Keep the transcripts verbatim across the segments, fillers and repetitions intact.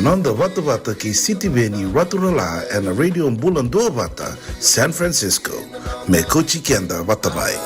Noda vatavata kei Sitiveni Raturala ena Radio Bula Duavata, San Francisco. Me kauti keda vata mai.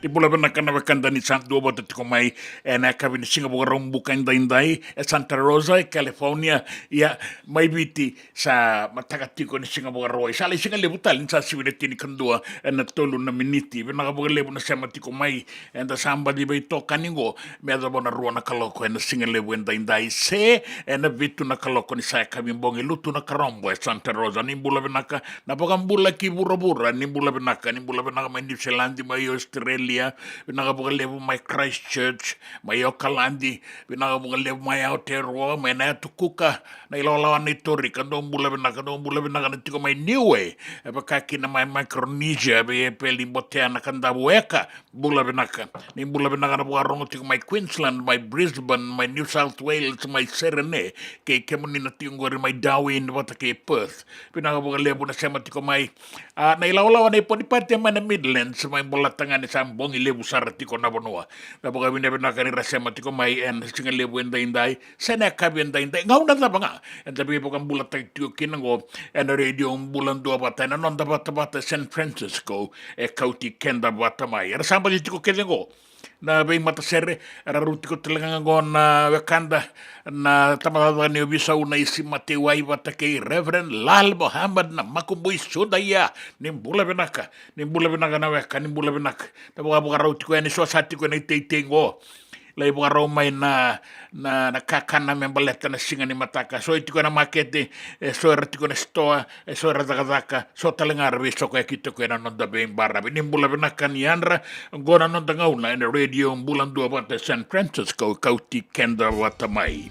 Ni bula vinaka na wekada ni sa duavata tiko mai ena yakavi ni siga Vakaraubuka edaidai e Santa Rosa e California. Ia, mai Viti sa mataka tiko ni siga Vakarauwai, sa lai siga levu tale ni sa sivi na tinikadua ena tolu na miniti. Vinaka vakalevu na sema tiko mai. Eda sa baci veitokani qo me yacova na rua na kaloko ena siga levu edaidai se ena vitu na kaloko ni sa yakavi bogi. Lutu na karobo e Santa Rosa. Ni bula vinaka na vakabula ki vuravura. Ni bula vinaka, ni bula vinaka mai New Zealand, mai Australia. Vinaka vakalevu mai Christchurch, mai Okaladi. Vinaka vakalevu mai Aotearoa, mai na Yatu Kuka, na ilawalawa ni Torika. Dou bula vinaka, dou bula vinaka na tiko mai Niue, e vaka kina mai Micronesia, vei Epeli Botea na Kadavueka. Bula vinaka. Ni bula vinaka na vakarogo tiko mai Queensland, mai Brisbane, mai New South Wales, mai Serene, kei kemuni na tiko qori mai Darwin vata kei Perth. Vinaka vakalevu na sema tiko mai. A, na ilawalawa na iponipati mai na Midlands, mai Bolatagane, sa bogi levu sara tiko na vanua. Na vakavinavinaka ni ra sema tiko mai ena siga levu edaidai se na yakavi edaidai, gauna cava ga. Eda veivakabulataki tiko kina qo ena Radio Bula Duavata ena noda vatavata San Francisco, e kauti keda vata mai. Era sa baci tiko kece qo na veimatasere, era rau tiko tale ga qo na wekada na tabacakacaka ni ovisa, Unaisi Mateiwai vata kei Reverend Lal Mohammed na Makubui Sudaia. Ni bula vinaka, ni bula vinaka na weka, ni bula vinaka. Na vakavakarau tiko yani, so sa tiko ena iteitei qo. Lai vakarau mai na, na, na kakana me baleta na siga ni mataka. So e tiko ena makete, e so era tiko ena sitoa, e so era cakacaka, so tale ga era veisokoyaki tiko ena noda veibaravi. Ni bula vinaka ni yadra, qo na noda gauna ena Radio Bula Duavata San Francisco, kauti keda vata mai.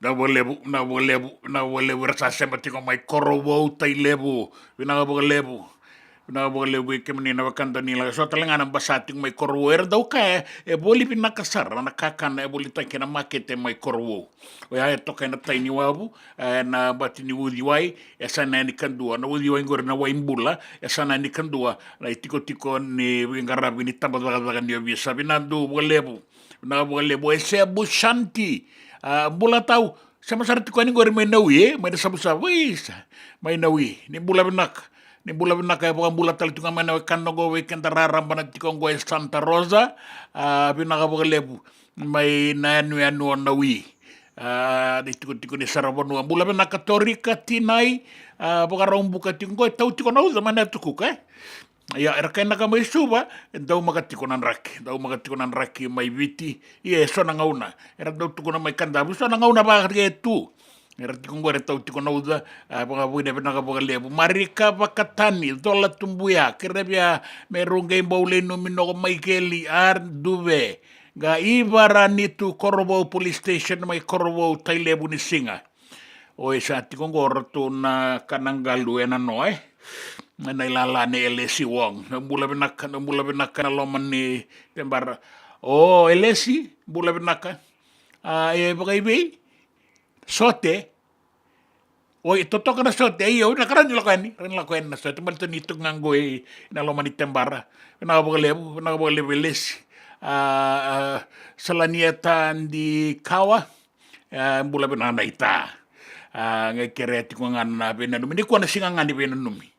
Vinaka vakalevu, vinaka vakalevu, vinaka vakalevu era sa sema tiko mai Korovou, Tailevu. Vinaka vakalevu. Vinaka vakalevu vei kemuni na wekada ni lako, so tale ga na basa tiko mai Korovou, era dau kaya e voli vinaka sara na kakana e volitaki ena makete mai Korovou. Oya e toka ena tai ni wavu, e, na bati ni uciwai, e sa na yani kadua. Na uciwai qori na wai bula, e sa na yani kadua. Na itikotiko ni veiqaravi ni tabacakacaka ni ovisa. Vinaka vakalevu. Vinaka vakalevu. E Sebu Shanti. A, bula tau. Sema sara tiko yani qori mai Nawi, e? Mai na savusavu. Isa. Mai Nawi. Ni bula vinaka. Ni bula vinaka, e vakabula tale tiko ga mai na wekada oqo, vei keda raraba na tiko oqo e Santa Rosa. A, vinaka vakalevu. Mai na yanuyanu o Nawi. A, ni tikotiko ni saravanua. Bula vinaka Torika Tinai. A, Vakaraubuka tiko oqo, e tau tiko na uca mai na Yatu Kuka, e? Ia, era kainaka mai Suva, e daumaka tiko na draki, daumaka tiko na draki mai Viti. Ia, e so na gauna era dau tukuna mai Kadavu, so na gauna vaka e tu. Era tiko oqo, era tau tiko na uca, a, vakavinavinaka vakalevu. Marika Vakatani, Cola Tubuya, kerea me rau qai bau lai numi noko mai keli, a, duve. Qa iva ra ni tu Korovou Police Station mai Korovou, Tailevu ni siga. Oi, sa tiko oqo ratou na kana qalu ena no, e? Na ilala ni Elesi Wong. Na bula vinaka, na bula vinaka na loma ni tebara. O, Elesi, bula vinaka. A, e vakaivei? Sote. Oi, totoka na sote. Io, na ka rawa ni lako yani, rawa ni lako yani na sote. Baleta ni tu ga qo ena loma ni tebara. Vinaka vakalevu, vinaka vakalevu Elesi. A, a, Salanieta Dikawa. A, bula vinaka naita. A, qai kerea tiko ga na veinanumi. Nikua na siga ga ni veinanumi.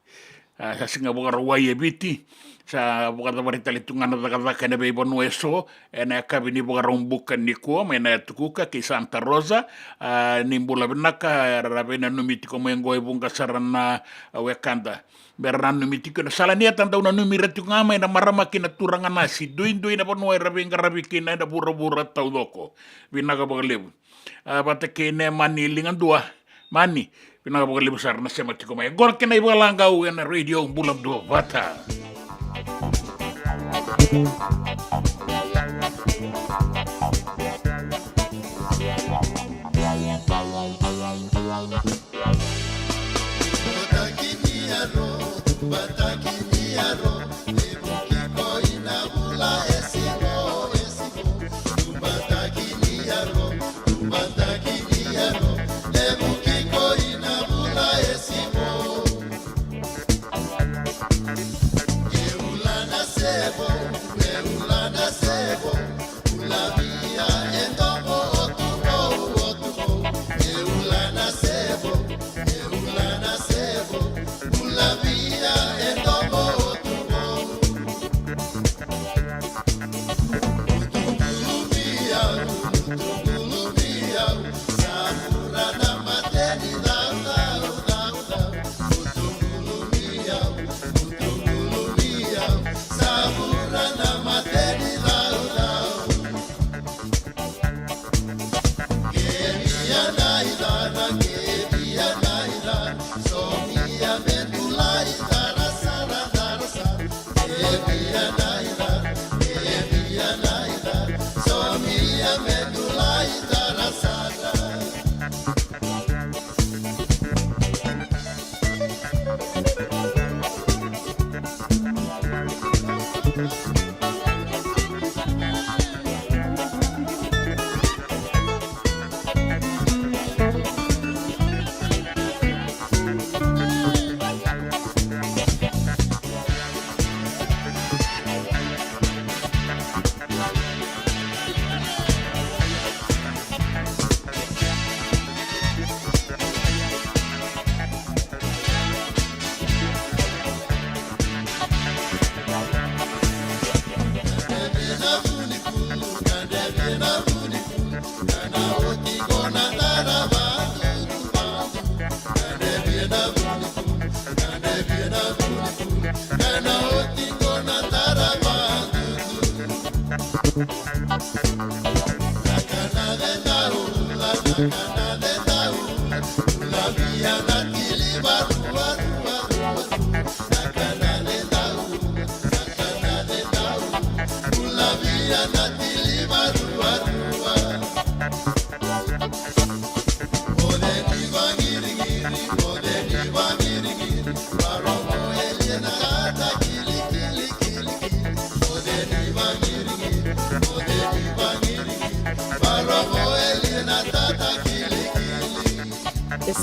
A, sa siga Vakarauwai e Viti. Sa vakacavari tale tu ga na cakacaka ena veivanua eso. Ena yakavi ni Vakaraubuka nikua mai na Yatu Kuka kei Santa Rosa. A, ni bula vinaka, era veinanumi tiko mai oqo e vuqa sara na, a, wekada. Me ra nanumi tiko na Salanieta, dau nanumi ira tiko ga mai na marama kei na turaga nasi. Duidui na vanua era veiqaravi kina ena vuravura taucoko. Vinaka vakalevu. A, vata kei Nemani Ligadua. Mani, vinaka vakalevu sara na sema tiko mai. Qo na kena ivakalaqau ena Radio Bula Duavata.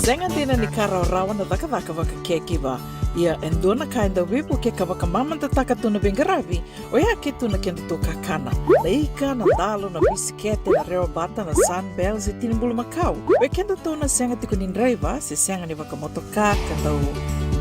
Sega dina ni ka rawarawa na cakacaka vaka caregiver. Ia e dua na ka e dau veivuke ka vakamamadataka tu na veiqaravi, oya ke tu na kedatou kakana. Na ika, na dalo, na bisikete, na rewa bata, na Sunbell, se tini bulumakau. Vei kedatou na sega tiko ni draiva, se sega ni vakamotoka, ka dau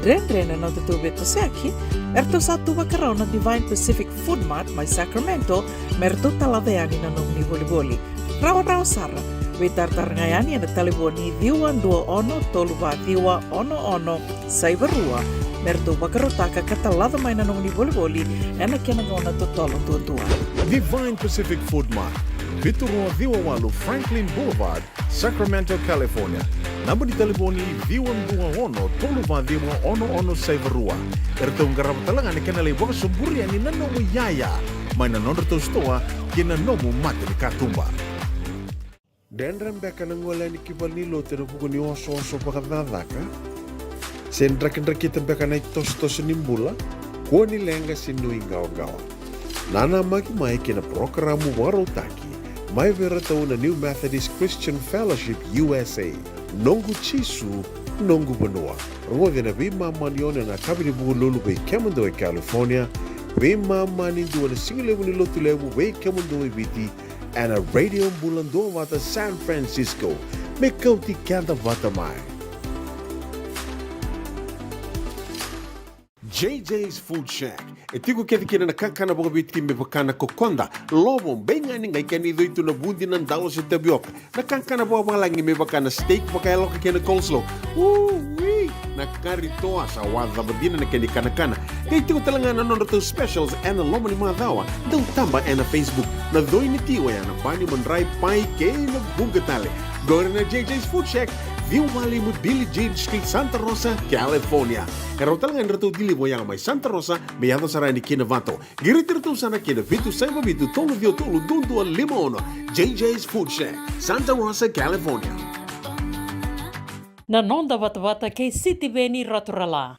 dredre na nodatou veitosoyaki, eratou sa tu vakarau na Divine Pacific Food Mart mai Sacramento, me ratou talaca yani na nomuni volivoli. Rawarawa sara, veitaratara ga yani ena talevoni ciwa dua ono tolu va ciwa ono ono saiva rua, me ratou vakarautaka ka talaca mai na nomuni volivoli ena kena gauna totolo duadua. Divine Pacific Food Mart, vitu rua ciwa walu Franklin Boulevard, Sacramento, California. Naba ni talevoni ciwa dua ono tolu va ciwa ono ono saiva rua. Eratou qarava tale ga na kena lai vakasoburi yani na nomu iyaya mai na nodratou sitoa ki na nomu mata ni katuba. Dredre beka na gole yani ki valenilotu ena vuku ni osooso vakacakacaka? Se drakidrakita beka na itosotoso ni bula? Kua ni leqa se nuiqawaqawa. Nanamaki mai ki na parokaramu vakarautaki mai vei iratou na New Methodist Christian Fellowship U S A. Noqu Jisu, noqu vanua. Rogoci ena veimama ni ono ena yakavi ni Vukelulu vei kemudou e California, veimama ni dua na sigalevu ni Lotulevu vei kemudou e Viti, ena Radio Bula Duavata San Francisco. Me kauti keda vata mai. J J's Food Shack. E tiko kece kina na kakana vakaviti me vaka na kokoda, lovo, beigani, qai kena icoi tu na vudi, na dalo se tavioka. Na kakana vakavalagi me vaka na steak vakayaloka kei na coleslaw. Ui! Na kari toa, sa wacava dina na kena ikanakana. Qai tiko tale ga na nodratou specials ena loma ni macawa. Dau taba ena Facebook. Na coi ni ti oya na bani, madrai, pai kei na vuqa tale. Qori na J J's Food Shack, ciwa walu lima Billie Jean Street, Santa Rosa, California. E rawa tale ga ni ratou deliver oya mai Santa Rosa me yaco sara yani ki Novato. Qiriti iratou sara ki na vitu saiva vitu tolu ciwa tolu dua dua lima ono. J J's Food Shack, Santa Rosa, California. Na noda vatavata kei Sitiveni Raturala.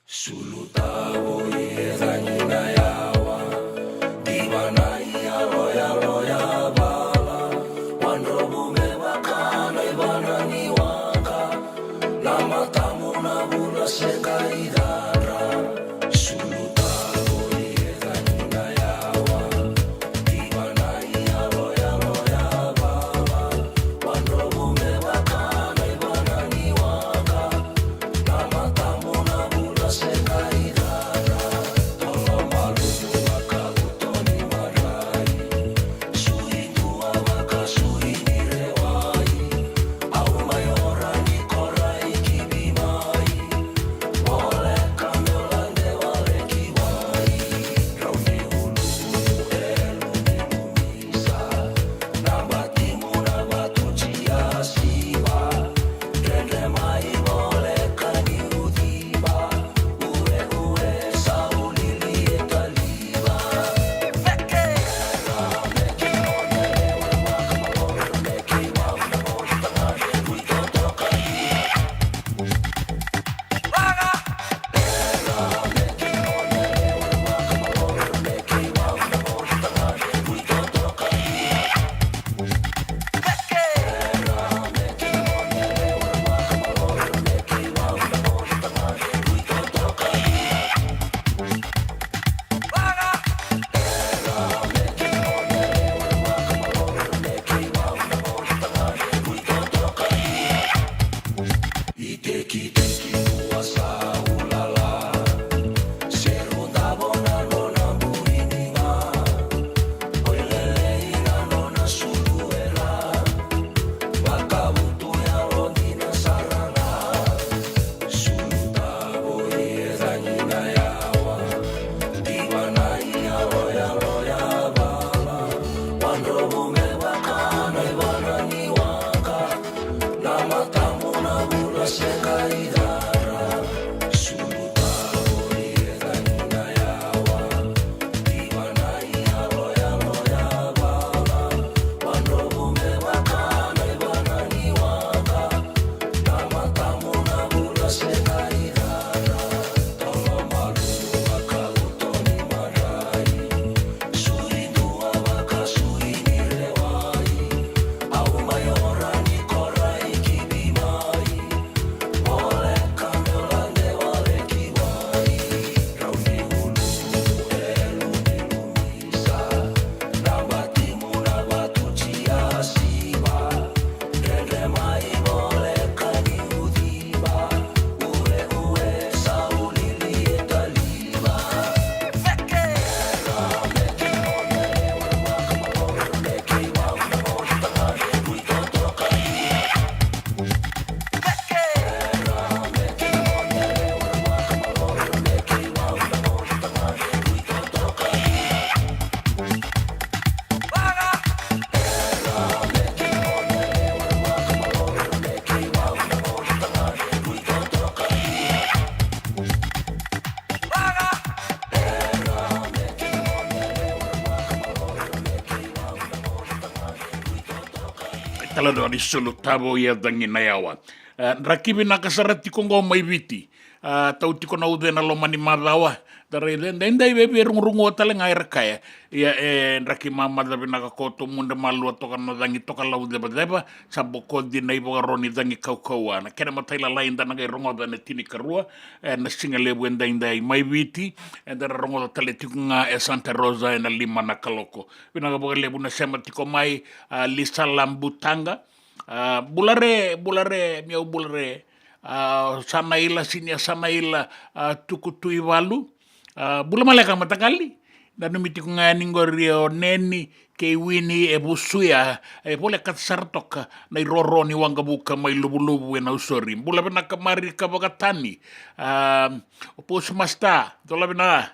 Talanoa ni sulu tavo ia cagi na yawa. E, draki vinaka sara tiko qo mai Viti. A, tau tiko na uce na loma ni macawa. Da raica e daidai vei, vei rugurugua tale ga era kaya. Ia, e, draki mamaca vinaka koto, muda malua toka na cagi toka lau cevaceva, sa bokoci na ivakaro ni cagi kaukauwa. Na kena matailalai da na qai rogoca ena tinikarua, e, na siga levu e daidai mai Viti, eda na rogoca tale tiko ga e Santa Rosa ena lima na kaloko. Vinaka vakalevu na sema tiko mai, a, Lisa Labutaqa. A, bula re, bula re, mi au bula re. A, Sanaila, Sinia Sanaila, a, Tukutuivalu. A, bula maleka mataqali. Nanumi tiko ga yani qori o Neni kei Wini e Vusuya, e volekata sara toka na iroro ni waqavuka mai Luvuluvu e Nausori. Bula vinaka Marika Vakatani, a, o Postmaster, cola vinaka.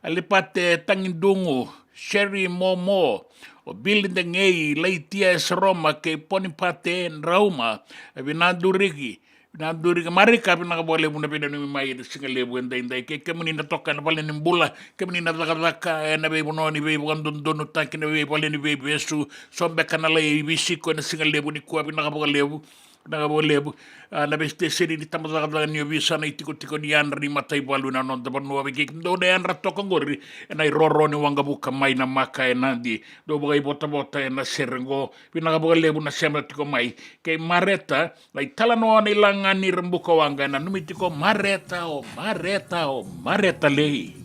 Alipate Tagidugu, Sherry Momo, o Billy Degei, Laitia e Soroma kei Ponipate Drauma, e Vinaduriki, Vinaduriki Marika, vinaka vakalevu na veinanumi mai ena siga levu e daidai, kei kemuni na toka ena vale ni bula, kemuni na cakacaka ena veivanua ni veivakadodonutaki, na veivale ni veivesu, so beka na lai visiko ena siga levu nikua, vinaka vakalevu. Vinaka vakalevu. A, na veisiteseni ni tabacakacaka ni ovisa, na itikotiko ni yadra ni mataivalu ena noda vanua, vei kemudou na yadra toka qori ena iroro ni waqavuka mai Namaka e Nadi, dou vakaivotavota ena sere qo. Vinaka vakalevu na sema tiko mai. Kei Mareta, na italanoa na ilaga ni ra buka waqa, e nanumi tiko Mareta, o Mareta, o Mareta lei.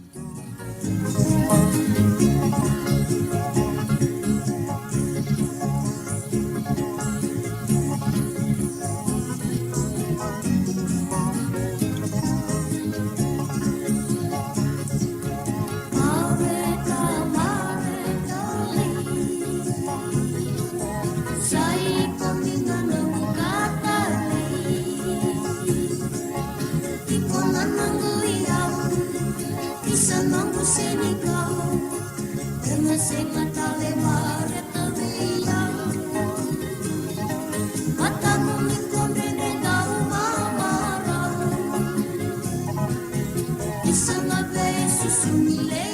Iko na noqu iyau, isa noqu senikau, e na sega tale Mareta vei au. Matamu ni kodre dredre dau mamarau, isa na veisusu ni lei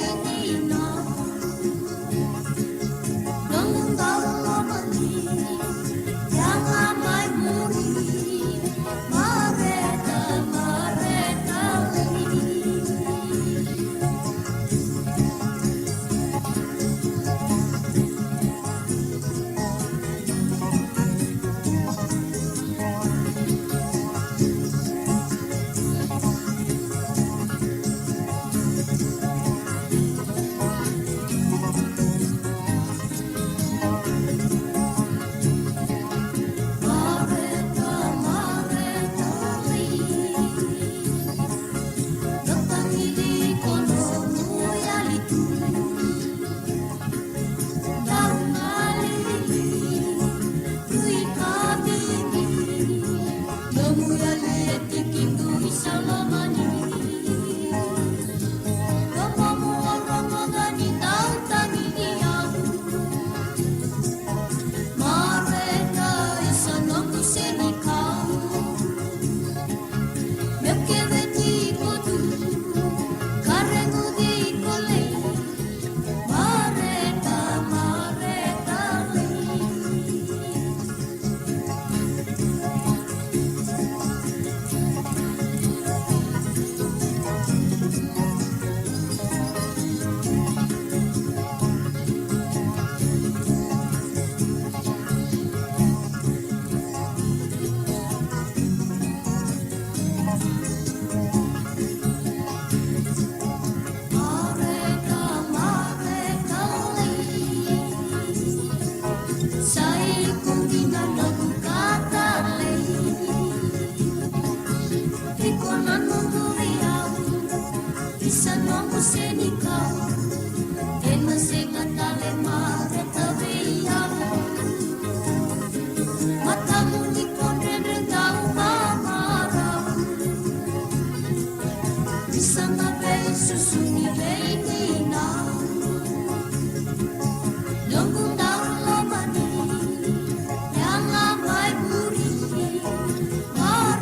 ni nau.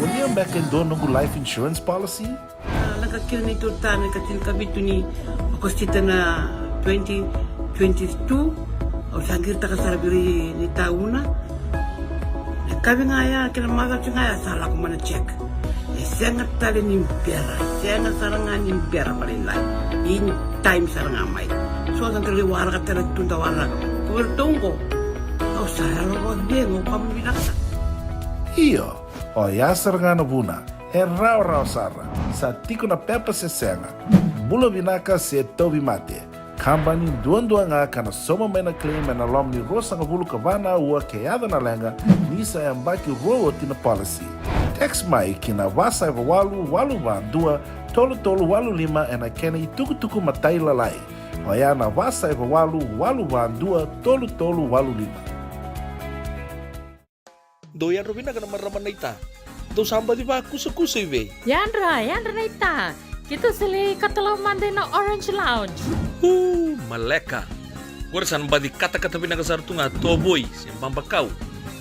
Volia beka e dua noqu life insurance policy? A, lako kina neitou tama ena ika tinikavitu ni Okosita na twenty twenty-two. Au sa qiritaka sara vei ira ni tauna. Kavi ga ya kei na macawa ga ya sa lako mai na check. E sega tale ni bera, sega sara ga ni bera vakalailai. In time sara ga mai. So sa qai waraka tale tu da waraka. Ko vei ratou qo. Au sa yalo vakacegu, au kama vinaka. Io, oya sara ga na vuna. E rawarawa sara. Sa tiko na pepa se sega. Bula vinaka se tauvimate. Kabani duadua ga ka na sauma mai na claim ena loma ni ruasagavulu ka va na aua ke yaco na leqa, ni sa yabaki rua oti na policy. Text mai ki na va saiva walu walu va dua tolu tolu walu lima ena kena itukutuku matailalai. Oya na va saiva walu walu va dua tolu tolu walu lima. Dou yadra vinaka na marama naita. Dou sa baci vakusakusa i vei? Yadra, yadra naita. Keitou sa lai katalau mada ina Orange Lounge. Uu, maleka. Qori sa na baci katakata vinaka sara tu ga tovoi se babakau.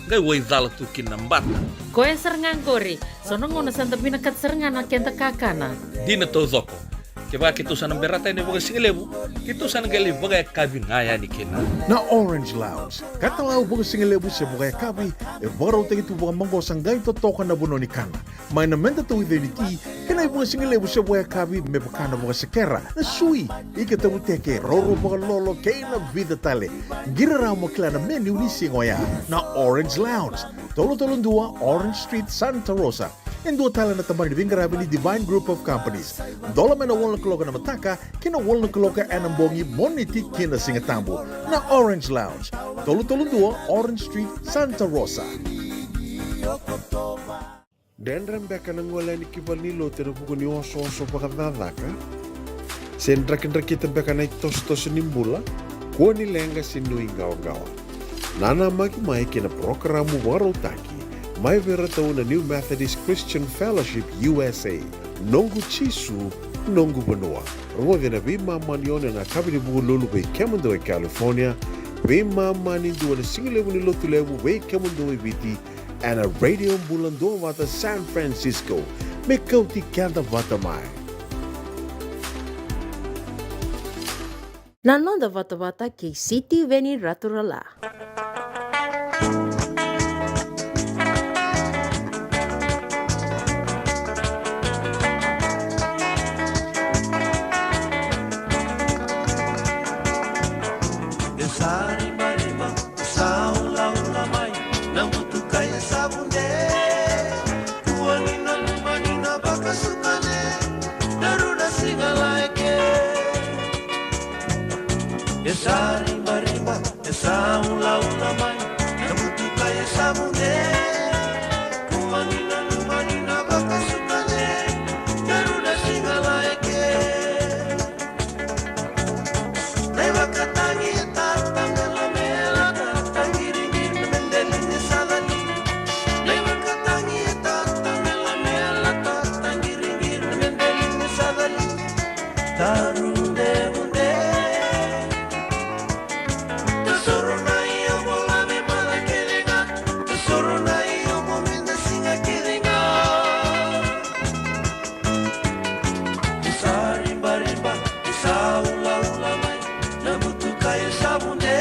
Qai wai cala tu kina na bata. Koya sara ga qori. So na gauna sa da vinakata sara ga na keda kakana. Dina taucoko. Kevaka keitou sa na berata yani vakasigalevu, keitou sa na qai lai vakayakavi ga yani kina. Na Orange Lounge, katalau vakasigalevu se vakayakavi, e vakarautaki tu vakamaqosa qai totoka na vanua ni kana. Mai na meda tauica ni ti, kei na ivakasigalevu se vakayakavi me vaka na vakasekera, na sui, ika tavuteke, roro vakalolo, kei na vica tale. Qiri rawa mo kila na menu ni siga oya. Na Orange Lounge, tolu tolu dua Orange Street, Santa Rosa. E dua tale na tabana ni veiqaravi ni Divine Group of Companies. Dola mai na walu na kaloko ena mataka ki na walu na kaloko ena bogi, Moniti ki na Sigatabu. Na Orange Lounge, tolu tolu dua Orange Street, Santa Rosa. Dredre beka na gole yani ki valenilotu ena vuku ni osooso vakacakacaka? Se drakidrakita beka na itosotoso ni bula? Kua ni leqa se nuiqawaqawa. Nanamaki mai ki na parokaramu vakarautaki mai vei iratou na New Methodist Christian Fellowship U S A, Noqu Jisu, Noqu Vanua. Rogoci ena veimama ni ono ena yakavi ni Vukelulu vei kemudou e California, veimama ni dua na sigalevu ni Lotulevu vei kemudou e Viti, ena Radio Bula Duavata San Francisco. Me kauti keda vata mai. Na noda vatavata kei Sitiveni Raturala. E sa ribariba, e sa ulaula mai na butuka e sa vude. Kua ni nanuma ni na vakasukane, daru na siga laeke. E sa ribariba, e sa ulaula mai na butuka e sa vude. Kua ni nanuma ni na vakasukane, daru na siga laeke. Na ivakatagi e tata, melamela, tata, qiriqiri, medeli ni sa cali. Na ivakatagi e tata, melamela, tata, qiriqiri, medeli ni sa cali. Taru de vude. Tasoro na ioqo, lave mada kece ga. Tasoro na ioqo, me da siga kece ga. E sa ribariba, e sa ulaula mai na butuka e sa vude.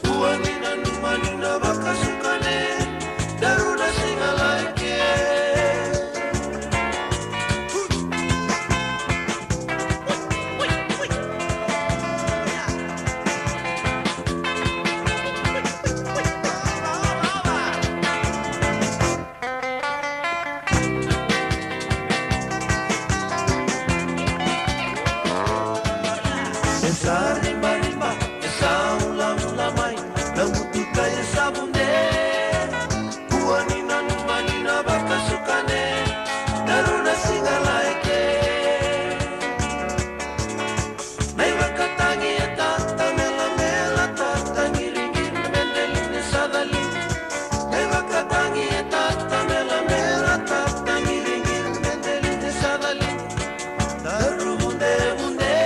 Kua ni nanuma ni na vakasukane, daru na siga laeke. E sa ribariba, e sa ulaula mai na butuka e sa vude. Kua ni nanuma ni na vakasukane, daru na siga laeke. Na ivakatagi e tata, melamela, tata, qiriqiri, medeli ni sa cali. Na ivakatagi e tata, melamela, tata, qiriqiri, medeli ni sa cali. Taru vudevude.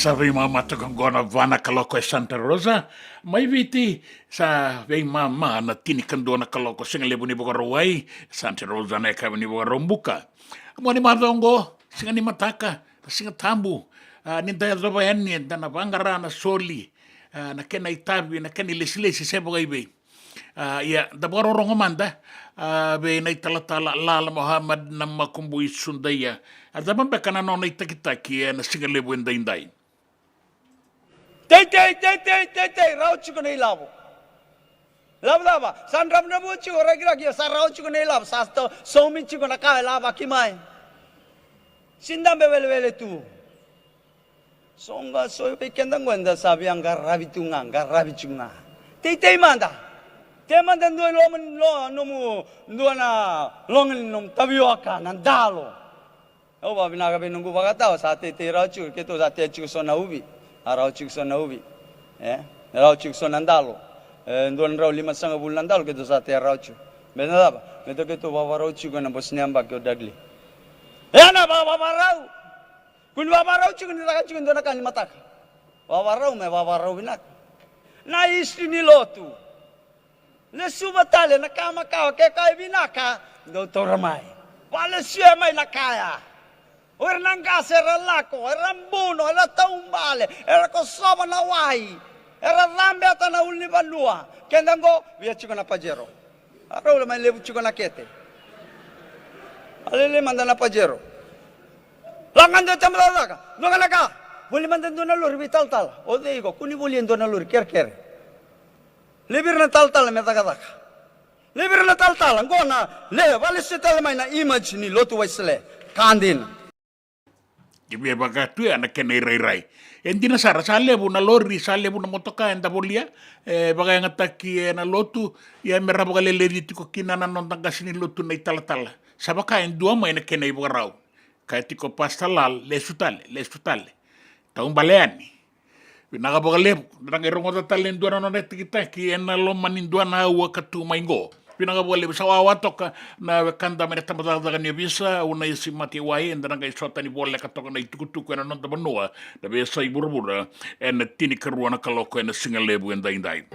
Sa veimama toka qo na va na kaloko e Santa Rosa mai Viti. Sa veimama na tinikadua na kaloko, siga levu ni Vakarauwai. Santa Rosa na yakavi ni Vakaraubuka. Mua ni macawa oqo, siga ni mataka, na Siga Tabu. A, ni da yacova yani, eda na vaqara na soli, a, na kena itavi, na kena ilesilesi se vakaivei. A, ia, da vakarorogo mada, a, vei na italatala Lala Muhammad Namakubui Sudaia. A cava beka na nona itakitaki ena siga levu edaidai? Teitei, teitei, teitei, rawa tiko na ilavo. Lavo cava? Sa dravudravua tiko rakiraki, ia sa rawa tiko na ilavo, sa to-, saumi tiko na ka e lavaki mai. Sidabe welewele tu. So ga so vei keda qo eda sa via qaravi tu ga, qaravi tu ga. Teitei mada. Tei mada dua i loma ni lo-, nomu, dua na loga ni nomu tavioka, na dalo. Au vakavinaka vei noqu vakatawa, sa teitei rawa tiko, keitou sa tea tiko so na uvi. A rawa tiko so na uvi. E? Rawa tiko so na dalo. E, dua na drau limasagavulu na dalo, keitou sa tea rawa tiko. Me na cava? Me tou keitou vavarau tiko ena bose ni yabaki o Dudley. E na va-, vavarau. Kua ni vavarau tiko ni caka tiko e dua na ka ni mataka. Vavarau me vavarau vinaka. Na history ni lotu. Lesuva tale na ka makawa, ke ka e vinaka, dou taura mai. Valesuya mai na ka ya. O ira na qase era lako, era buno, era taubale, era kosova na wai, era cabeta na ulunivanua. Keda qo, via tiko na Pajero. A rau la mai levu tiko na kete. A lele mada na Pajero. Lako ga dua tabacakacaka, dua ga na ka. Voli mada dua na lori vei talatala. O cei iko, kua ni voli e dua na lori kerekere. Levi ira na talatala me cakacaka. Levi ira na talatala, qo na le, valesuya tale mai na image ni lotu Wesele. Ka dina. Ki via vaka tu ya na kena irairai. E dina sara, sa levu na lori, sa levu na motoka eda volia, e vakayagataki ena lotu, ia me ra vakaleleci tiko kina na noda qase ni lotu na italatala. Sa vaka e dua mai na kena ivakarau. Kaya tiko Pastor Lal, lesu tale, lesu tale. Taubale yani. Vinaka vakalevu, da na qai rogoca tale e dua na nona itakitaki ena loma ni dua na aua ka tu mai qo. Vinaka vakalevu, sa wawa toka na wekada mai na tabacakacaka ni ovisa, au na isi mate wai, eda na qai sota ni voleka toka na itukutuku ena noda vanua, na veiyasai vuravura, ena tinikarua na kaloko ena siga levu edaidai.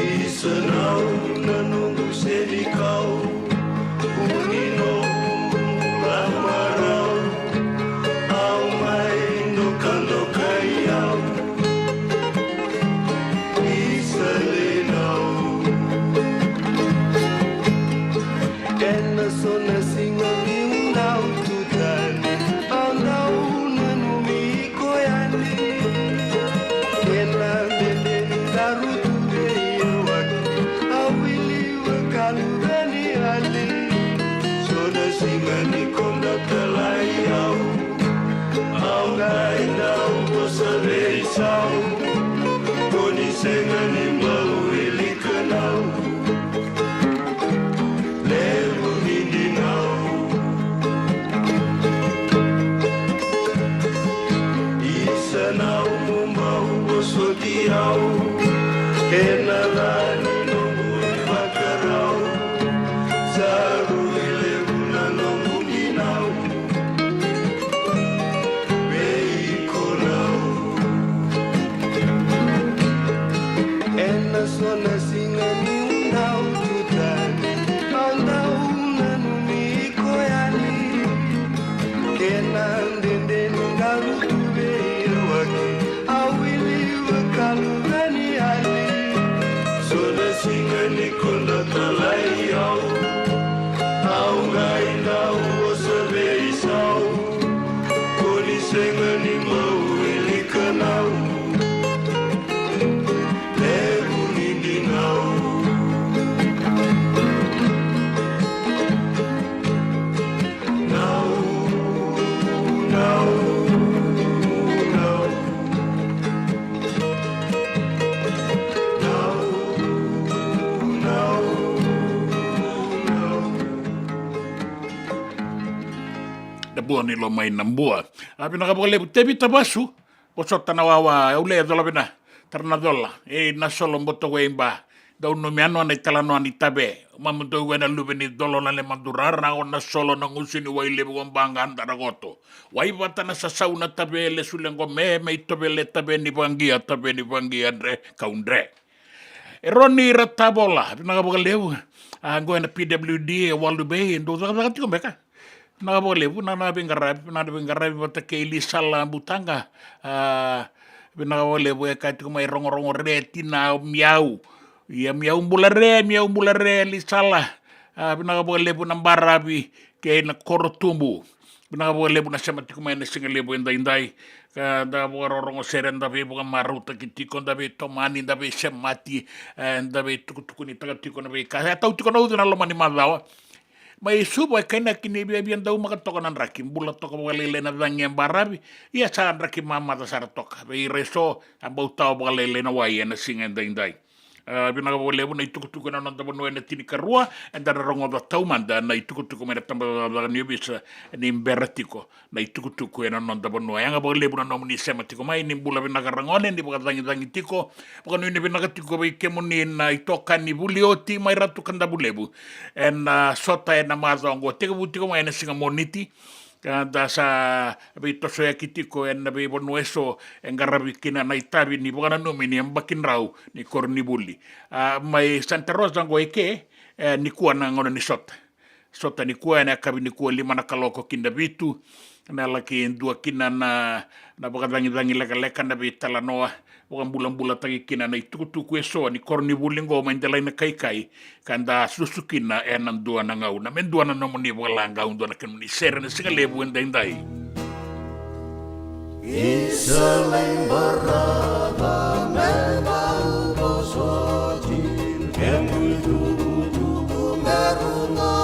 Isa nau na noqu senikau, uni noqu bula marau, au mai dokadokai au. Isa lenau. Ena so na siga niu dau tu tani, au dau nanumi iko yani. Kena dede ni daru tu vei au aki, au wili vakaluveni yani. So na siga ni koda talai au, au qai dau vosa veisau. Ko ni sega ni bau wilika nau. Levu ni dinau. Isa nau mo bau vosoti au. Kena la ni noqu ivakarau. Sa rui levu na noqu dinau. Vei iko nau. Ena so na siga niu dau tu tani, au dau nanumi iko yani. Kena dede ni daru tu vei au aki, au wili vakaluveni yani. So na siga ni koda talai au, au qai dau vosa veisau. Ko ni sega ni bau wilika nau. Levu ni dinau. Nau, nau, Ni lo mai na bua. A vinaka vakalevu Tevita Vasu. Vosota na wawa, au le cola vina. Tara na cola. E na solo boto wei ba. Dau numi ano na italanoa ni tave. Mamu dau wena luve ni colo na le madurara na o na solo na gusu ni wai levu o baga dara goto. Wai vata na sasau na tave le sule gome me i tove le tave ni vagia tave ni vagia dre kau dre. E Roni Ratavola, vinaka vakalevu. A, qo ena P W D, e Walu Bay, e dou cakacaka tiko beka. Vinaka vakalevu, na na veiqaravi, na na veiqaravi vata kei Lisala Butaqa. A, vinaka vakalevu, e ka tiko mai rogorogo re tina o miau. Ia miau bula re, miau bula re, Lisala. A, vinaka vakalevu na baravi, kei na koro tubu. Vinaka vakalevu na sema tiko mai na siga levu e daidai. Ka da vakarorogo sere, da veivakamarautaki tiko, da veitomani, da veisemati, e, da veitukutukunitaka tiko na veika. E tau tiko na ucu na loma ni macawa. Mai Suva e kainaki ni viavia daumaka toka na draki. Bula toka vakalailai na cagi e baravi. Ia sa draki mamaca sara toka. Vei ira eso, a bau tawa vakalailai na wai ena siga e daidai. A, vinaka vakalevu na itukutuku ena noda vanua ena tinikarua, eda na rogoca taumada na itukutuku mai na tabacakacaka ni ovisa ni bera tiko na itukutuku ena noda vanua. Yaga vakalevu na nomuni sema tiko mai, ni bula vinaka ragone, ni vakacagicagi tiko, vakanuinui vinaka tiko vei kemuni na itokani vuli oti mai Ratu Kadavulevu. Ena, a, sota ena macawa oqo, tekivu tiko mai ena siga Moniti, ka da sa veitosoyaki tiko ena veivanua eso e qaravi kina na itavi ni vakananumi ni yabaki drau ni koronivuli. A, mai Santa Rosa qo eke, e, nikua na gauna ni sota. Sota nikua ena yakavi nikua lima na kaloko ki na vitu, na laki dua kina na, na vakacagicagi lekaleka na veitalanoa, vakabulabulataki kina na itukutuku eso ni koronivuli qo mai Delainakaikai, ka da susu kina ena dua na gauna. Me dua na nomuni vakalagau, dua na kemuni sere na siga levu e daidai. Isa lai barava me bau vosoti, me muitukutuku me rugoti.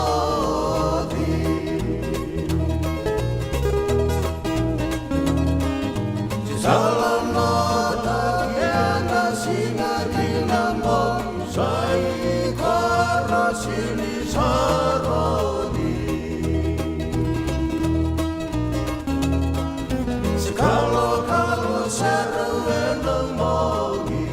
Sala mata kena siga kina mo sai kara sili saroni. Sikalokalo sere wena mogi.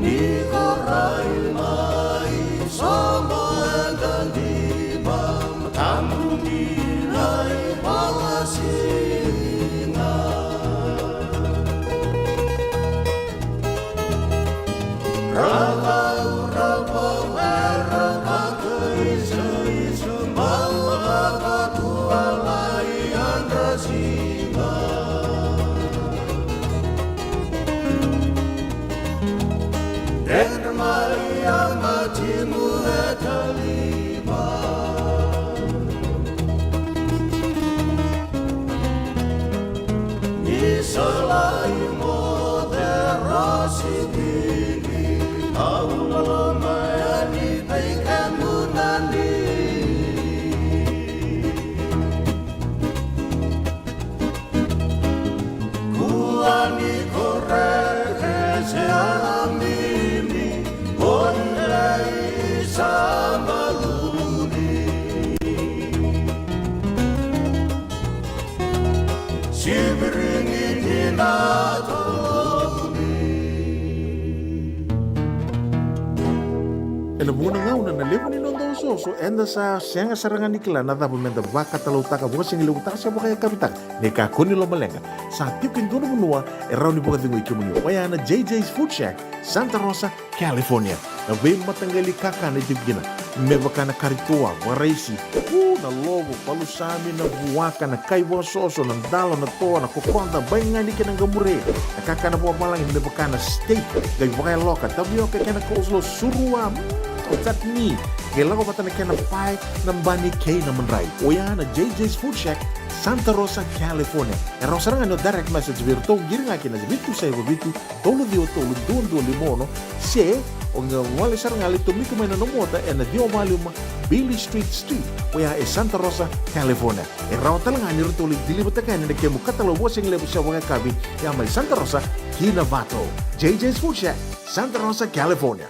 Ni ko rai mai sobo e dadiva, tamu ni rai valasina. Ravau, ravau, e ravaka isa, isa, mau ravaka tu alai andra siga. Dredre mai a matimu e talima. Ni sa lai moce rasi vili, au loloma yani vei kemuni. Kua ni koreke se alamini, o ni lai sa baluni. Siviringi ni na toloni. Ena vuqa na gauna na levu ni noda osooso, eda sa sega sara ga ni kila na cava meda vakatalautaka, vakasigalevu taka se vakayakavi taka. Ni kakua ni lomaleqa, sa tiko e dua na vanua e rawa ni vakacegui kemuni. Oya na J J's Food Shack, Santa Rosa, California. Na veimataqali kakana e tiko kina, me vaka na kari toa, vakaraisi, u, na lovo, palusami, na vuaka, na kai vakasoso, na dalo, na toa, na kokoda, baigani kei na qamure. Na kakana vakavalagi me vaka na steak, qai vakayaloka, tavioka kei na coleslaw, surua, mm, chutney, qai lako vata na kena pae, na bani kei na madrai. Oya na J J's Food Shack, Santa Rosa, California. E rawa sara ga ni o direct message vei iratou, qiri ga ki na vitu saiva vitu, tolu ciwa tolu, dua dua lima ono, se o qai gole sara ga, lai tomika mai na nomu ota ena ciwa walu lima Beale Street Suite, oya e Santa Rosa, California. E rawa tale ga ni ratou lai deliver-taka yani na kemu katalau vakasigalevu se vakayakavi, ya mai Santa Rosa ki Novato. J J's Food Shack, Santa Rosa, California.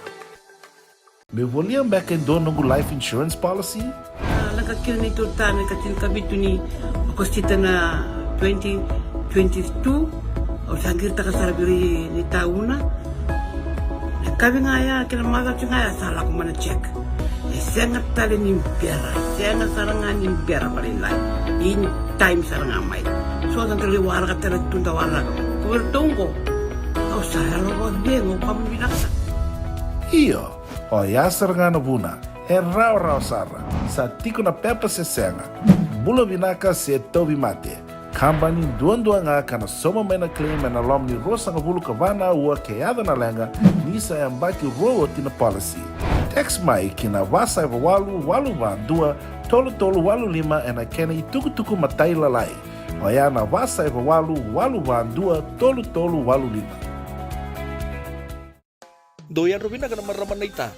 Me volia beka e dua noqu life insurance policy? A, lako kina neitou ta na ikatini ka vitu ni Okosita na twenty twenty-two. Au sa qiritaka sara vei ira na itauna. Na kavi ga ya kei na macawa ga ya sa lako mai na check. E sega tale ni bera, e sega sara ga ni bera vakalailai. In time sara ga mai. So da qai waraka tale tu da waraka. Ko vei ratou oqo. Au sa yalo vakacegu, au kama vinaka sara. Io, oya sara ga na vuna. E rawarawa sara. Sa tiko na pepa se sega. Bula vinaka se tauvimate. Kabani duadua ga ka na sauma mai na claim ena loma ni ruasagavulu ka va na aua ke yaco na leqa ni sa yabaki rua oti na policy. Text mai ki na va saiva walu walu va dua tolu tolu walu lima ena kena itukutuku matailalai. Oya na va saiva walu walu va dua tolu tolu walu lima. Dou yadra vinaka na marama naita.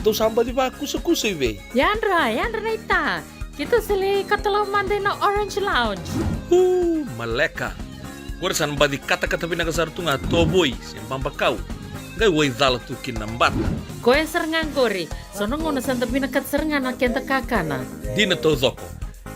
Dou sa baci vakusakusa i vei? Yadra, yadra naita. Keitou sa lai katalau mada ina Orange Lounge. Uu, maleka. Qori sa na baci katakata vinaka sara tu ga tovoi se babakau. Qai waicala tu kina na bata. Koya sara ga qori. So na gauna sa da vinakata sara ga na keda kakana. Dina taucoko.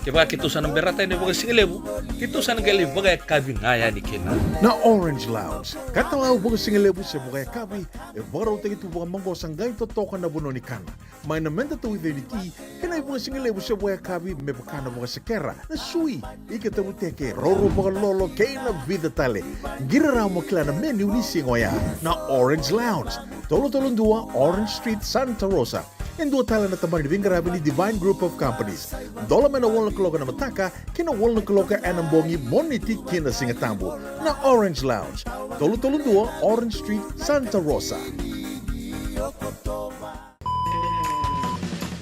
Kevaka keitou sa na berata yani vakasigalevu, keitou sa na qai lai vakayakavi ga yani kina. Na Orange Lounge, katalau vakasigalevu se vakayakavi, e vakarautaki tu vakamaqosa qai totoka na vanua ni kana. Mai na meda tauica ni ti, kei na ivakasigalevu se vakayakavi me vaka na vakasekera, na sui, ika tavuteke, roro vakalolo, kei na vica tale. Qiri rawa mo kila na menu ni siga oya. Na Orange Lounge, tolu tolu dua Orange Street, Santa Rosa. E dua tale na tabana ni veiqaravi ni Divine Group of Companies. Dola mai na walu na kaloko ena mataka kei na walu na kaloko ena bogi, Moniti ki na Sigatabu. Na Orange Lounge, tolu tolu dua Orange Street, Santa Rosa.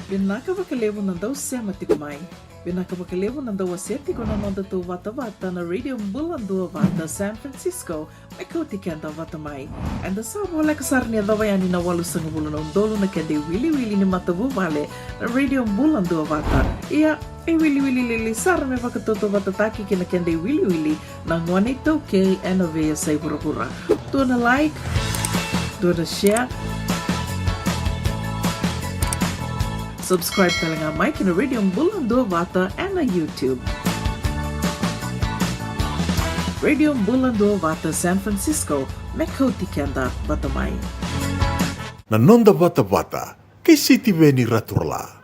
Vinaka vakalevu na dau sema tiko mai. Vinaka vakalevu na dau wasea tiko na nodatou vatavata na Radio Bula Duavata San Francisco. Me kauti keda vata mai. Eda sa voleka sara ni yacova yani na walusagavulu na udolu na keda iwiliwili ni matavuvale na Radio Bula Duavata. Ia, e wiliwili lili sara me vakatautauvatataki kei na keda iwiliwili na gone iTaukei ena veiyasai vuravura. Dua na like, dua na share. Subscribe tale ga mai ki na Radio Bula Duavata ena YouTube. Radio Bula Duavata San Francisco, me kauti keda vata mai. Na noda vatavata kei Sitiveni Raturala.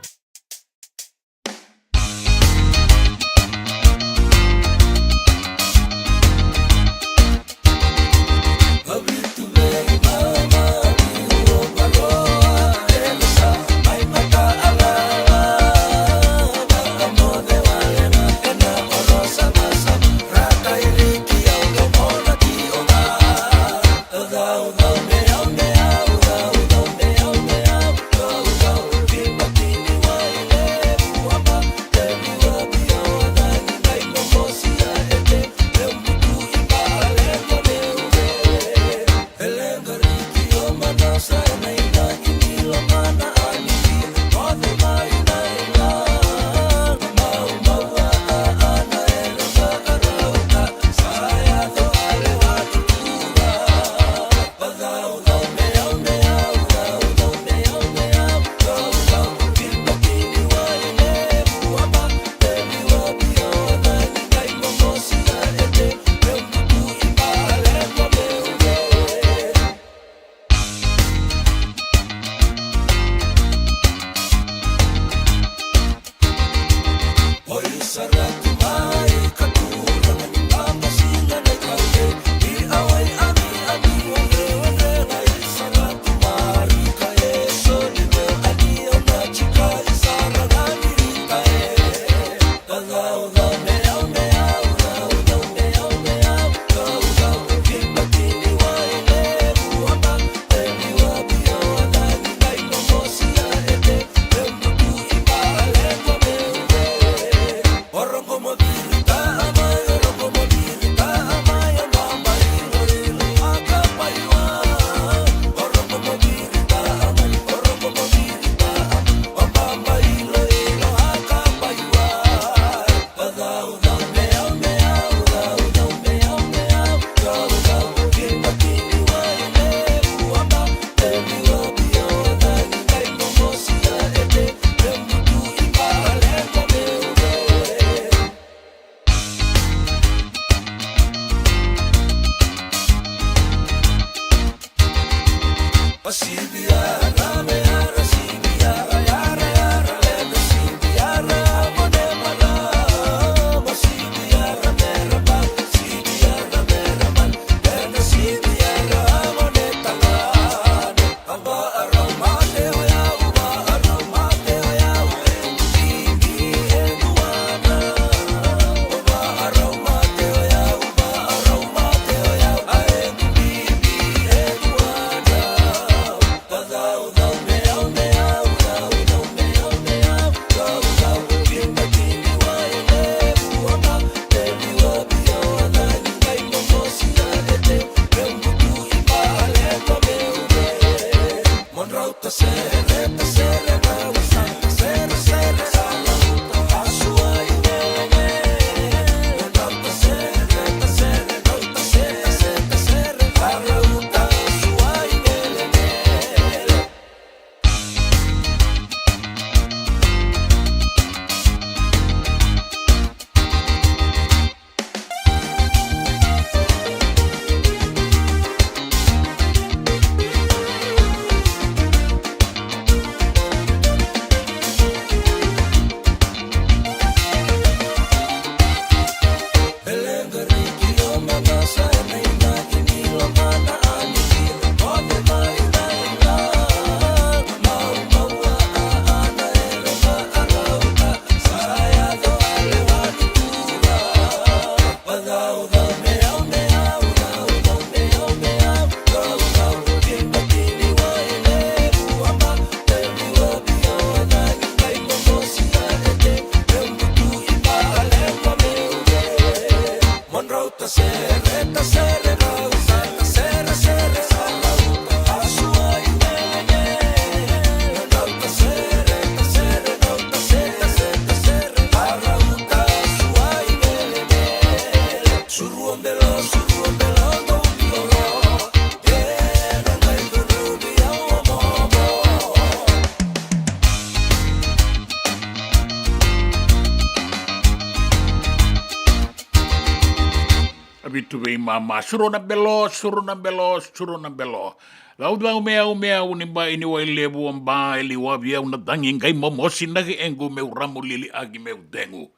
A vitu vei mama, suru na belo, suru na belo, suru na belo. Caucau me au, me au ni ba ini wai levu o ba e liwavi au na dagi qai momosi na gequ meu ramu lili agi meu degu.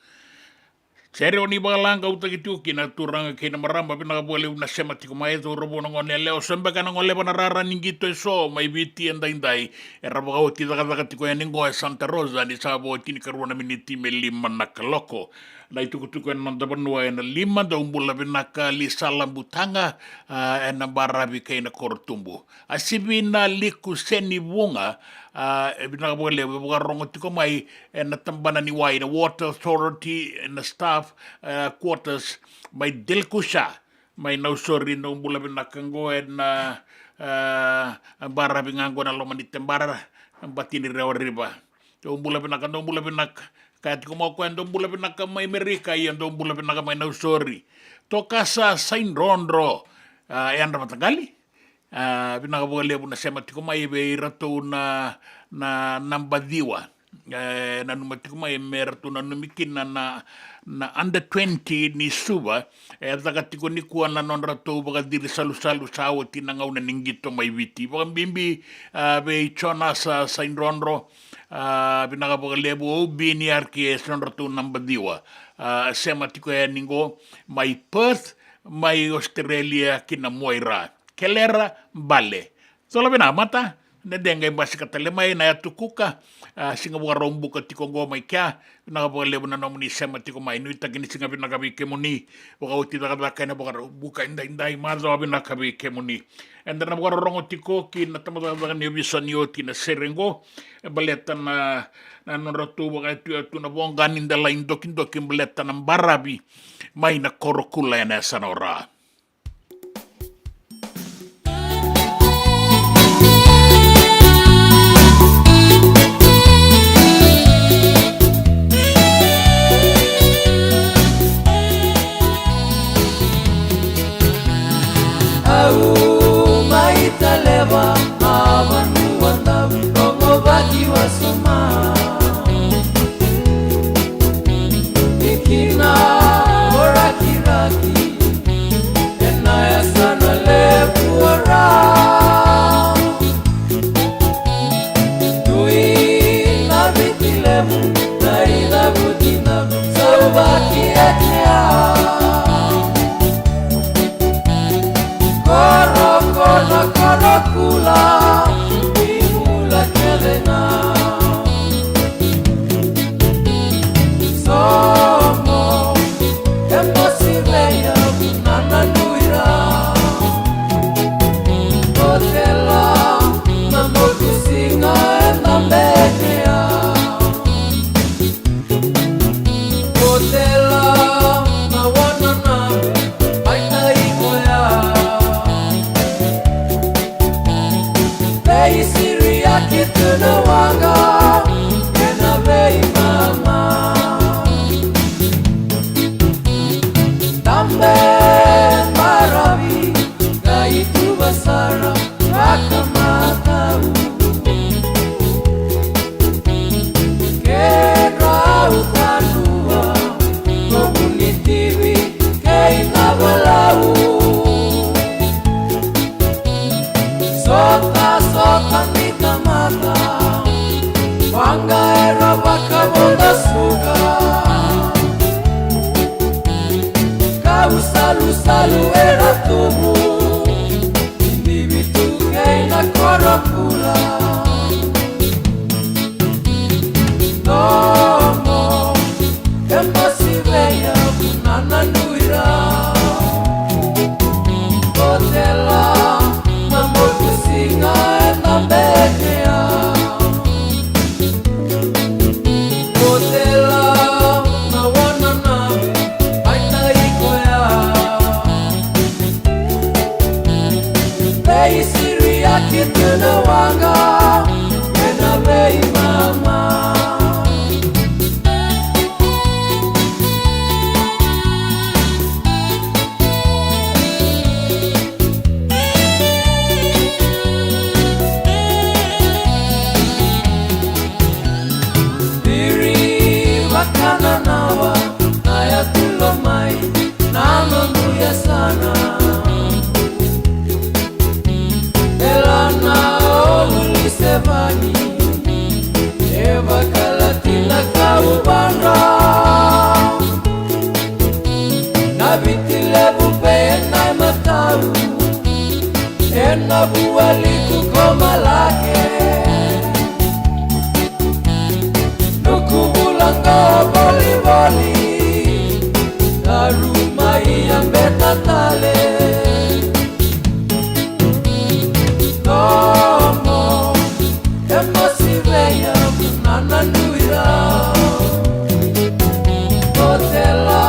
Sere o ni vakalaga utaki tiko kina turaga kei na marama, vinaka vakalevu na sema tiko mai e cauravou na gone yalewa, so beka na goleva na rara ni qito e so mai Viti e daidai. Era vakaoti cakacaka tiko yani qo e Santa Rosa ni sa vo tinikarua na miniti me lima na kaloko. Na itukutuku ena noda vanua ena lima, dou bula vinaka Lisala Butaga, a, ena baravi kei na Korotubu. A Sivina Liku Senivuga, a, e vinaka vakalevu, e vakarogo tiko mai ena tabana ni wai na Water Authority, ena staff, a, quarters, mai Dilkusha, mai Nausori, dou bula vinaka qo ena, a, baravi ga qo na loma ni tebara, Bati ni Rewa River. Dou bula vinaka, dou bula vinaka. Kaya tiko mai o koya, dou bula vinaka mai Merika, ia dou bula vinaka mai Nausori. Tokasa Saidrodro, a, e yadra mataqali. A, vinaka vakalevu na sema tiko mai vei iratou na, na, naba ciwa. E, nanuma tiko mai me ratou nanumi kina na, na under twenty ni Suva. E caka tiko nikua na nodratou vakaciri salusalu sa oti na gauna ni qito mai Viti. Vakabibi, a, vei Jonas, a, Saidrodro, a, vinaka vakalevu, o Bini Arki e sa nodratou naba ciwa. A, sema tiko yani qo mai Perth, mai Australia ki na Moira. Kelera Bale. Cola vinaka mata, na dega e basika tale mai na yatu Kuka, a, siga Vakaraubuka tiko qo mai kea, vinaka vakalevu na nomuni sema tiko mai, nuitaki ni siga vinaka vei kemuni, vakaoti cakacaka ena Vakaraubuka edaidai, macawa vinaka vei kemuni. Eda na vakarorogo tiko ki na tabacakacaka ni ovisa ni oti na sere qo, e baleta na, na nodratou vakayatuyatu na voqa ni delai dokidoki baleta na baravi mai na Korokula ena yasana o Ra. Au mai Taleva, a vanua dau rogovaki wasoma. Ni kina o Rakiraki, ena yasana levu o Ra. Dui na Viti Levu, na icavuti na sauvaki e kea. Koro, koro, Korokula, ni bula kece ga. Somo, e mosi vei au na nanui Ra. Botela, na motu siga e na betea. Botela, na wananavu, ai na ikoya. Veisiriaki tu na waqa, ena veimama. Tabe baravi, qai tuva sara, vakamatau. Kedrau kadua, ko Vunitivi kei Navalau. Sota, sota ni tamata, waqa era vakavoda suka. Kau salusalu era tubu, ni vitu kei na Korokula. Nomo, e mosi vei au na nanui Ra. Botela, na motu siga e na betea. Botela, na wananavu, ai na ikoya. Vani, e vakalati na kauvadra. Na Viti levu vei na matau, ena vualiku ko Malake. Nuku vula qo volivoli, na ruma ia beta tale. Nomo, e masi vei au na nanuira. Botela,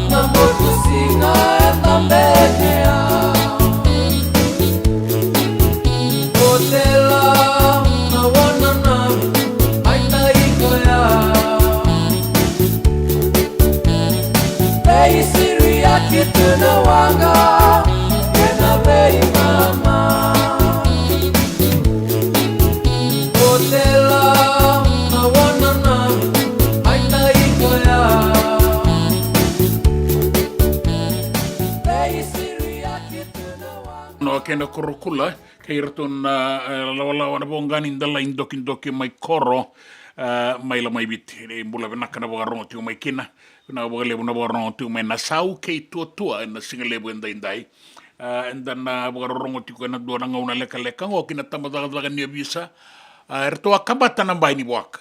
na moku siga e tabenea. Botela, na wananavu, ai na iko ya. Veisiriaki tu na waqa, ena veimama. Botela, na wananavu, ai na iko ya. Veisiriaki tu na waqa. No kena koro kula, kei iratou na, e, lawalawa na voqa ni dalai dokidoki mai koro, e, mai Lomaiviti. Ni bula vinaka na vakarorogo tiko mai kina. Vinaka vakalevu na vakarorogo tiko mai Nasau kei Tuatua ena siga levu edaidai. E, eda na vakarorogo tiko ena dua na gauna lekaleka oqo ki na tabacakacaka ni ovisa. E, eratou a kabata na bai ni vuaka.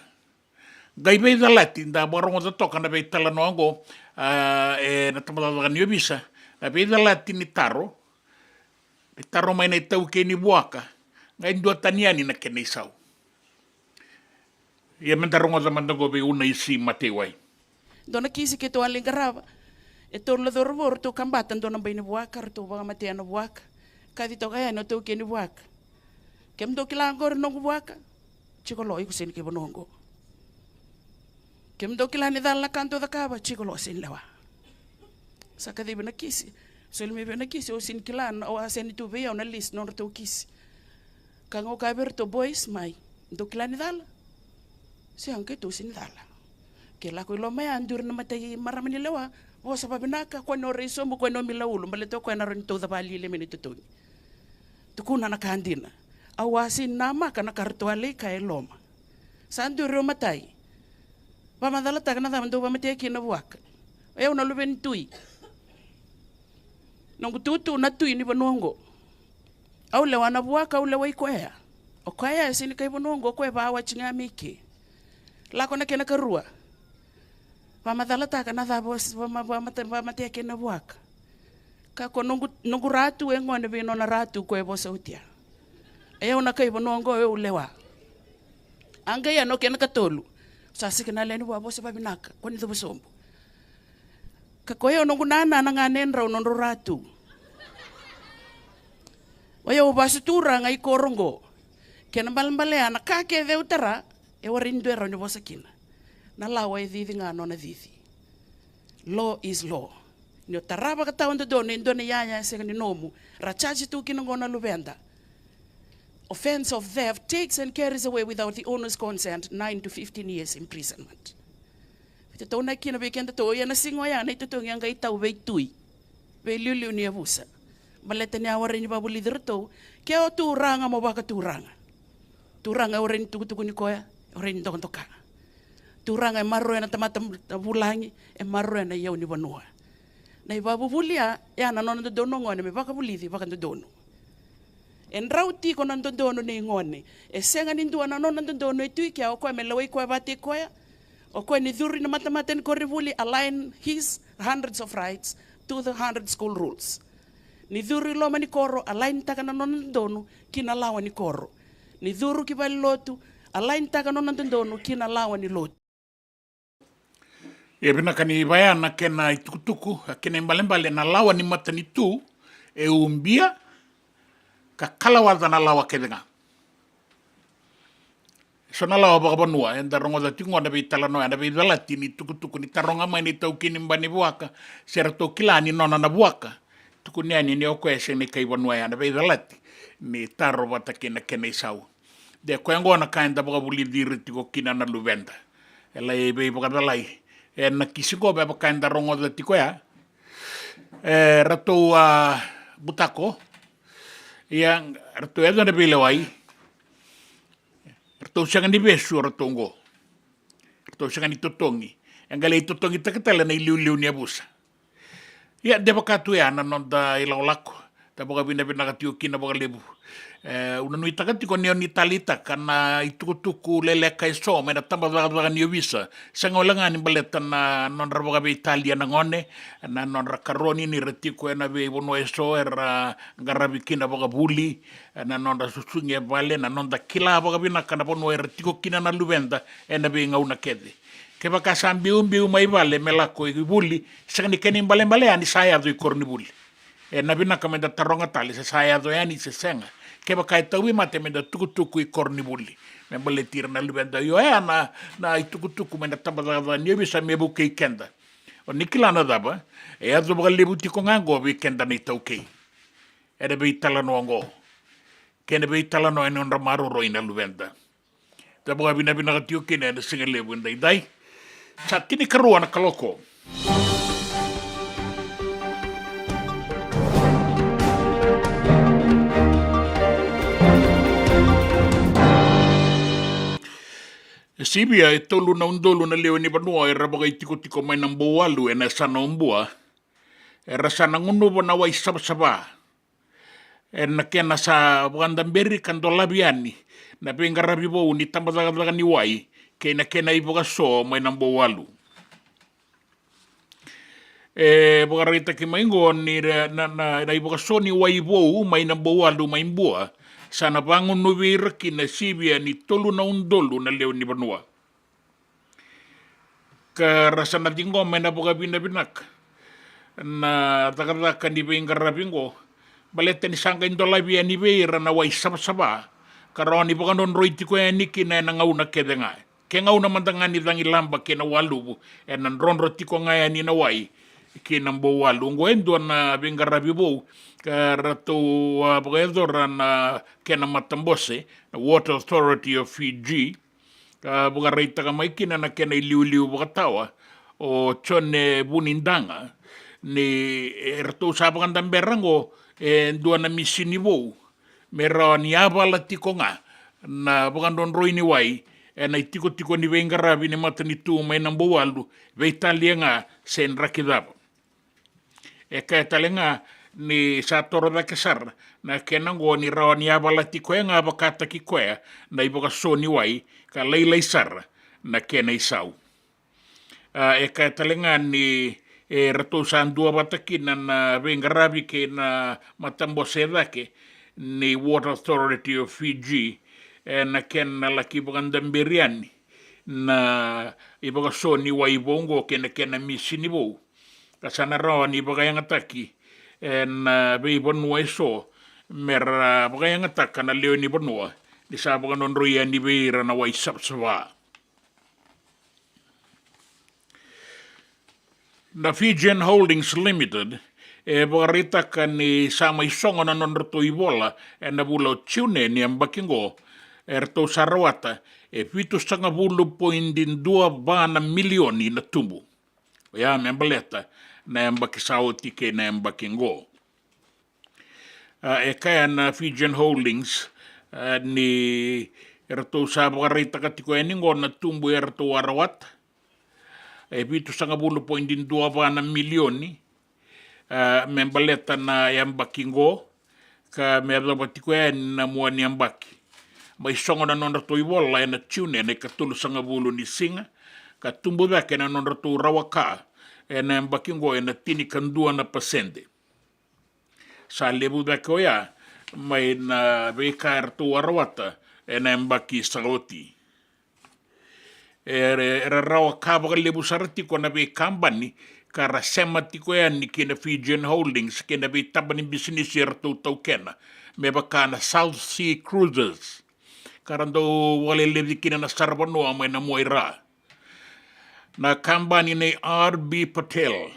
Qai veicalati, da vakarogoca toka na veitalanoa oqo, a, ena tabacakacaka ni ovisa, na veicalati ni taro, ni taro mai na itaukei ni vuaka, qai duatani yani na kena isau. Ia meda rogoca mada oqo vei Unaisi Mateiwai. Dua na kisi keitou a lai qarava. E tolu na cauravou ratou kabata dua na bai ni vuaka, ratou vakamatea na vuaka. Kaci toka yani o taukei ni vuaka. Kemudou kila oqori noqu vuaka? Tiko lo, iko sega ni kai vanua oqo. Kemudou kila ni cala na ka dou cakava? Tiko lo, sega ni lewa. Sa kacivi na kisi. Soli mai vei na kisi, au sega ni kila, au a sega ni tu vei au na list nodratou kisi. Ka qo kaya vei iratou, boys, mai. Dou kila ni cala? Sega, keitou sega ni cala. Ke lako i loma ya, duri na matai marama ni lewa, vosa vavinaka, kua ni o rai sobu, kua ni o mila ulu, baleta o koya na rawa ni tauca vakalalai mai na itotogi. Tukuna na ka dina. Au a sega ni namaka na ka ratou a lai kaya e loma. Sa duri o matai. Vakamacalataka na cava dou vakamatea kina na vuaka. O yau na luve ni tui. Noqu tutu na tui ni vanua oqo. Au lewa na vuaka, au lewai koya. O koya e sega ni kai vanua oqo, o koya e vakawati ga mai ke. Lako na kena karua. Vakamacalataka na cava o s-, vakama-, vakamate-, vakamatea kina na vuaka. Ka ko noqu, noqu ratu e gone vei nona ratu ko e vosa oti ya. E au na kai vanua oqo, e au lewa. A qai ya na kena katolu. Sa sega na lewe ni vua, vosa vavinaka, kua ni cuva sobu. Ka ko e au noqu nana na ganedrau nodrau ratu. O yau vasu turaga i koro oqo. Kena balebale ya na ka kece au tara, e warai ni dua e rawa ni vosa kina. Na lawa e cici ga nona cici. Law is law. Ni o tara vakatawa dodonu e dua na iyaya e sega ni nomu, ra charge tu kina oqo na luveda. Offence of theft takes and carries away without the owner's consent nine to fifteen years imprisonment. Veitataunaki kina vei kedatou, ia na siga oya na itotogi a qai tau veitui, veiliuliu ni yavusa. Baleta ni a warai ni vakavulici iratou, ke o turaga mo vakaturaga. Turaga e warai ni tukutukuni koya, e warai ni dokadoka. Turaga e maroroya na tamata vulagi, e maroroya na iyau ni vanua. Na ivakavuvuli ya, ya na nona dodonu o gone me vakavulici vakadodonu. E drau tiko na dodonu nei gone. E sega ni dua na nona dodonu e tu i kea, o koya me lewai koya vakataki koya. O koya ni curu i na matamata ni koronivuli, align his hundreds of rights to the hundred school rules. Ni curu i loma ni koro, align taka na nona dodonu ki na lawa ni koro. Ni curu ki valenilotu, align taka na nona dodonu ki na lawa ni lotu. E vinaka ni vaya na kena itukutuku, a kena ibalebale na lawa ni matanitu e ubia ka kalawaca na lawa kece ga. So na lawa vakavanua, eda rogoca tiko qo na veitalanoa, na veicalati ni tukutuku ni taroga mai na itaukei ni bai ni vuaka, se ratou kila ni nona na vuaka. Tukuni yani ni o koya e sega ni kai vanua ya, na veicalati ni taro vata kei na kena isau. De koya oqo na ka eda vakavulici ira tiko kina na luveda. E lai veivakacalai. E na kisi qo me vaka eda rogoca tiko ya. E ratou a butako. Ia ratou yaco na veilewai. Ratou sega ni vesu o ratou oqo. Ratou sega ni totogi. E qai lai totogitaka tale na iliuliu ni yavusa. Ia, de vaka tu ya na noda ilakolako. Da vakavinavinaka tiko kina vakalevu. E, au na nuitaka tiko ni o ni taleitaka na itukutuku leleka eso mai na tabacakacaka ni ovisa. Sega wale ga ni baleta na nodra vakaveitalia na gone, na nodra karoni ni ra tiko ena veivanua eso era qaravi kina vakavuli, na nodra susugi e vale, na noda kila vakavinaka na vanua era tiko kina na luveda ena veigauna kece. Kevaka sa biubiu mai vale me lako i vuli, sega ni kena ibalebale yani sa yaco i koronivuli. E na vinaka meda taroga tale se sa yaco yani se sega. Kevaka e tauvimate meda tukutuku i koronivuli me baleti ira na luveda. Io, oya na, na itukutuku mai na tabacakacaka ni ovisa me vukei keda. O ni kila na cava e yaco vakalevu tiko ga oqo vei keda na iTaukei ena veitalanoa oqo, kei na veitalanoa ena nodra maroroi na luveda. Da vakavinavinaka tiko kina ena siga levu edaidai. Sa tinikarua na kaloko. E sivia e tolu na udolu na lewe ni vanua era vakaitikotiko mai na Bouwalu ena yasana o Bua, era sa na gunuva na wai savasava ena kena sa vakadaberi ka dolavi yani na veiqaravi vou ni tabacakacaka ni wai kei na kena ivakaso mai na Bouwalu. E vakaraitaki mai oqo ni ra-, na, na, na ivakaso ni wai vou mai na Bouwalu mai Bua sa na vagunuvi ira kina e sivia ni tolu na udolu na lewe ni vanua. Ka ra sa na ciqoma ena vakavinavinaka na cakacaka ni veiqaravi oqo, baleta ni sa qai dolavi yani vei ira na wai savasava ka rawa ni vakadrodroi tiko yani kina ena gauna kece ga. Ke gauna mada ga ni cagilaba kei na waluvu, ena drodro tiko ga yani na wai ki na Bouwalu. Oqo e dua na veiqaravi vou ka ratou a vakayacora na kena matabose na Water Authority of Fiji. Ka vakaraitaka mai kina na kena iliuliu vakatawa o Jone Vunidaga ni e ratou sa vakadabera oqo e dua na misini vou me rawa ni yavala tiko ga na vakadrodroi ni wai ena itikotiko ni veiqaravi ni matanitu mai na Bouwalu, veitalia ga se draki cava. E kaya tale ga ni sa toro cake sara na kena oqo ni rawa ni yavalati koya ga vakataki koya na ivakaso ni wai ka lailai sara na kena isau. A, e kaya tale ga ni e ratou sa duavata kina na veiqaravi kei na matabose e cake ni Water Authority of Fiji ena kena laki vakadaberi yani na ivakaso ni wai vou oqo kei na kena misini vou. Ka sa na rawa ni vakayagataki ena veivanua eso me ra vakayagataka na lewe ni vanua ni sa vakadrodroi yani vei ira na wai savasava. Na Fijian Holdings Limited e vakaraitaka ni sa mai sogo na nodratou ivola ena vula o Jiune ni yabaki oqo, e ratou sa rawata e vitusagavulu poidi dua va na milioni na tubu. Oya me baleta na yabaki sa oti kei na yabaki oqo. A, e kaya na Fijian Holdings, a, ni eratou sa vakaraitaka tiko yani oqo na tubu eratou a rawata e vitusagavulu poidi dua va na milioni, a, me baleta na yabaki oqo, ka me yacova tiko yani na mua ni yabaki. Mai sogo na nodratou ivola ena Jiune ena ikatolusagavulu ni siga, ka tubu cake na nodratou rawa ka ena yabaki oqo ena tinikadua na pasede. Sa levu cake oya mai na veika eratou a rawata ena yabaki sa oti. Era, era rawa ka vakalevu sara tiko na veikabani ka ra sema tiko yani ki na Fijian Holdings kei na veitaba ni bisinisi eratou taukena, me vaka na South Sea Cruises, ka ra dau vakaleleci kina na saravanua mai na mua i ra. Na kabani nei R B Patel,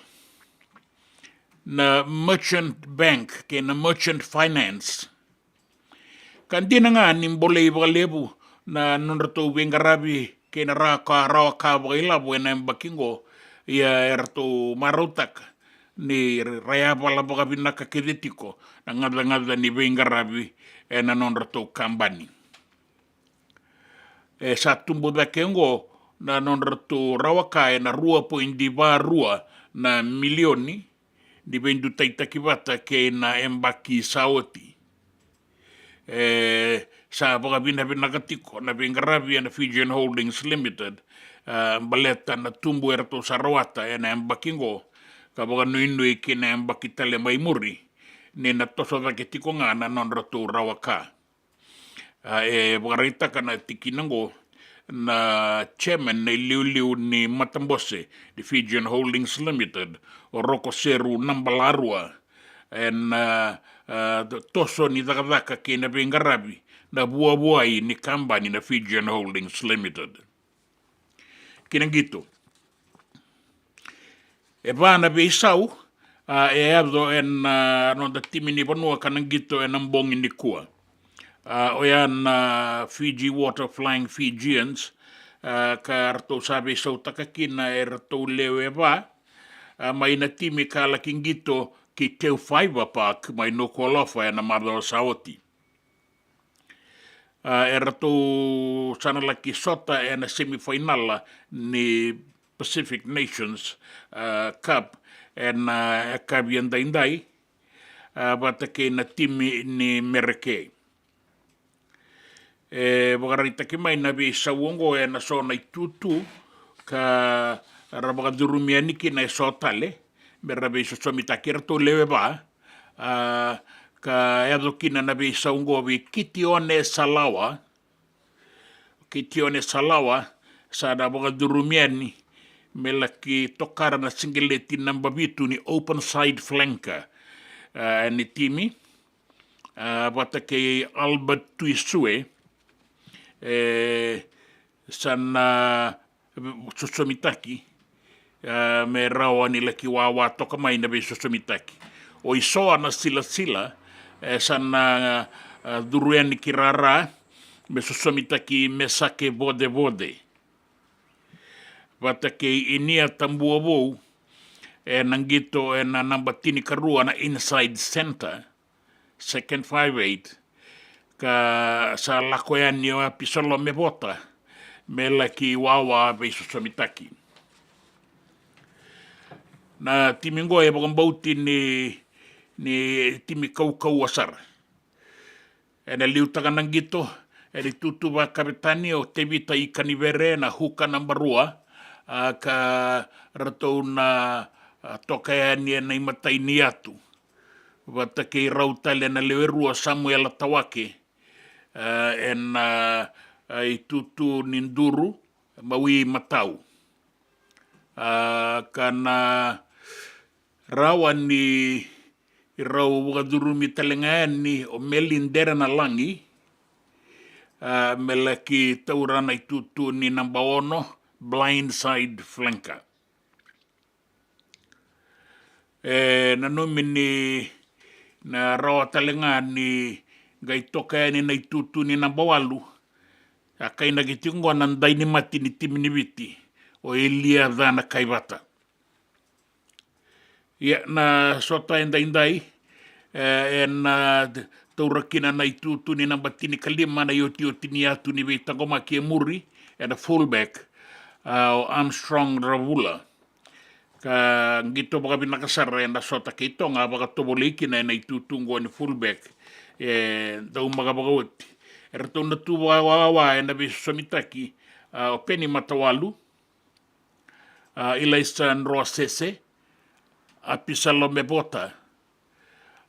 na Merchant Bank kei na Merchant Finance. Ka dina ga ni bolei vakalevu na nodratou veiqaravi kei na rawa ka, rawa ka vakailavo ena yabaki oqo, ia eratou marautaka ni ra yavala vakavinaka kece tiko na gacagaca ni veiqaravi ena nodratou kabani. E sa tubu cake oqo na nodratou rawa ka ena rua poidi va rua na milioni ni veidutaitaki vata kei na yabaki sa oti. E sa vakavinavinaka tiko na veiqaravi ena Fijian Holdings Limited, a, baleta na tubu eratou sa rawata ena yabaki oqo, ka vakanuinui ki na yabaki tale mai muri ni na toso cake tiko ga na nodratou rawa ka. A, e vakaraitaka na tikina oqo na chairman, na iliuliu ni matabose ni Fijian Holdings Limited, o Rokoseru Nabalarua, ena, a, toso ni cakacaka kei na veiqaravi na vuavuai ni kabani na Fijian Holdings Limited. Ki na qito. E va na veisau, a, e yaco ena, a, noda timi ni vanua ka na qito ena bogi nikua. A, oya na Fiji Water Flying Fijians, a, ka ratou sa veisautaka kina e ratou lewe va, a, mai na timi ka laki qito ki Teu Fibre Park mai Nuku'alofa ena macawa sa oti. A, e ratou sa na laki sota ena semifainala ni Pacific Nations, a, Cup ena, a, yakavi edaidai, a, vata kei na timi ni Mereke. E vakaraitaki mai na veisau oqo ena so na itutu ka ra vakacurumi yani kina e so tale me ra veisosomitaki, eratou lewe va, a, ka yaco kina na veisau oqo vei Kitione Salawa. Kitione Salawa sa na vakacurumi yani me laki tokara na siqeleti naba vitu ni open side flanker, a, ni timi, a, vata kei Albert Tuisue, e, sa na sosomitaki, a, me rawa ni laki wawa toka mai na veisosomitaki. O Isoa na Silasila, e, sa na, a, curu yani ki rara me sosomitaki Mesake Vodevode. Vata kei Inia Tabuavou, e, na qito ena naba tinikarua na inside centre, second five eight, ka sa lako yani o Apisalome Vota me laki wawa veisosomitaki. Na timi oqo e vakabauti ni, ni timi kaukauwa sara. Ena liutaka na qito ena itutu vakavetani o Tevita Ikanivere na huka naba rua, a, ka ratou na, a, toka yani ena imatai ni yatu. Vata kei rau tale na lewe rua Samuela Tawake, a, ena, a, itutu ni duru, mawi matau. A, ka na rawa ni rau vakacurumi tale ga yani o Melindere na Lagi, a, me laki taura na itutu ni naba ono, blindside flanker. E nanumi ni na rawa tale ga ni qai toka yani na itutu ni naba walu, a kainaki tiko oqo na dainimati ni timi ni Viti, o Elia Cana Kaivata. Ia, na sota edaidai, e, ena taura kina na itutu ni naba tinikalima na iotioti ni yatu ni veitaqomaki e muri, ena fullback, a, o Armstrong Ravula. Ka qito vakavinaka sara ena sota kei Toga, a vakatovolei kina ena itutu oqo ni fullback, e, daumaka vakaoti. Eratou na tu vakawawa ena veisosomitaki, a, o Peni Matawalu, a, Ilaisa Droasese, Apisalome Vota,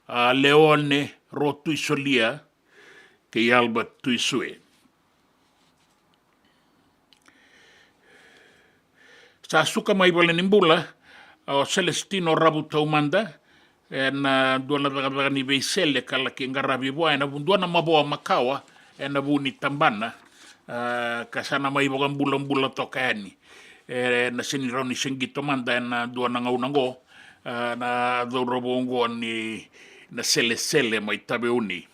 a, Leone Rotuisolia, kei Albert Tuisue. Sa suka mai valenibula, a, o Celestino Ravu Taumada, ena dua na cakacaka ni veisele ka laki qaravi vua ena vu-, dua na mavoa makawa ena vu ni tabana, a, ka sa na mai vakabulabula toka yani. E, na sega ni rawa ni se qito mada ena dua na gauna oqo, a, na cauravou oqo ni Naselesele mai Taveuni.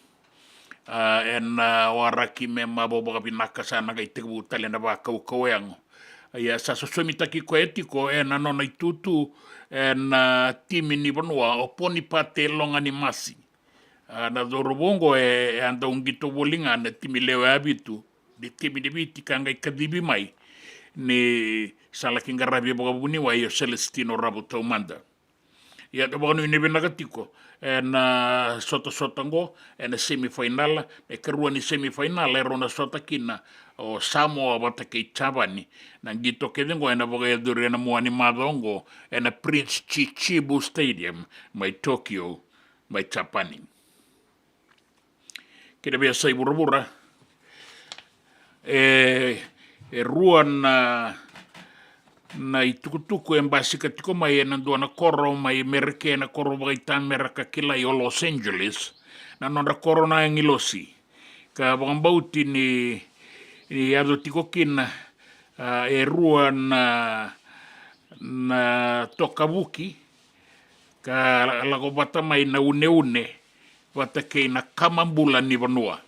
A, ena, a, waraki me mavoa vakavinaka, sa na qai tekivu tale na vakaukauwa yago. Ia sa sosomitaki koya tiko ena nona itutu ena, a, timi ni vanua o Ponipate Loganimasi. A, na cauravou oqo e, e a dau qito voli ga na timi lewe vitu, ni timi ni Viti ka qai kacivi mai ni sa laki qaravi vakavuniwai o Celestino Ravu Taumada. Ia da vakanuinui vinaka tiko ena sotasota oqo, ena semifinal, na ikarua ni semifinal e rau na sota kina o Samoa vata kei Japani. Na qito kece oqo ena vakayacori ena mua ni macawa oqo ena Prince Chichibu Stadium mai Tokyo, mai Japani. Kei na veiyasai vuravura, e, e rua na, na itukutuku e basika tiko mai ena dua na koro mai Merika, na koro vakaitamera ka kilai o Los Angeles, na nodra koro na agilosi. Ka vakabauti ni, ni yaco tiko kina, a, e rua na, na tokavuki, ka lako vata mai na uneune vata kei na kama bula ni vanua.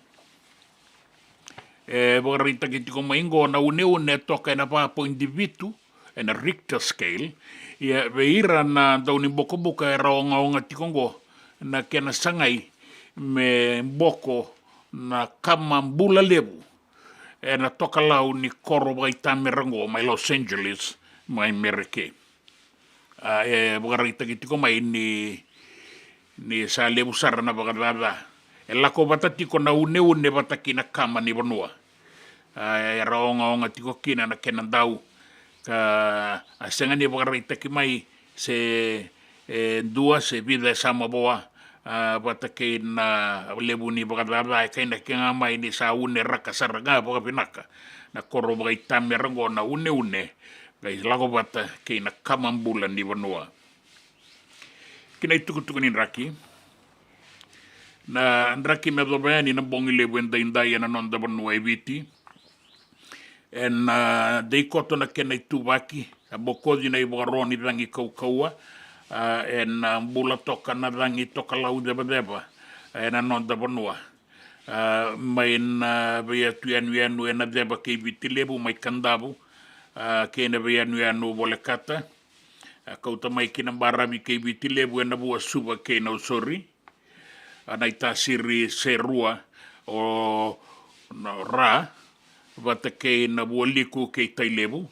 E vakaraitaki tiko mai oqo na uneune e toka ena va poidi vitu ena Richter scale. Ia vei ira na daunibokobuka era ogaoga tiko oqo, na kena sagai me boko na kama bula levu ena tokalau ni koro vakaitamera oqo mai Los Angeles, mai Merika. A, e vakaraitaki tiko mai ni, ni sa levu sara na vakacaca. E lako vata tiko na uneune vata kei na kama ni vanua. A, era ogaoga tiko kina na kena dau. Ka a sega ni vakaraitaki mai se, e, dua se vica e sa mavoa, a, vata kei na levu ni vakacaca. E kainaki ga mai ni sa une raka sara ga vakavinaka na koro vakaitamera oqo na uneune, qai lako vata kei na kama bula ni vanua. Ki na itukutuku ni draki. Na draki me yacova yani na bogi levu edaidai ena noda vanua e Viti. Ena, a, dei koto na kena ituvaki, a, bokoci na ivakaro ni cagi kaukauwa, a, ena, a, bula toka na cagi tokalau cevaceva, a, ena noda vanua. A, mai na veiyatu yanuyanu ena ceva kei Viti Levu mai Kadavu, a, kei na veiyanuyanu volekata, a, kauta mai ki na baravi kei Viti Levu ena vua Suva kei Nausori. A, na itasiri se rua o na Ra, vata kei na vua Liku kei Tailevu.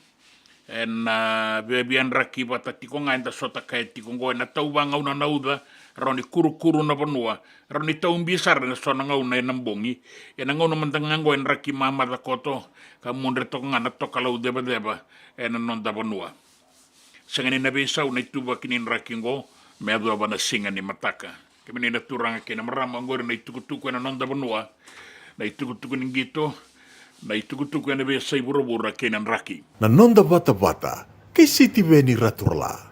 Ena, a, viavia draki vata tiko ga eda sota kaya tiko oqo, ena tauva gauna na uca, rawa ni kurukuru na vanua, rawa ni taubi sara ena so na gauna ena bogi. Ena gauna mada ga oqo e draki mamaca koto, ka mudre toka ga na tokalau cevaceva ena noda vanua. Sega ni na veisau na ituvaki ni draki oqo me yacova na siga ni mataka. Kemuni na turaga kei na marama, oqori na itukutuku ena noda vanua, na itukutuku ni qito, na itukutuku ena veiyasai vuravura kei na draki. Na noda vatavata kei Sitiveni Raturala.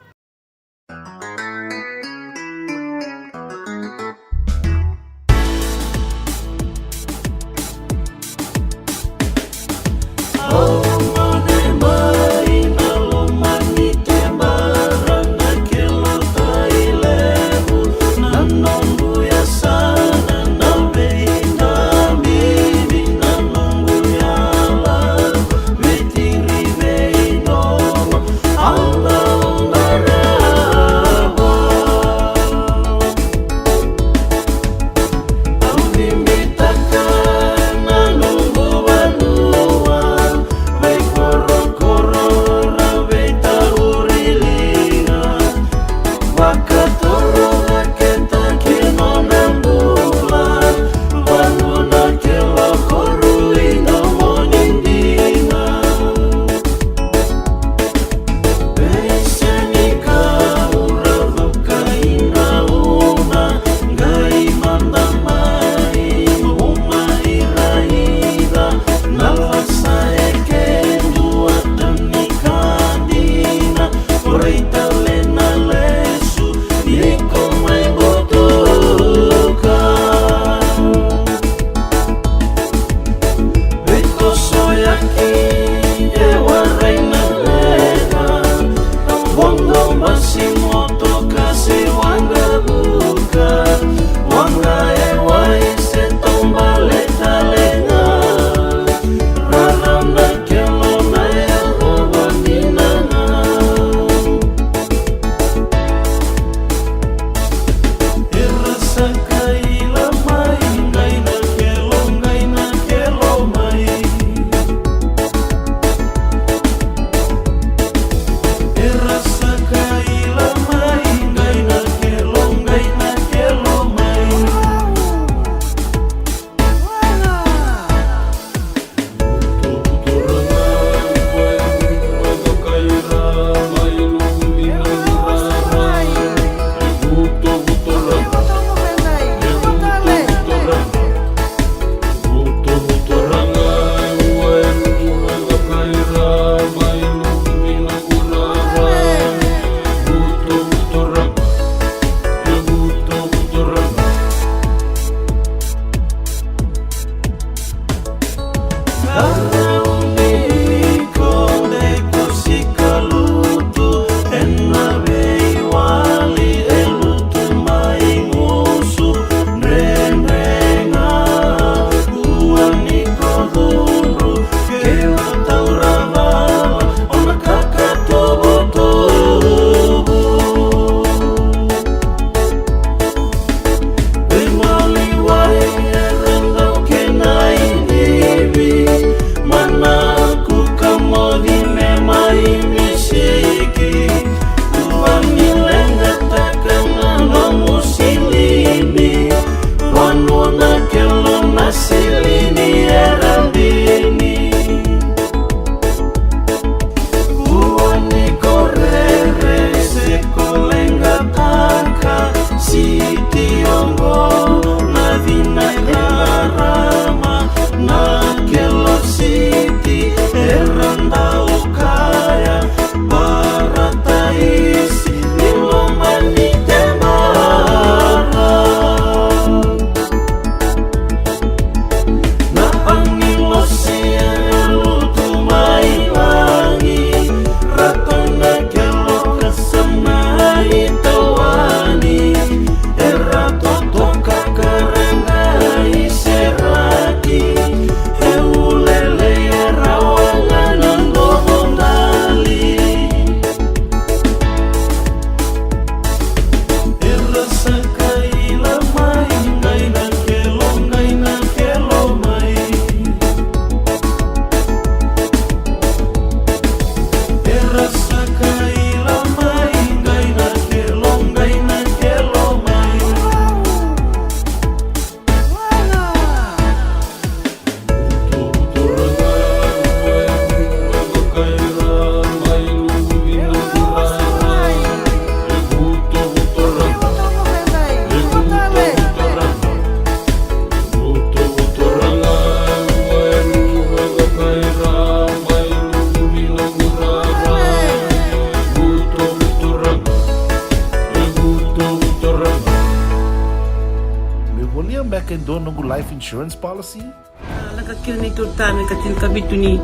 Beka e dua noqu life insurance policy? A, lako kina na neitou tane ka tinikavitu ni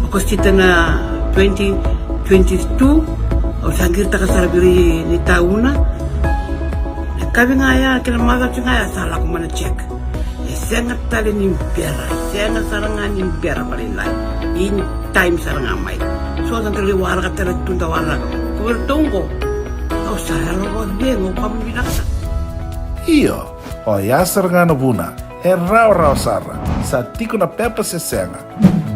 Okosita na twenty twenty-two. Au sa qiritaka sara vei ira na itauna. Na kavi ga ya kei na macawa ga ya sa lako mai na check. E sega tale ni bera, e sega sara ga ni bera vakalailai. In time sara ga mai. So da dau waraka tale tu da waraka. Ko vei ratou oqo. Au sa yalo vakacegu, au vakavinavinaka. Io, oya sara ga na vuna. E rawarawa sara. Sa tiko na pepa se sega.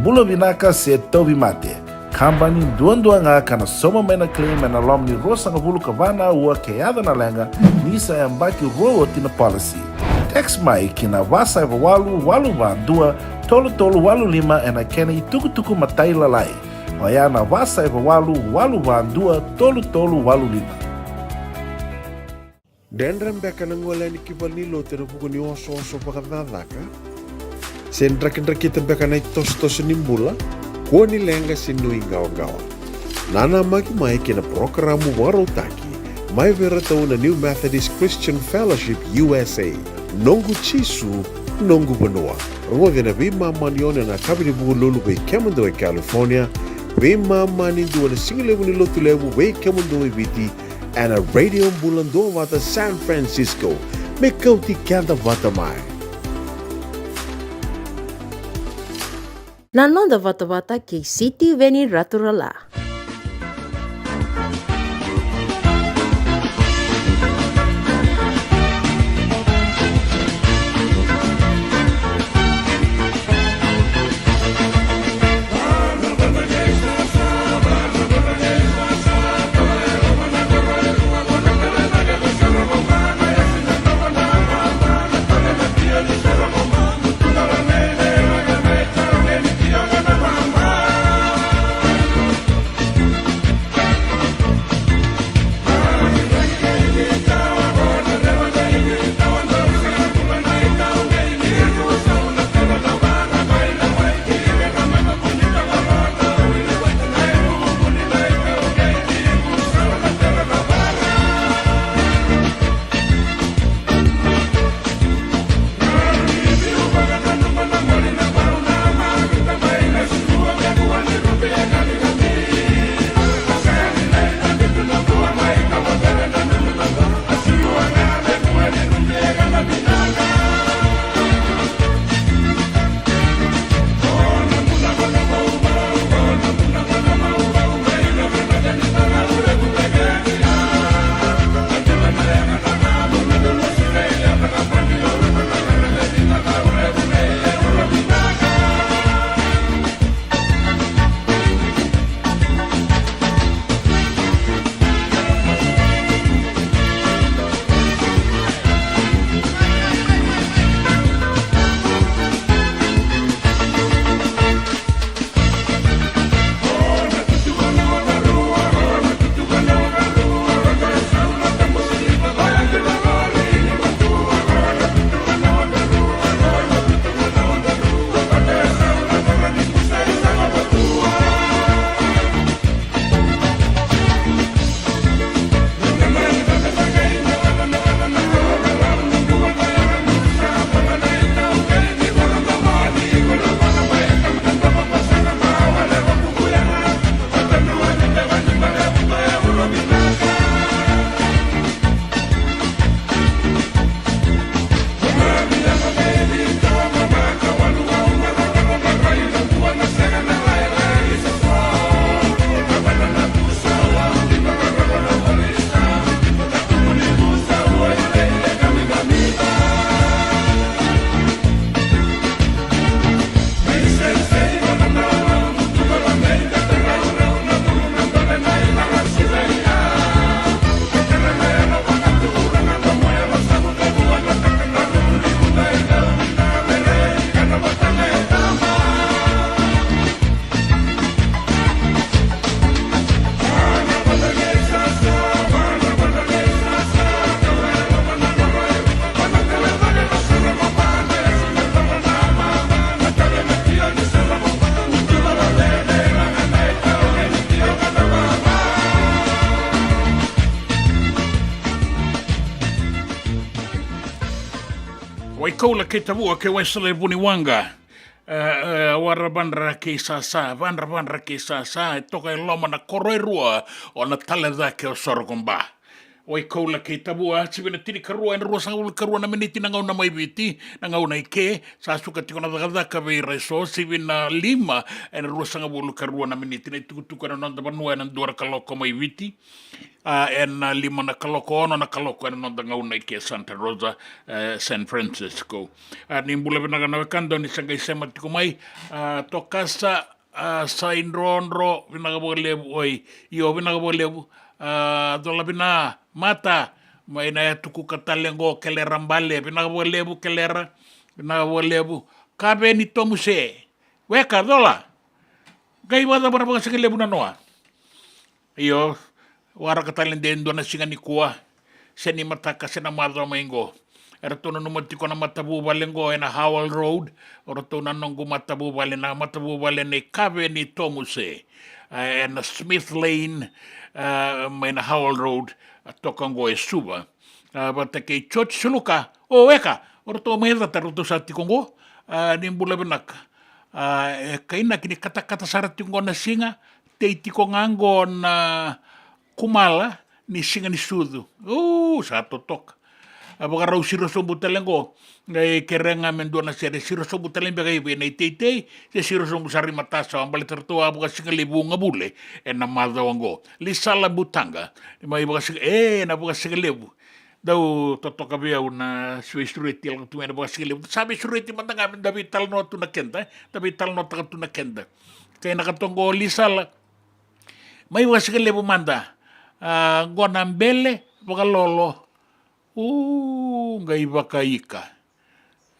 Bula vinaka se tauvimate. Kabani duadua ga ka na sauma mai na claim ena loma ni ruasagavulu ka va na aua ke yaco na leqa ni sa yabaki rua oti na policy. Text mai ki na va saiva walu walu va dua tolu tolu walu lima ena kena itukutuku matailalai. Oya na va saiva walu walu va dua tolu tolu walu lima. Dredre beka na gole yani ki valenilotu ena vuku ni osooso vakacakacaka? Se drakidrakita beka na itosotoso ni bula? Kua ni leqa se nuiqawaqawa. Nanamaki mai ki na parokaramu vakarautaki mai vei iratou na New Methodist Christian Fellowship U S A. Noqu Jisu, noqu vanua. Rogoci ena veimama ni ono ena yakavi ni Vukelulu vei kemudou e California, veimama ni dua na sigalevu ni Lotulevu vei kemudou e Viti, ena Radio Bula Duavata San Francisco. Me kauti keda vata mai. Na noda vatavata kei Sitiveni Raturala. Waikoula kei Tavua kei Waisala e Vuniwaqa. E, e, Wara Vadra kei Sasa, Vadra Vadra kei Sasa, e toka e loma na koro e rua, o na tale cake o Sorokoba. Waikoula kei Tavua, sivi na tinikarua ena ruasagavulu karua na miniti na gauna mai Viti, na gauna i ke, sa suka tiko na cakacaka vei ira eso, sivi na lima ena ruasagavulu karua na miniti, na itukutuku ena noda vanua ena dua na kaloko mai Viti. A, ena lima na kaloko, ono na kaloko ena noda gauna i ke Santa Rosa, e, San Francisco. A, ni bula vinaka na wekada ni sa qai sema tiko mai, a, Tokasa, a, Saidrodro, vinaka vakalevu, oi, io, vinaka vakalevu, a, Cola Vina, Mata, mai na yatu Kuka tale qo, Kelera Bale, vinaka vakalevu, Kelera, vinaka vakalevu, Kaveni Tomuse, weka, Cola, qai vakacava na vakasigalevu na noa? Io, waraka tale de dua na siga nikua, se ni mataka se na macawa mai qo. Eratou nanuma tiko na matavuvale qo ena Howell Road, o ratou na noqu matavuvale, na matavuvale nei Kaveni Tomuse, e, ena Smith Lane, e, mai na Howell Road, a, toka qo e Suva. A, vata kei George Suluka, o weka, o ratou mai Cata, ratou sa tiko qo, a, ni bula vinaka. A, e kainaki ni katakata sara tiko qo na siga, tei tiko ga qo na kumala ni siga ni sucu. U, sa totoka. A, vakarau siro sobu tale qo, qai kere ga me dua na sere, siro sobu tale beka i vei na iteitei, se siro sobu sara i matasawa, baleta ratou a vakasigalevu gavule ena macawa qo. Lisala Butaqa, mai vakasiga-, e, na vakasigalevu. Dau totoka vei au na veisureti e lako tu mai na vakasigalevu. Sa veisureti mada ga me da veitalanoa tu na keda, e? Da veitalanoataka tu na keda. Kei na katoqo Lisala. Mai vakasigalevu mada. A, qo na bele vakalolo. U, qai vakaika.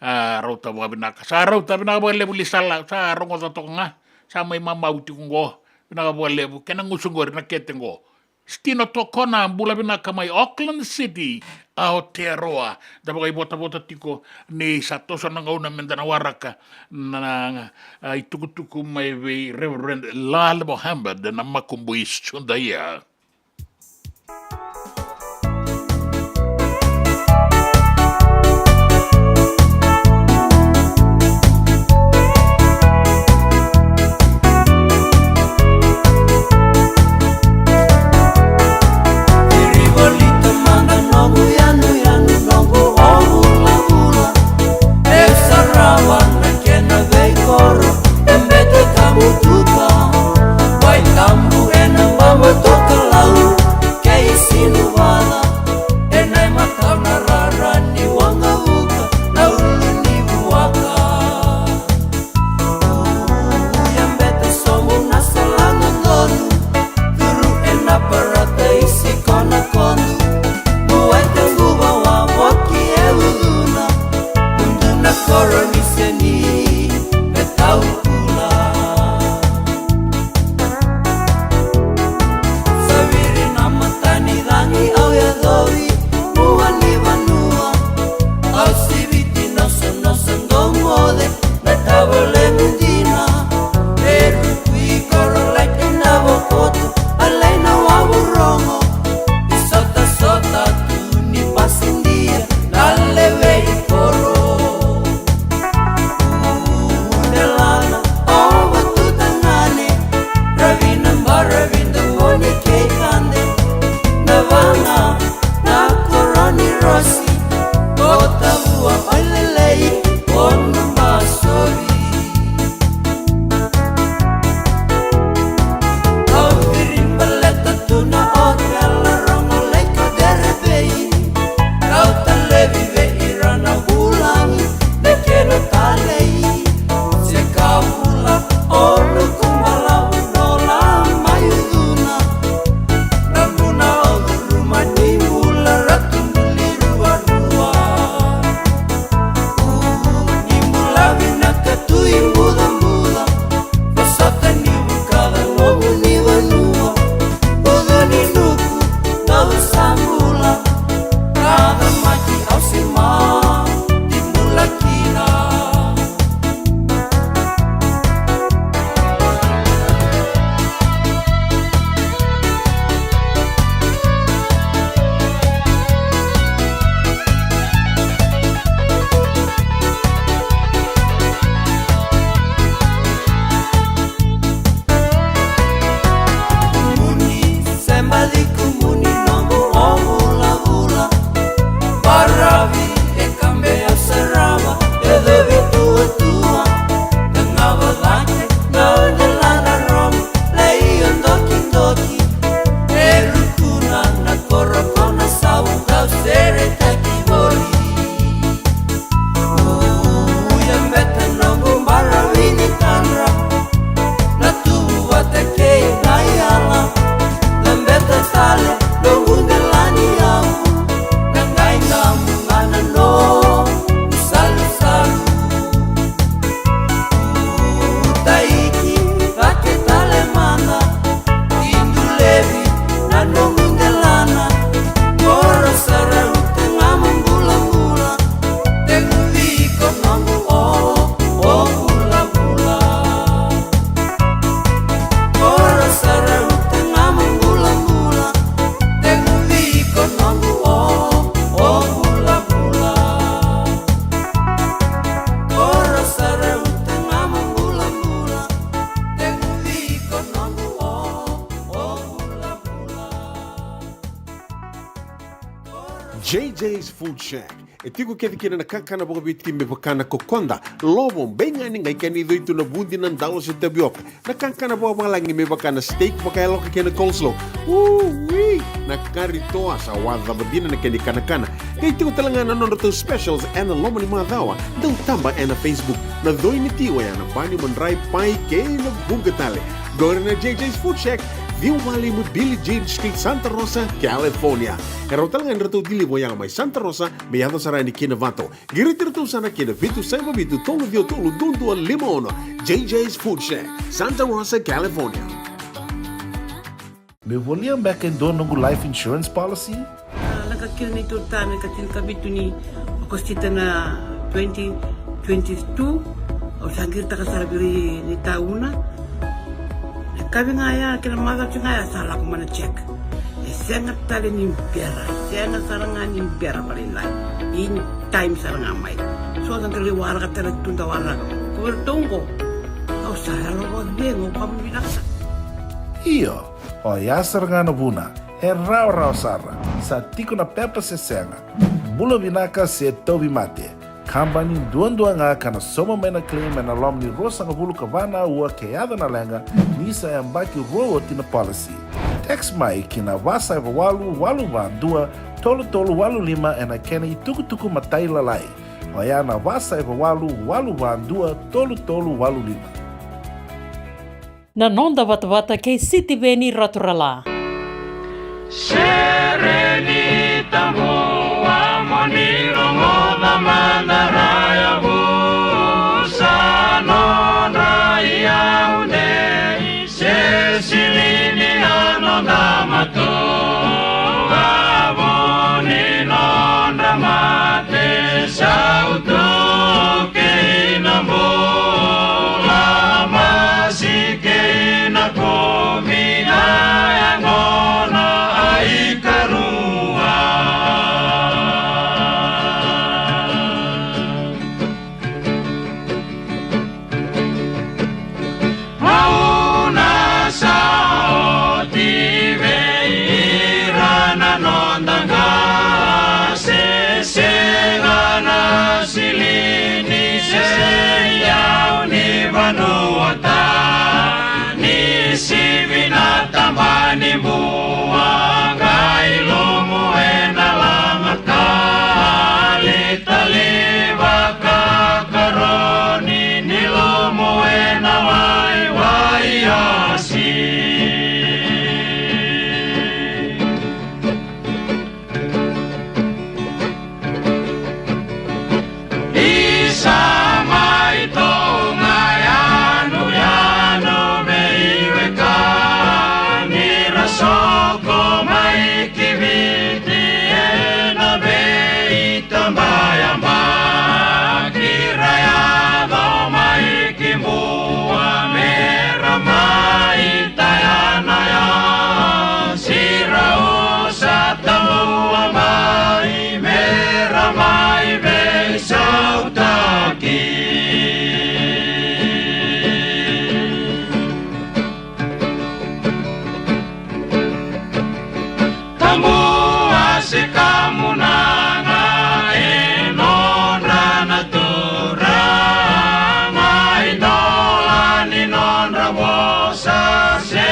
A, rauta vakavinaka. Sa rauta, vinaka vakalevu Lisala. Sa rogoca toka ga. Sa mai mamau tiko qo. Vinaka vakalevu. Kena gusu qori na kete qo. Stino Tokona, bula vinaka mai Auckland City, Aotearoa. Da vakaivotavota tiko ni sa toso na gauna me da na waraka na, a, itukutuku mai vei Reverend Lal Mohammed na makubui Sudaia. Virivolita mada noqu yanuyanu, noqu o vulavula. E sarava na kena veikoro, e bete ka mutuka. Wai tabu ena baba toka. J J's Food Shack. E tiko kece kina na kakana vakaviti me vaka na kokoda, lovo, beigani, qai kena icoi tu na vudi, na dalo se tavioka. Na kakana vakavalagi me vaka na steak vakayaloka kei na coleslaw. Ui! Na kari toa sa wacava dina na kena ikanakana. Qai tiko tale ga na nodratou specials ena loma ni macawa. Dau taba ena Facebook. Na coi ni ti oya na bani, madrai, pai kei na vuqa tale. Qori na J J's Food Shack, ciwa walu lima Billie Jean Street, Santa Rosa, California. E rawa tale ga ni ratou deliver oya mai Santa Rosa me yaco sara yani ki Novato. Qiriti iratou sara ki na vitu saiva vitu tolu ciwa tolu dua dua lima ono. J J's Food Shack, Santa Rosa, California. Meu volia beka e dua noqu life insurance policy? A, lako kina neitou retirement ena ika tinikavitu ni Okosita na twenty twenty-two. Au sa qiritaka sara vei ira na itauna. Na yakavi ga ya kei na macawa ga ya sa lako mai na check. E sega tale ni bera, e sega sara ga ni bera vakalailai. In time sara ga mai. So da qai waraka tale tu, da waraka. Ko iratou qo, au sa yalo vakacegu, au vakavinavinaka sara. Io, oya sara ga na vuna. E rawarawa sara. Sa tiko na pepa se sega. Bula vinaka se tauvimate. Kabani duadua ga ka na sauma mai na claim ena loma ni ruasagavulu ka va na aua ke yaco na leqa, ni sa yabaki rua oti na policy. Text mai ki na va saiva walu walu va dua tolu tolu walu lima ena kena itukutuku matailalai. Oya na va saiva walu walu va dua tolu tolu walu lima. Na noda vatavata kei Sitiveni Raturala. Sereni tabu, a mo ni rogoca mada, ra yavusa nodra iyau nei se silini na noda matua, a vo ni nodra mate, sautu kei na bula, masi kei na kumi, na yagona a ikarua. Gauna sa oti vei ira na noda qase, sega na silini se iyau ni vanua tani, sivi na tabani bua, qai lumu ena lamakali, taliva ka karoni, ni lumu ena waiwai asi. Isa mai toga yanuyanu vei wekani ra soko mai ki Viti ena veitabayabaki, ra yaco mai ki Bua me ra mai taya na yasi, ra usa tabua mai me ra mai veisautaki. Tabua se kamunaga e nodra na turaga, idola ni nodra vosa se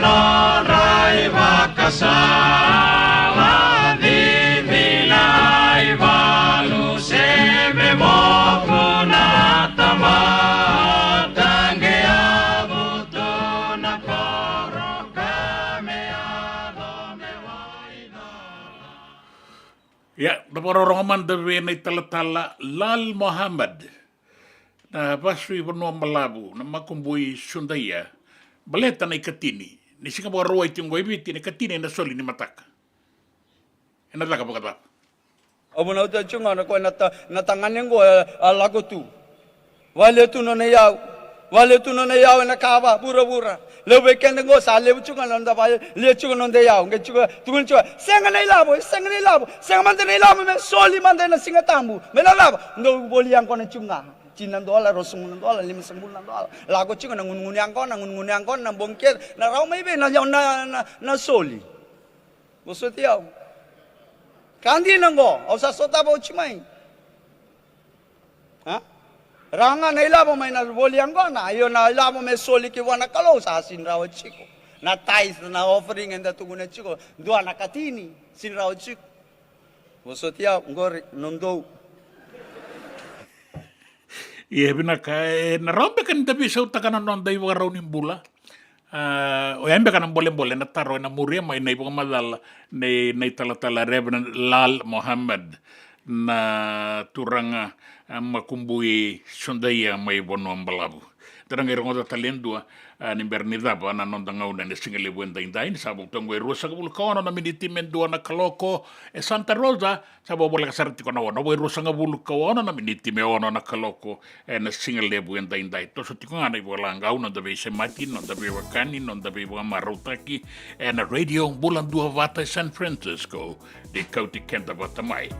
nodra ivakasala, civi na ivalu se me moku na tamata, qai yavu tu na koro ka me yaco me wai. Ia, da vakarorogo mada vei na italatala Lal Mohammed, na vasu i Vanua Balavu, na makubui Sudaia, baleta na ikatini. Ni siga Vakarauwai tiko qo i Viti, na ikatini ena soli ni mataka. Ena caka vakacava? Au vunauta tiko ga na koya na ta-, na tagane qo, e, a lako tu. Vale tu nona iyau. Vale tu nona iyau ena kava vuravura. Levu vei keda qo sa levu tiko ga na noda vale, lia tiko na noda iyau. Qai tiko, tukuna tiko, sega na ilavo, sega na ilavo, sega mada na ilavo, me soli mada ena Siga Tabu. Me na cava? Dou voli yaqona tiko ga. Tini na dola, ruasagavulu na dola, limasagavulu na dola. Lako tiko na gunugunu yaqona, gunugunu yaqona, na bogi kece, na rawa mai vei na, na, na, na soli. Vosoti au. Ka dina qo, au sa sotava oti mai. A? Rawa ga na ilavo mai na voli yaqona, io na ilavo me soli ki vua na Kalou sa sini rawa tiko. Na tithe, na offering eda tukuna tiko, dua na katini, sini rawa tiko. Vosoti au, qori, nodou. Ia, vinaka, e, na rawa beka ni da veisautaka na noda ivakarau ni bula. A, oya beka na bolebole na taro ena muria mai na ivakamacala nei, na italatala Reverend Lal Mohammed, na turaga, a, makubui sodaia mai Vanua Balavu. Da na qai rogoca tale e dua, a, ni bera ni cava na noda gauna ena siga levu edaidai, ni sa vo toka qo e ruasagavulu ka ono na miniti me dua na kaloko, e Santa Rosa, sa vo voleka sara tiko na ono, vo e ruasagavulu ka ono na miniti me ono na kaloko, ena siga levu edaidai. Toso tiko ga na ivakalagau, noda veisemati, noda veiwekani, noda veivakamarautaki, ena Radio Bula Duavata e San Francisco. Ni kauti keda vata mai.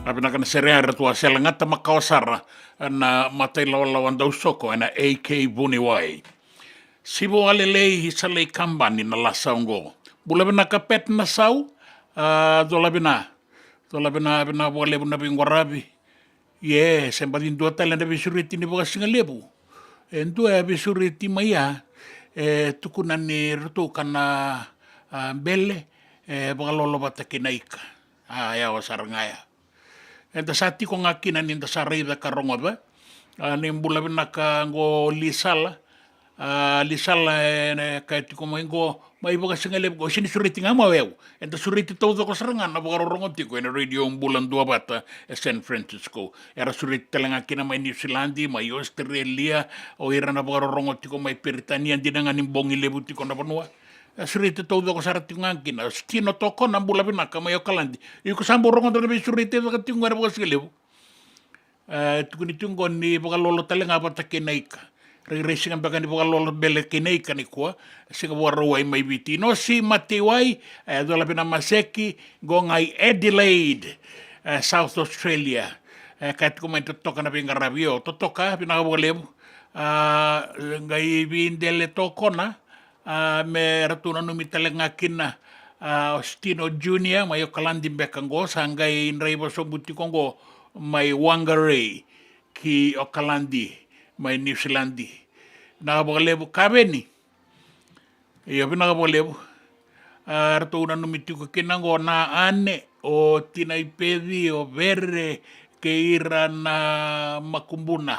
Vinaka na sere ya, eratou a se lagata makawa sara na mata ilawalawa Dausoko ena A K Vuniwai. Sivo a lelei i Salei Kabani na lasa oqo. Bula vinaka Pet Nasau, a, cola vina. Cola vina, vinaka vakalevu na veiqaravi. Ia, se baci dua tale na veisureti ni vakasigalevu. E dua e veisureti mai ya, e tukuna ni ratou ka na, a, bele, e vakalolo vata kei na ika. A, yawa sara ga ya. Eda sa tiko ga kina ni da sa raica ka rogoca. A, ni bula vinaka qo Lisala. A, Lisala, e, e kaya tiko mai qo, mai vakasigalevu qo, sega ni sureti ga mai o yau. Eda sureti taucoko sara ga na vakarorogo tiko ena Radio Bula Duavata e San Francisco. Era sureti tale ga kina mai Niusiladi, mai Australia, o ira na vakarorogo tiko mai Peritania, dina ga ni bogi levu tiko na vanua. E sureti taucoko sara tiko ga kina. Stino Tokona, bula vinaka mai Okaladi. Iko sa bau rogoca na veisureti e caka tiko ga ena vakasigalevu. E tukuni tiko qo ni vakalolo tale ga vata kei na ika. Rairai sega beka ni vakalolo bele kei na ika nikua. Sega Vakarauwai mai Viti. Nosi Mateiwai, e cola vina Maseki, qo ga i Adelaide, e South Australia. E kaya tiko mai totoka na veiqaravi, o totoka, vinaka vakalevu. A, qai Videle Tokona, a, me ratou nanumi tale ga kina, a, o Stino Junior mai Okaladi beka qo, sa qai draiva sobu tiko qo mai Whangarei ki Okaladi mai Niusiladi. Vinaka vakalevu Kaveni. Io, vinaka vakalevu. A, ratou nanumi tiko kina qo na Ane, o Tina i Peci, o Vere, kei ira na Makubuna.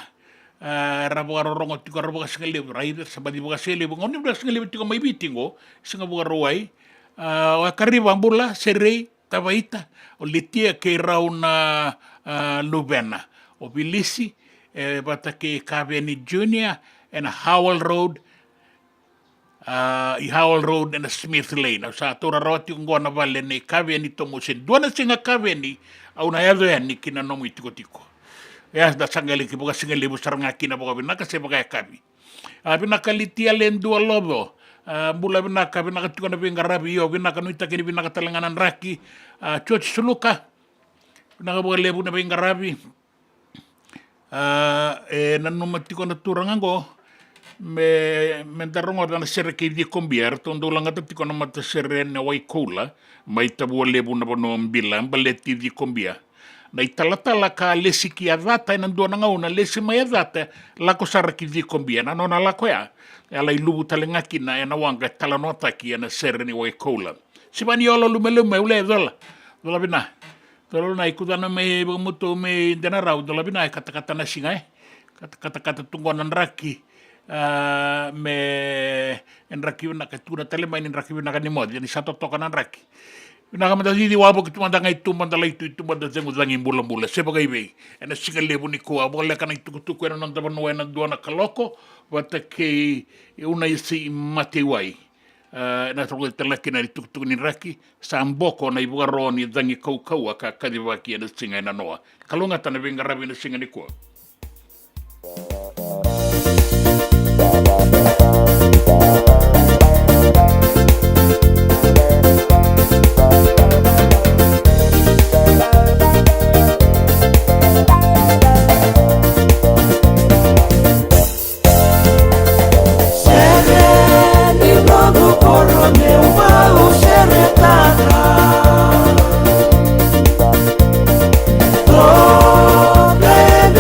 A, ra vakarorogo tiko, ra vakasigalevu, ra ira sa baci vakasigalevu. Gauna ni vakasigalevu tiko mai Viti qo, Siga Vakarauwai. A, o Akariva bula, Serei, Tavaita, o Litia kei rau na, a, luvena. O Vilisi, e, vata kei Kaveni Junior, ena Howell Road, a, i Howell Road ena Smith Lane. Au sa taura rawa tiko qo na vale nei Kaveni Tomosi. Dua na siga Kaveni, au na yaco yani ki na nomu itikotiko. Ia, da sa qai laki vakasigalevu sara ga kina vakavinaka se vakayakavi. A, vinaka Litia Ledua Lovo. A, bula vinaka, vinaka tiko na veiqaravi, io, vinaka, nuitaki ni vinaka tale ga na draki. A, George Suluka. Vinaka vakalevu na veiqaravi. A, e nanuma tiko na turaga qo me, me da rogoca na sere kei Cikobia, eratou dau lagata tiko na matasere ena Waikoula, mai Tavualevu na vanua o Bila, baleti Cikobia. Na italatala ka lesi ki Yacata ena dua na gauna, lesi mai Yacata, lako sara ki Cikobia, na nona lako ya, e a lai luvu tale ga kina ena waqa e talanoataki ena sere ni Waikoula. Sivani Olo Lumelume, ule, cola. Cola vina. Cola vina, i Kucana mai Vakamutu mai Denarau, cola vina, e katakata na siga, e. Kata, katakata tu qo na draki, a, me, e draki vinaka, e tukuna tale mai ni draki vinaka ni moce, ni sa totoka na draki. Vinaka mada Cici Wavoki, tu mada ga i tuba, da lai tu i tuba, da cegu cagi bulabula, se vakaivei. Ena siga levu nikua, vakaleka na itukutuku ena noda vanua ena dua na kaloko, vata kei Unaisi Mateiwai. A, ena rogoci tale ga kina na itukutuku ni draki, sa boko na ivakaro ni cagi kaukauwa ka kacivaki ena siga ena noa. Kalougata na veiqaravi ena siga nikua. Sere ni noqu koro meu vau seretaka. Toka e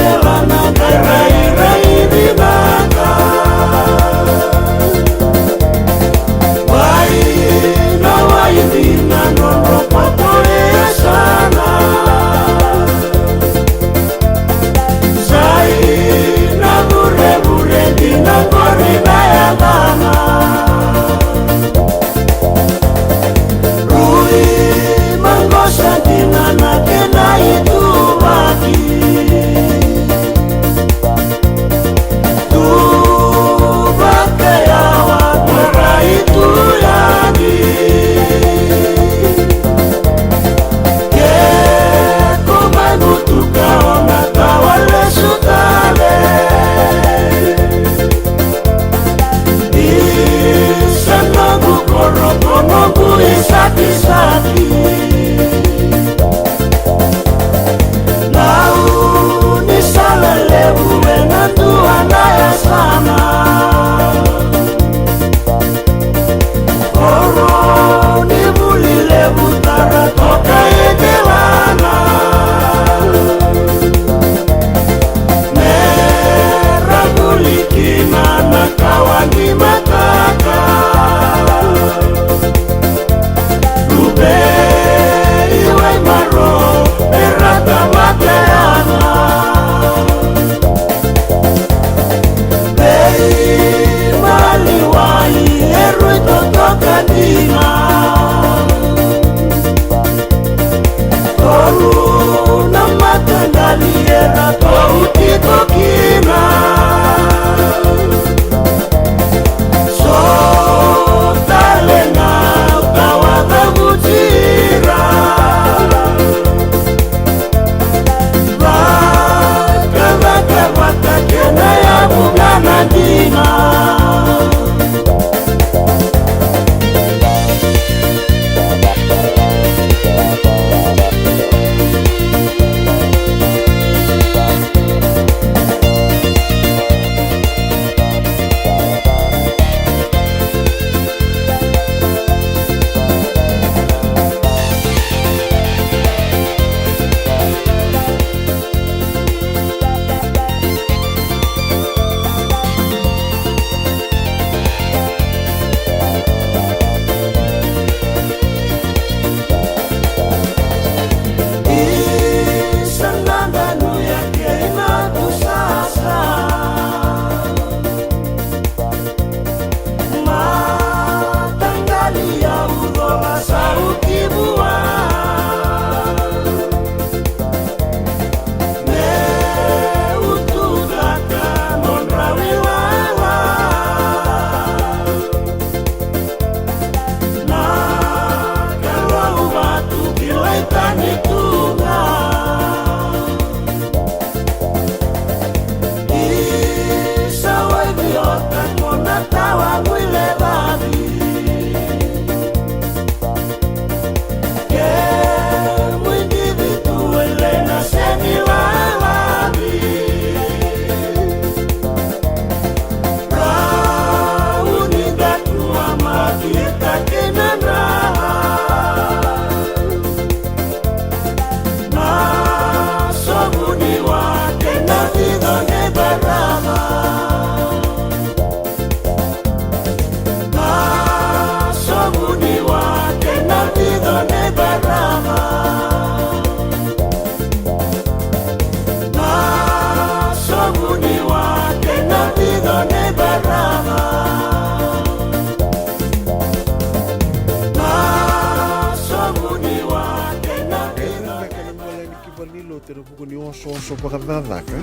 Lotu ena vuku ni osooso vakacakacaka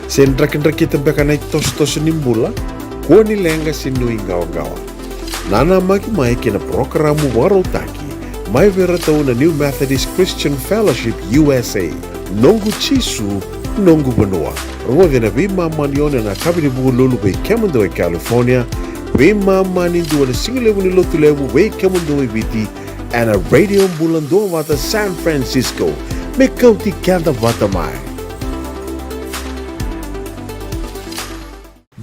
se drakidrakita beka na itosotoso ni bula, kua ni leqa se nuiqawaqawa. Nanamaki mai kei na parokaramu vakarautaki mai vei iratou na New Methodist Christian Fellowship U S A, Noqu Jisu, Noqu Vanua. Rogoci ena veimama ni ono ena yakavi ni Vukelulu vei kemudou e California, veimama ni dua na sigalevu ni Lotulevu vei kemudou e Viti, ena Radio Bula Duavata San Francisco. Me kauti keda vata mai.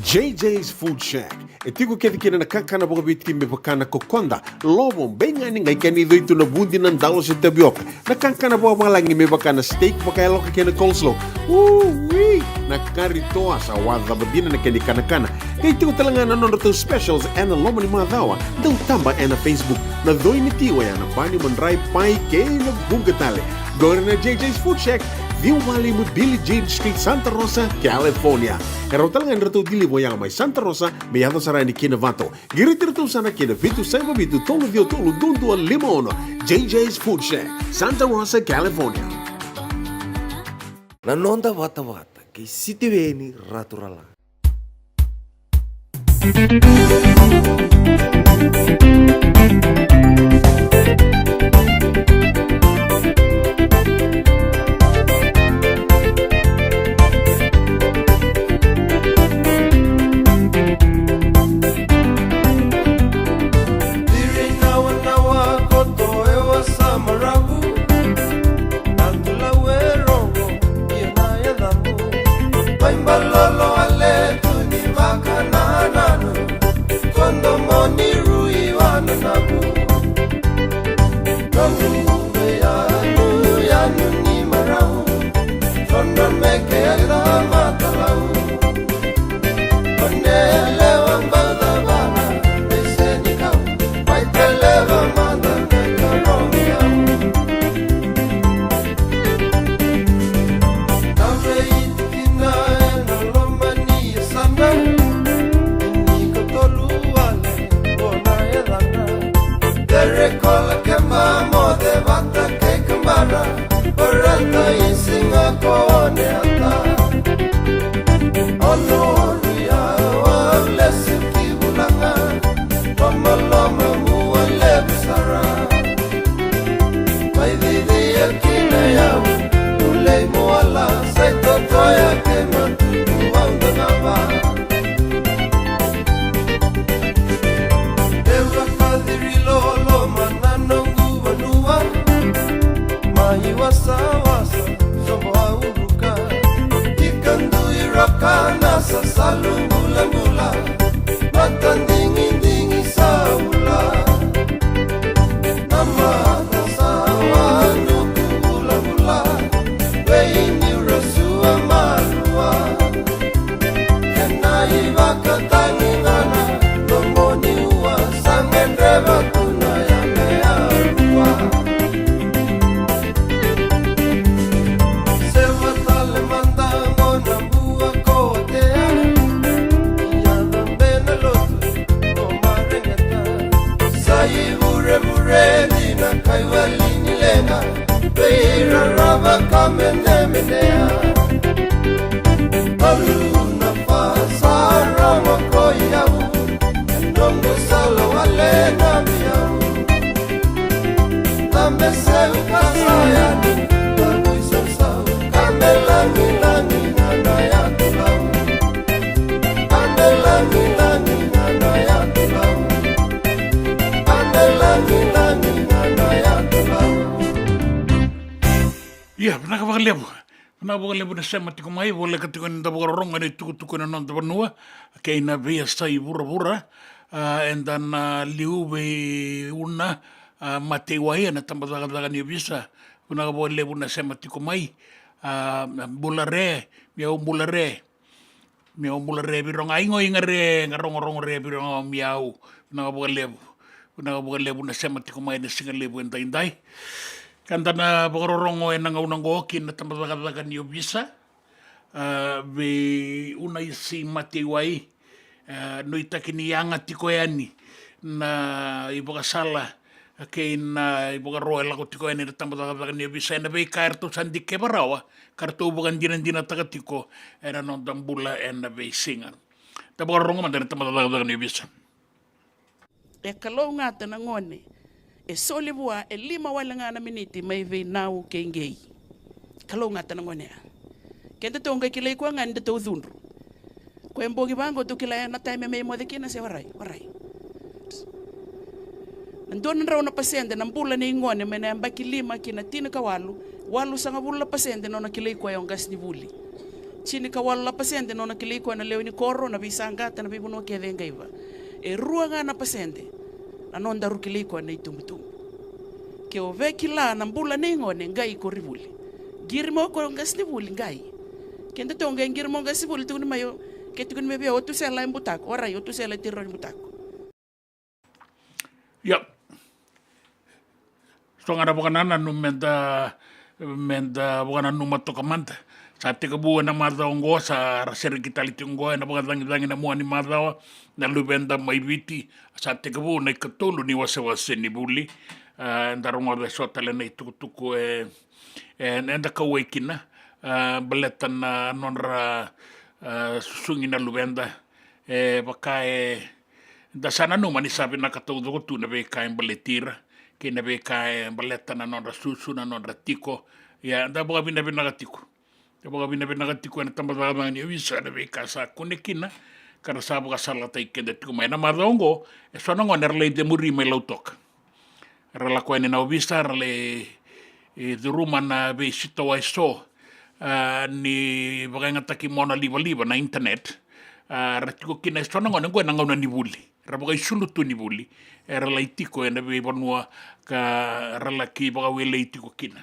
J J's Food Shack. E tiko kece kina na kakana vakaviti me vaka na kokoda, lovo, beigani, qai kena icoi tu na vudi, na dalo se tavioka. Na kakana vakavalagi me vaka na steak vakayaloka kei na coleslaw. Ui! Na kari toa, sa wacava dina na kena ikanakana. Qai tiko tale ga na nodratou specials ena loma ni macawa. Dau taba ena Facebook. Na coi ni ti oya na bani, madrai, pai kei na vuqa tale. Qori na J J's Food Shack, ciwa walu lima Billie Jean Street, Santa Rosa, California. E rawa tale ga ni ratou deliver oya mai Santa Rosa me yaco sara yani ki Novato. Qiriti iratou sara ki na vitu saiva vitu tolu ciwa tolu dua dua lima ono. J J's Food Shack, Santa Rosa, California. Na noda vatavata kei Sitiveni Raturala. Iri nawanawa koto e wasa maravu, na tulau e rogo ia na yacamu. Mai balolo a letu ni vakanananu, kodo mo ni rui vananavu. Noqu vei yanu, yanu ni marau, todra me ke a ira matalau. One lewa bau cavana, me senikau, mai te lewa mada me karomi au. Na vei kina ena loma ni yasana, ni ka tolu wale o na yacana. Tere kola kema mo te vata kei kamara, o rata i siga ko one ata. Ono oru ya wa lesu ki vulaga, lomaloma mua levu sara. Mai cici e kina yau, ulei muala, sai totoya kei matuku au danava. Eura kaciri loloma na noqu vanua, mai wasawasa sobo au ruka. Ika dui roka na sasalu bulabula, mata digidigi sa ula. Na mata sa wanuku bulabula, vei niu rasua malua. Kena ivakatagicana, nomuni ua sa gedreva tu na yame a rua. Sewa tale mada qo na bua ko Atea, ia na bena lotu ko Mareqeta. Sa ivurevure ni na kaiwali ni leqa, vei ira rava ka menemenea. Alu na fasa rogo ko i au, e noqu sala wale na vei au. Tabe seu ka sa yani, tabu i sausau, ka me lagilagi na na yatu lau. Ka me lagilagi na na yatu lau. Ka me lagilagi na na yatu lau. Ia, vinaka vakalevu. Vinaka vakalevu na sema tiko mai, voleka tiko ni da vakarorogo ena itukutuku ena noda vanua kei na veiyasai vuravura. A, eda na liu vei Una, a, Mateiwai ena tabacakacaka ni ovisa. Vinaka vakalevu na sema tiko mai. A, bula re, mi au bula re. Mi au bula re vei ira ga, igo iga re ga, rogorogo re vei ira ga, mi au. Vinaka vakalevu. Vinaka vakalevu na sema tiko mai ena siga levu edaidai. Ka da na vakarorogo ena gauna oqo ki na tabacakacaka ni ovisa, a, vei Unaisi Mateiwai. A, nuitaki ni yaga tiko yani na ivakasala kei na ivakaro e lako tiko yani ena tabacakacaka ni ovisa ena veika eratou sa dikeva rawa ka ratou vakadinadinataka tiko ena noda bula ena veisiga. Da vakarorogo mada ena tabacakacaka ni ovisa. E kalougata na gone e soli vua e lima wale ga na miniti mai vei Nau kei Qei. Kalougata na gone ya. Kedatou qai kilai koya ga ni datou cudru. Koya e bogi vaqo tou kila ya na taimi me moce kina se warai, warai. Na dua na drau na pasede na bula nei gone mai na yabaki lima ki na tinikawalu, walusagavulu na pasede nona kilai koya o qasenivuli. Tinikawalu na pasede nona kilai koya na lewe ni koro, na veisaqata, na veivanua kece e qaiva. E rua ga na pasede na nodaru kilai koya na itubutubu. Ke o via kila na bula nei gone, qai koronivuli. Qiri mai o koya o qasenivuli, qai. Kedatou qai qiri mai o qasenivuli, tukuni mai o, ke tukuni mai vei au o Tusela e butako, warai, o Tusela e tiro ni butako. Ia. So ga na vakanananu meda, meda vakananuma toka mada. Sa tekivu ena macawa oqo, sa ra sereki tale tiko oqo ena vakacagicagi na mua ni macawa na luveda mai Viti. Sa tekivu na ikatolu ni wasewase ni vuli. A, eda rogoca eso tale na itukutuku e, e, eda kauwai kina, a, baleta na nodra, a, susugi na luveda. E vaka e da sa nanuma ni sa vinaka taucoko tu na veika e baleti ira kei na veika e baleta na nodra susu, na nodra tiko. Ia, da vakavinavinaka tiko. Da vakavinavinaka tiko ena tabacakacaka ni ovisa ena veika sa kune kina ka ra sa vakasalataki keda tiko mai. Ena macawa oqo, eso na gone era lai cemuri mai Lautoka. Era lako yani na ovisa, era lai, e, curuma na veisitawa eso, a, ni vakayagataki monalivaliva na internet. A, ra tiko kina eso na gone oqo ena gauna ni vuli. Ra vakaisulu tu ni vuli. Era lai tiko ena veivanua ka ra laki vakawelei tiko kina.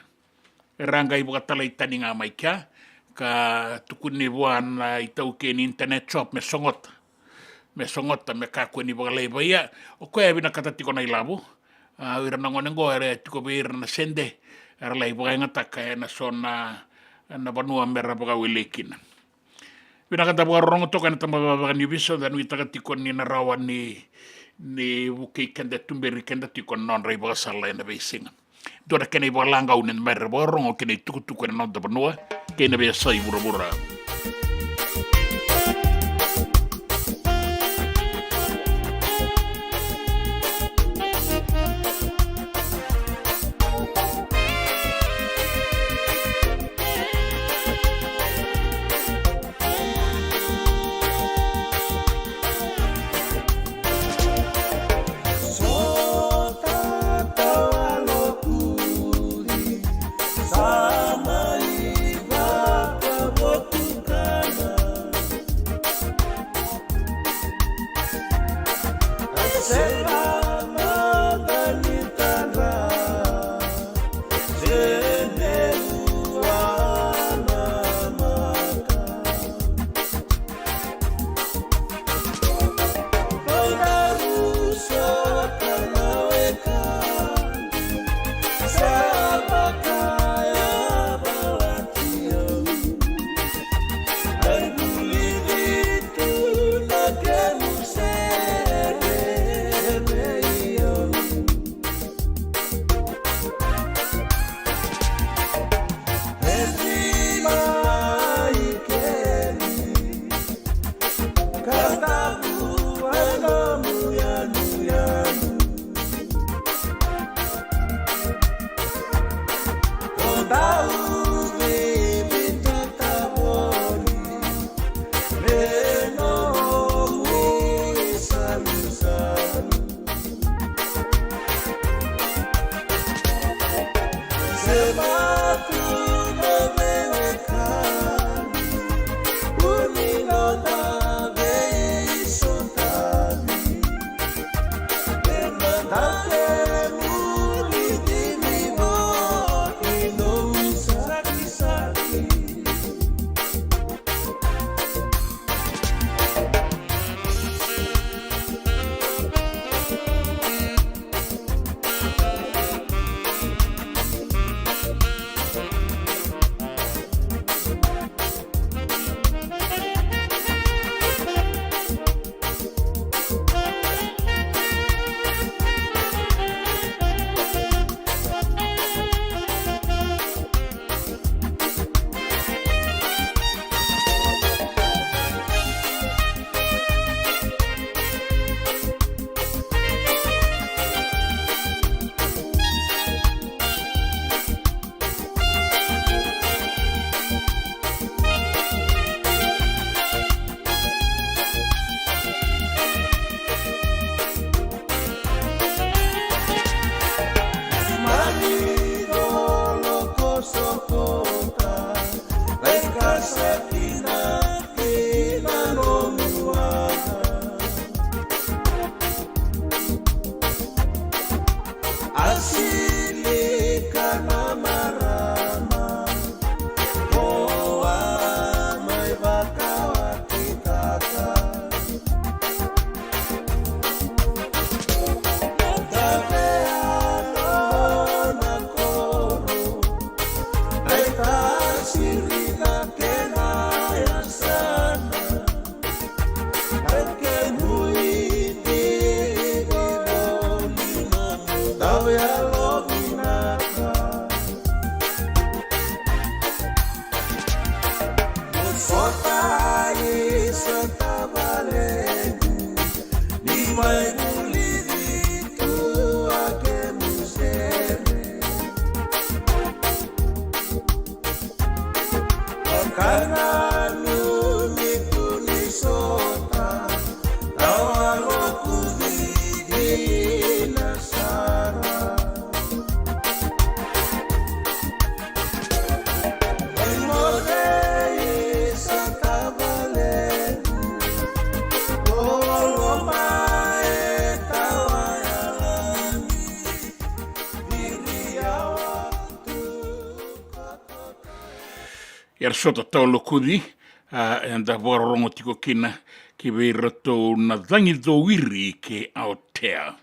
Era qai vakatalai tani ga mai kea, ka tukuni vua na itaukei ni internet shop me sogota. Me sogota, me kakua ni vakalaivaia. O koya e vinakata tiko na ilavo. A, o ira na gone oqo era tiko vei ira na sede, era lai vakayagataka ena so na, na vanua me ra vakawelei kina. Vinaka, da vakarorogo toka ena tabacakacaka ni ovisa, da nuitaka tiko ni na rawa ni, ni vukei keda, tuberi keda tiko na nodra ivakasala ena veisiga. Dua na kena ivakalagau ni da mai vakarorogo kei na itukutuku ena noda vanua kei na veiyasai vuravura. Kota isa tavalequ, ni mai vulici tu a kemu sere. Kana numi tu ni sota, na waloku cigina sara. Era sota tawa lokuci, a, eda vakarorogo tiko kina ki vei iratou na cagi cowiri kei Aotea.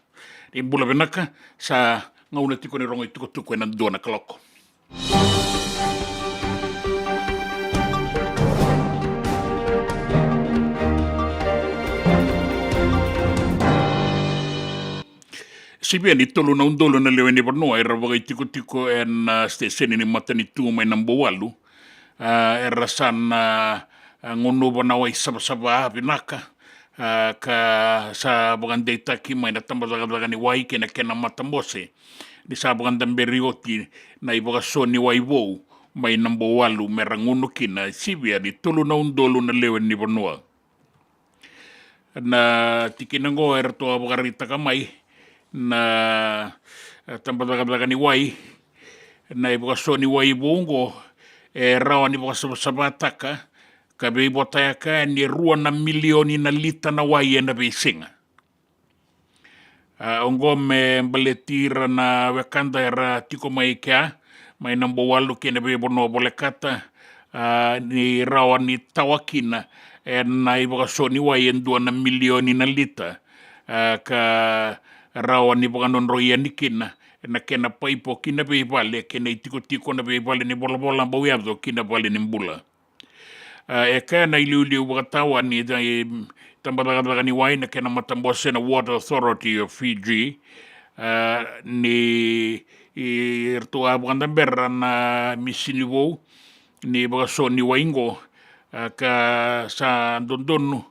Ni bula vinaka, sa gauna tiko ni rogo i tukutuku ena dua na kaloko. Sivia ni tolu na udolu na lewe ni vanua era vakaitikotiko ena, a, siteseni ni matanitu mai Nabouwalu. A, era sa na, a, gunuva na wai savasava vinaka, a, ka sa vakadeitaki mai na tabacakacaka ni wai kei na kena matabose ni sa vakadaberi oti na ivakaso ni wai vou mai Nabouwalu me ra gunu kina. Sivia ni tolu na udolu na lewe ni vanua. Na tikina oqo eratou a vakaraitaka mai na, e, tabacakacaka ni wai, na ivakaso ni wai vou oqo e rawa ni vakasavasavataka ka veivotayaka yani e rua na milioni na lita na wai ena veisiga. A, oqo me baleti ira na wekada era tiko mai kea, mai Nabouwalu kei na veivanua volekata, a, ni rawa ni tawa kina ena ivakaso ni wai e dua na milioni na lita, a, ka rawa ni vakadrodroi yani kina ena kena paipo ki na veivale kei na itikotiko, na veivale ni volavola bau yaco ki na vale ni bula. A, e kaya na iliuliu vakatawani, e, tabacakacaka ni wai na kena matabose na Water Authority of Fiji, a, ni, i, eratou a vakadabera na misini vou ni vakaso ni wai qo, a, ka sa dodonu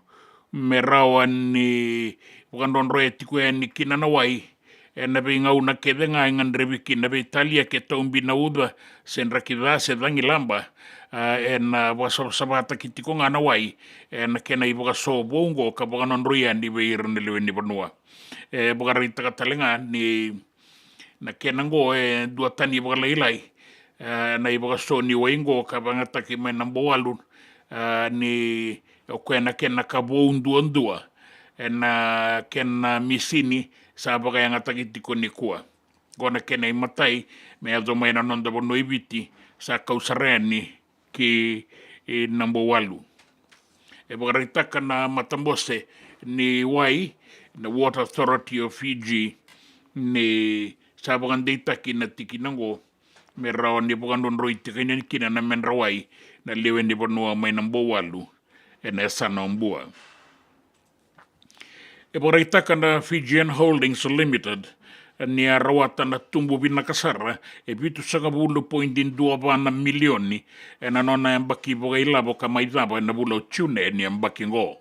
me rawa ni vakadrodroya tiko yani kina na wai ena veigauna kece ga e gadrevi kina, veitalia ke taubi na uca se draki ca se cagilaba, a, ena vakasavasavataki tiko ga na wai ena kena ivakaso vou oqo ka vakadrodroi yani vei ira na lewe ni vanua. E vakaraitaka tale ga ni na kena oqo e duatani vakalailai, e, na ivakaso ni wai oqo ka vakayagataki mai Nabouwalu, e, ni o koya na kena ka vou duadua ena kena misini sa vakayagataki tiko nikua. Oqo na kena imatai me yaco mai na noda vanua i Viti, sa kau sara yani ki, e, Nabouwalu. E vakaraitaka na matabose ni wai na Water Authority of Fiji ni sa vakadeitaki na tikina oqo me rawa ni vakadrodroi tiko yani kina na medra wai na lewe ni vanua mai Nabouwalu ena yasana o Bua. E vakaraitaka na Fijian Holdings Limited ni a rawata na tubu vinaka sara e vitusagavulu poidi dua va na milioni ena nona yabaki vakailavo ka mai cava ena vula o June ni yabaki oqo.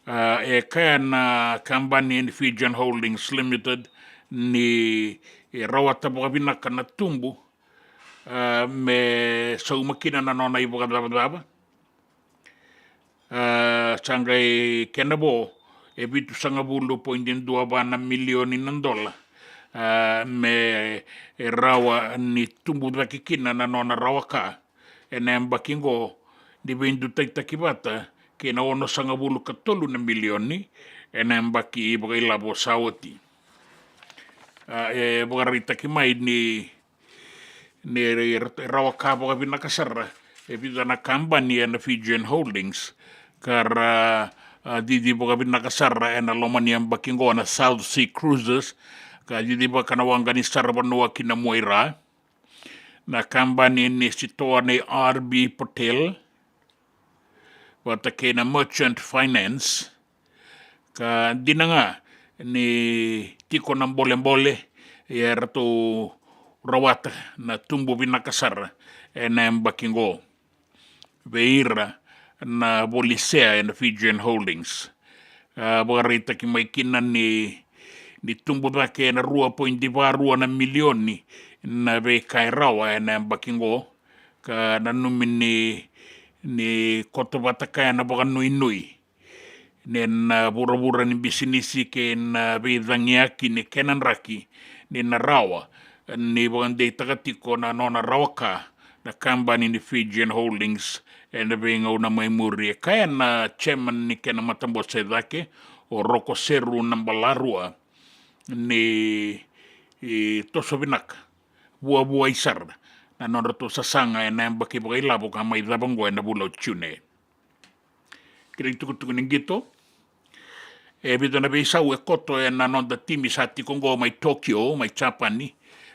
A, e kaya na kabani ni Fijian Holdings Limited ni e rawata vakavinaka na tubu, a, me sauma kina na nona ivakacavacava. A, sa qai kena vo e vitusagavulu poidi dua va na milioni na dola, a, me rawa ni tubu cake kina na nona rawa ka ena yabaki oqo, ni veidutaitaki vata kei na onosagavulu ka tolu na milioni ena yabaki vakailavo sa oti. A, e vakaraitaki mai ni ni ra-, ra-, rawa ka vakavinaka sara e vica na kabani ena Fijian Holdings ka ra, a, cici vakavinaka sara ena loma ni yabaki oqo na South Sea Cruises, ka cici vaka na waqa ni saravanua ki na mua i ra. Na kabani ni sitoa nei R B Patel vata kei na Merchant Finance, ka dina ga ni tiko na bolebole, ia eratou rawata na tubu vinaka sara ena yabaki oqo. vei ira na voli sea ena Fijian Holdings. A vakaraitaki mai kina ni, ni tubu cake ena rua poidi va rua na milioni na veika e rawa ena yabaki oqo, ka nanumi ni, ni koto vata kaya na vakanuinui ni na vuravura ni bisinisi kei na veicagiyaki ni kena draki ni na rawa ni vakadeitaka tiko na nona rawa ka na kabani ni Fijian Holdings ena veigauna mai muri. E kaya na chairman ni kena matabose e cake, o Roko Seru Nabalarua, ni, i, toso vinaka, vuavuai sara na nodratou sasaga ena yabaki vakailavo ka mai cava oqo ena vula o June. Kena itukutuku ni qito, e vica na veisau e koto ena noda timi sa tiko oqo mai Tokyo, mai Japani,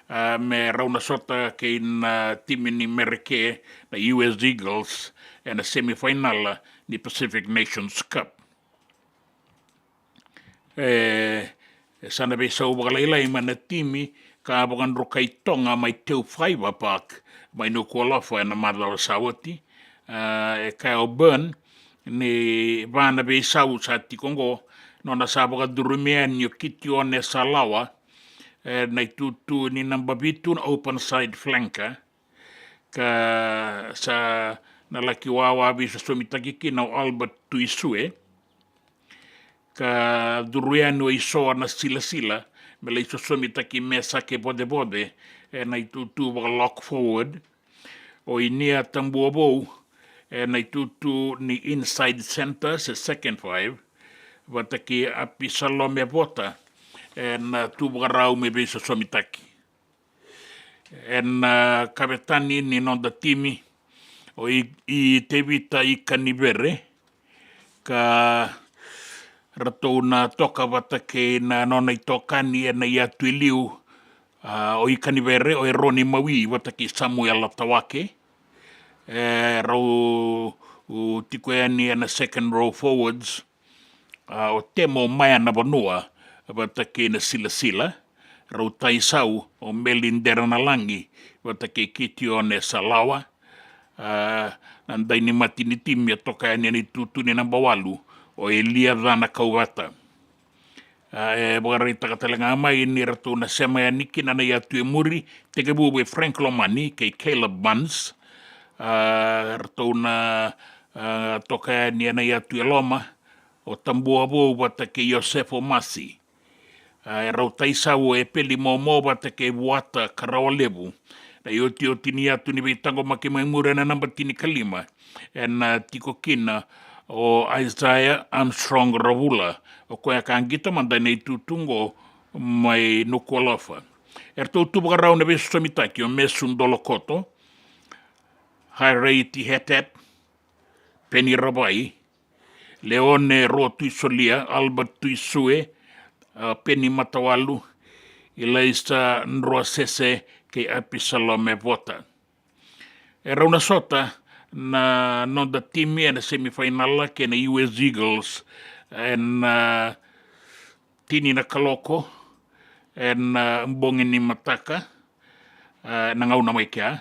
a, me rau na sota kei na timi ni Mereke, na U S Eagles, ena semifinal ni Pacific Nations Cup. E, e sa na veisau vakalailai mai na timi ka vakadrukai Toga mai Teufaiva Park mai Nuku'alofa ena macawa sa oti. A, e kaya o Byrne ni va na veisau sa tiko oqo, nona sa vakacurumi yani o Kitione Salawa, e, na itutu ni naba vitu na open side flanker, ka sa na laki wawa veisosomitaki kina o Albert Tuisue, ka curu yani o Isoa Nasilasila me lai sosomitaki Mesake Vocevoce ena itutu vaka lock forward, o Inia Tabuavou ena itutu ni inside centre se second five, vata kei Apisalome Vota ena tu vakarau me veisosomitaki. Ena, a, kavetani ni noda timi o I, I Tevita Ikanivere, ka ratou na toka vata kei na nona itokani ena iyatu e liu, a, o Ikanivere, o Eroni Mawi vata kei Samuela Tawake. E rau, u, tiko yani ena second row forwards, a, o Temo Maea na Vanua vata kei Nasilasila, rau taisau o Meli Deranalagi vata kei Kitione Salawa, a, na dainimati ni timi e toka yani ena itutu ni naba walu o Elia Cana Kauvata. A, e vakaraitaka tale ga mai ni ratou na sema yani kina na iyatu e muri, tekivu vei Frank Lomani kei Caleb Barnes. A, ratou na, a, toka yani ena iyatu e loma, o Tabuavou vata kei Iosefo Masi. A, e rau taisau o Epeli Momo vata kei Vuata Karawalevu. Na iotioti ni iyatu ni veitaqomaki mai muri ena naba tinikalima, ena tiko kina o Isaiah Armstrong Ravula, o koya ka qito mada ena itutu oqo mai Nuku'alofa. Eratou tu vakarau na veisosomitaki o Mesu Dolokoto, Hairei Tihetet, Peni Ravai, Leone Rua Tuisolia, Albert Tuisue, a, Peni Matawalu, Ilaisa Druasese kei Apisalome Vota. E rau na sota na noda timi ena semifinal kei na U S Eagles ena, a, tini na kaloko ena, a, bogi ni mataka, a, ena gauna mai kea.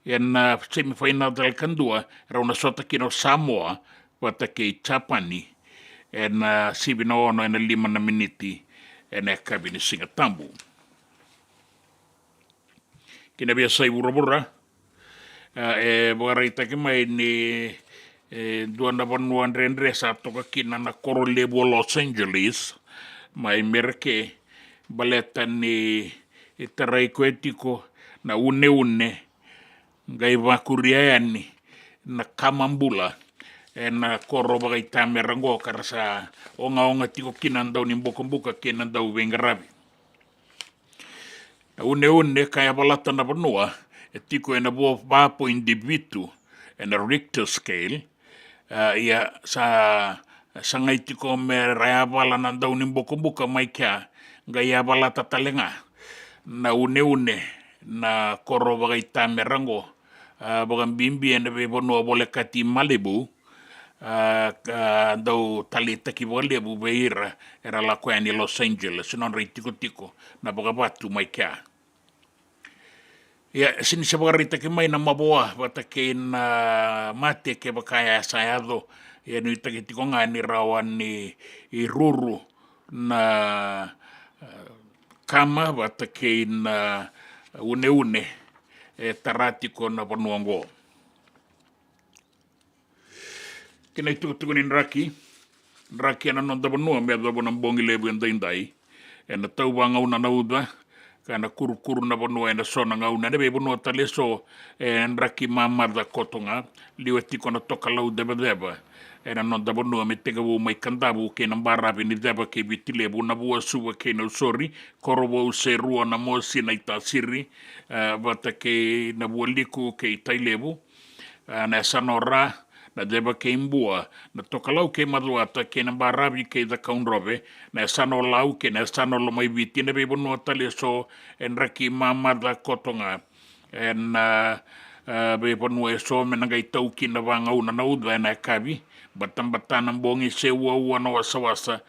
Ena, a, semifinal tale kadua rau na sota kina o Samoa vata kei Japani ena, a, sivi na ono ena lima na miniti ena yakavi ni Siga Tabu. Kei na veiyasai vuravura, a, e vakaraitaki mai ni, e, dua na vanua dredre sa toka kina na koro levu o Los Angeles mai Mereke, baleta ni, e, tarai koya tiko na uneune qai vakuria yani na kama bula ena koro vakaitamera oqo, ka ra sa ogaoga tiko kina na dau ni bokobuka kei na dau veiqaravi. Na uneune ka yavalata na vanua e tiko ena vo-, va poidi vitu ena Richter scale. A, ia sa sagai tiko me ra yavala na dau ni bokobuka mai kea, qai yavalata tale ga na uneune na koro vakaitamera oqo, a, vakabibi ena veivanua volekati Malibu, a, ka dau taleitaki vakalevu vei ira era lako yani Los Angeles, nodra itikotiko na vakavatu mai kea. Ia, sega ni se vakaraitaki mai na mavoa vata kei na mate kevaka e sa yaco. Ia, nuitaki tiko ga ni rawa ni ruru na, e, kama vata kei na uneune e tara tiko na vanua oqo. Kei na itukutuku ni draki, draki ena noda vanua me yacova na bogi levu edaidai. Ena tau vagauna na uca, ka na kurukuru na vanua ena so na gauna. Ena veivanua tale eso, e draki mamaca koto ga, liwa tiko na tokalau cevaceva ena noda vanua me tekivu mai Kadavu kei na baravi ni ceva kei Viti Levu, na vua Suva kei Nausori, Korovou, Serua, Namosi, Naitasiri, e, vata kei na vua Liku kei Tailevu, e, na yasana o Ra, na ceva kei Bua, na tokalau kei Macuata, kei na baravi kei Cakaudrove, na yasana o Lau, kei na yasana o Lomaiviti, na veivanua tale eso, e draki mamaca koto ga. Ena, e, veivanua eso me na qai tau kina vagauna na uca ena yakavi, batabata na bogi se uaua na wasawasa,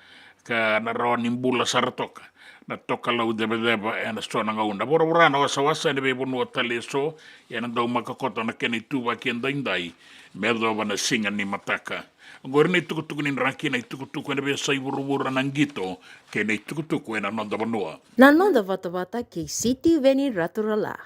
ka na rawa ni bula sara toka na tokalau cevaceva ena so na gauna. Voravora na wasawasa ena veivanua tale eso, ena daumaka koto na kena ituvaki edaidai me yacova na siga ni mataka. Oqori na itukutuku ni draki, na itukutuku ena veiyasai vuravura, na qito kei na itukutuku ena noda vanua. Na noda vatavata kei Sitiveni Raturala.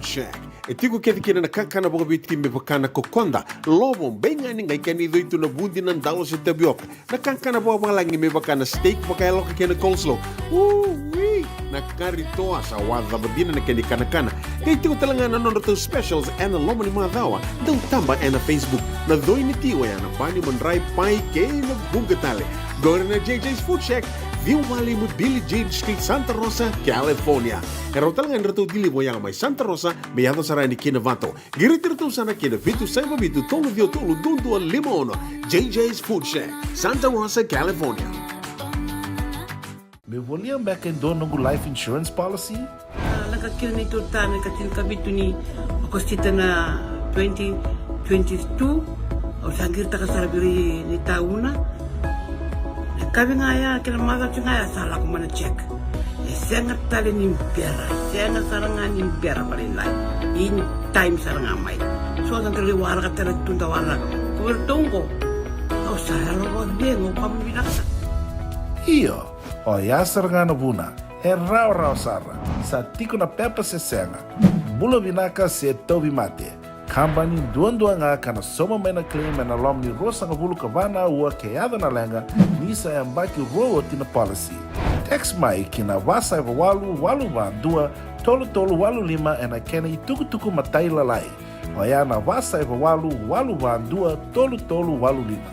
Shack. E tiko kece kina na kakana vakaviti me vaka na kokoda, lovo, beigani, qai kena icoi tu na vudi, na dalo se tavioka. Na kakana vakavalagi me vaka na steak vakayaloka kei na coleslaw. Ui! Na kari toa sa wacava dina na kena ikanakana. Qai tiko tale ga na nodratou specials ena loma ni macawa. Dau taba ena Facebook. Na coi ni ti oya na bani, madrai, pai kei na vuqa tale. Qori na J J's Food Shack, ciwa walu lima Billie Jean Street, Santa Rosa, California. E rawa tale ga ni ratou deliver oya mai Santa Rosa me yaco sara yani ki Novato. Qiriti iratou sara ki na vitu saiva vitu tolu ciwa tolu dua dua lima ono. J J's Food Shack, Santa Rosa, California. Meu volia beka e dua noqu life insurance policy? A, lako kina neitou tane ka tinikavitu ni Okosita na twenty twenty-two. Au sa qiritaka sara vei ira na itauna. Na yakavi ga ya kei na macawa ga ya sa lako mai na check. E sega tale ni bera, e sega sara ga ni bera vakalailai. In time sara ga mai. So da qai waraka tale tu da waraka. Ko vei iratou qo, au sa yalo vakacegu, au vakavinavinaka sara. Io, oya sara ga na vuna. E rawarawa sara. Sa tiko na pepa se sega. Bula vinaka se tauvimate. Kabani duadua ga ka na sauma mai na claim ena loma ni ruasagavulu ka va na aua ke yaco na leqa, ni sa yabaki rua oti na policy. Text mai ki na va saiva walu walu va dua tolu tolu walu lima ena kena itukutuku matailalai. Oya na va saiva walu walu va dua tolu tolu walu lima.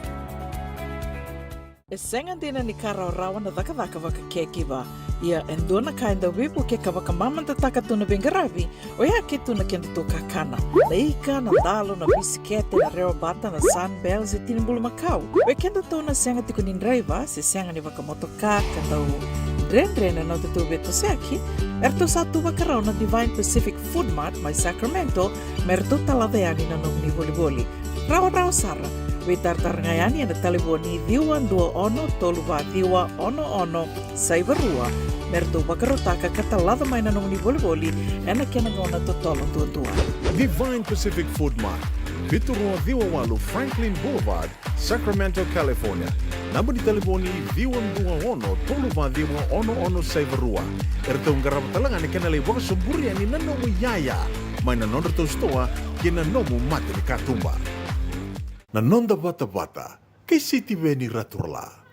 E sega dina ni ka rawarawa na cakacaka vaka caregiver. Ia e dua na ka e dau veivukei ka vakamamadataka tu na veiqaravi, oya ke tu na kedatou kakana. Na ika, na dalo, na bisikete, na rewabata, na Sunbell se tini bulumakau. Vei kedatou na sega tiko ni draiva se sega ni vakamotoka ka dau dredre na nodatou veitosoyaki, eratou sa tu vakarau na Divine Pacific Food Mart mai Sacramento me ratou talaca yani na nomuni volivoli. Rawarawa sara. Veitaratara ga yani ena talevoni ciwa dua ono tolu va ciwa ono ono saiva rua me ratou vakarautaka ka talaca mai na nomuni volivoli ena kena gauna totolo duadua. Divine Pacific Food Mart, vitu rua ciwa walu Franklin Boulevard, Sacramento, California. Naba ni talevoni ciwa dua ono tolu va ciwa ono ono saiva rua. Eratou qarava tale ga na kena lai vakasoburi yani na nomu iyaya mai na nodratou sitoa kei na nomu mata ni katuba. Na noda vatavata kei Sitiveni Raturala.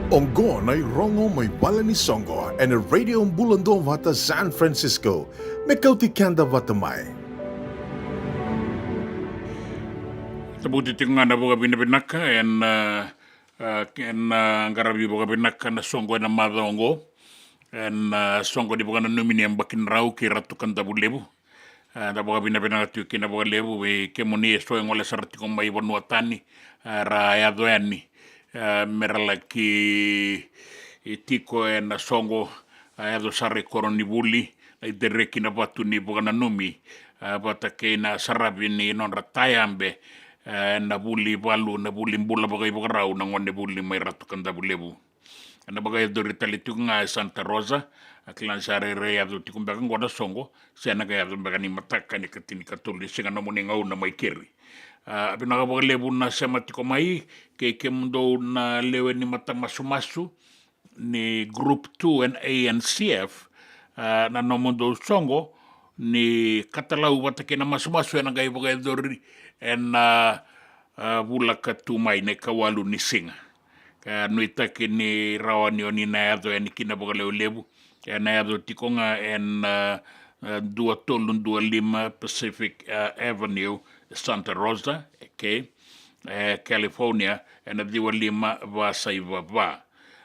Oqo na irogo mai vale ni soqo ena Radio Bula Duavata San Francisco, me kauti keda vata mai. Tabuti tiko ga na vakavinavinaka ena, a, ena qaravi vakavinaka na soqo ena macawa oqo. Ena, a, soqo ni vakananumi ni yabaki ni rau kei Ratu Kadavulevu. A, da vakavinavinaka tiko kina vakalevu vei kemuni eso e gole sara tiko mai vanua tani, a, ra yaco yani, a, me ra laki tiko ena soqo, a, yaco sara i koronivuli, na idereki na vatu ni vakananumi, a, vata kei na saravi ni nodra tayabe, a, ena vuli valu, na vuli bula vakaivakarau, na gonevuli mai Ratu Kadavulevu. Ena vakayacori tale tiko ga e Santa Rosa, a, kila ni sa rairai yaco tiko beka qo na soqo, se na qai yaco beka ni mataka ni ka tinikatolu ni siga, nomuni gauna mai keri. A, vinaka vakalevu na sema tiko mai, kei kemudou na lewe ni matamasumasu ni Group two ena A N C F, a, na nomudou soqo ni katalau vata kei na masumasu ena qai vakayacori ena, a, a, vula ka tu mai, na ikawalu ni siga. Ka nuitaki ni rawa ni oni na yaco yani kina vakalevulevu. Ena yaco tiko ga ena, a, a, dua tolu dua lima Pacific, a, Avenue, Santa Rosa, okay, e California, ena ciwa lima va saiva va.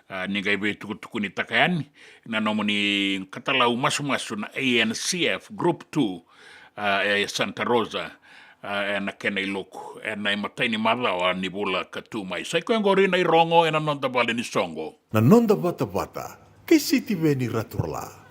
A, ni qai veitukutukunitaka yani na nomuni katalau masumasu na A N C F Group two, a, e Santa Rosa, a, ena kena iloku ena imatai ni macawa ni vula ka tu mai. Sa i koya oqori na irogo ena noda vale ni soqo. Na noda vatavata kei Sitiveni Raturala.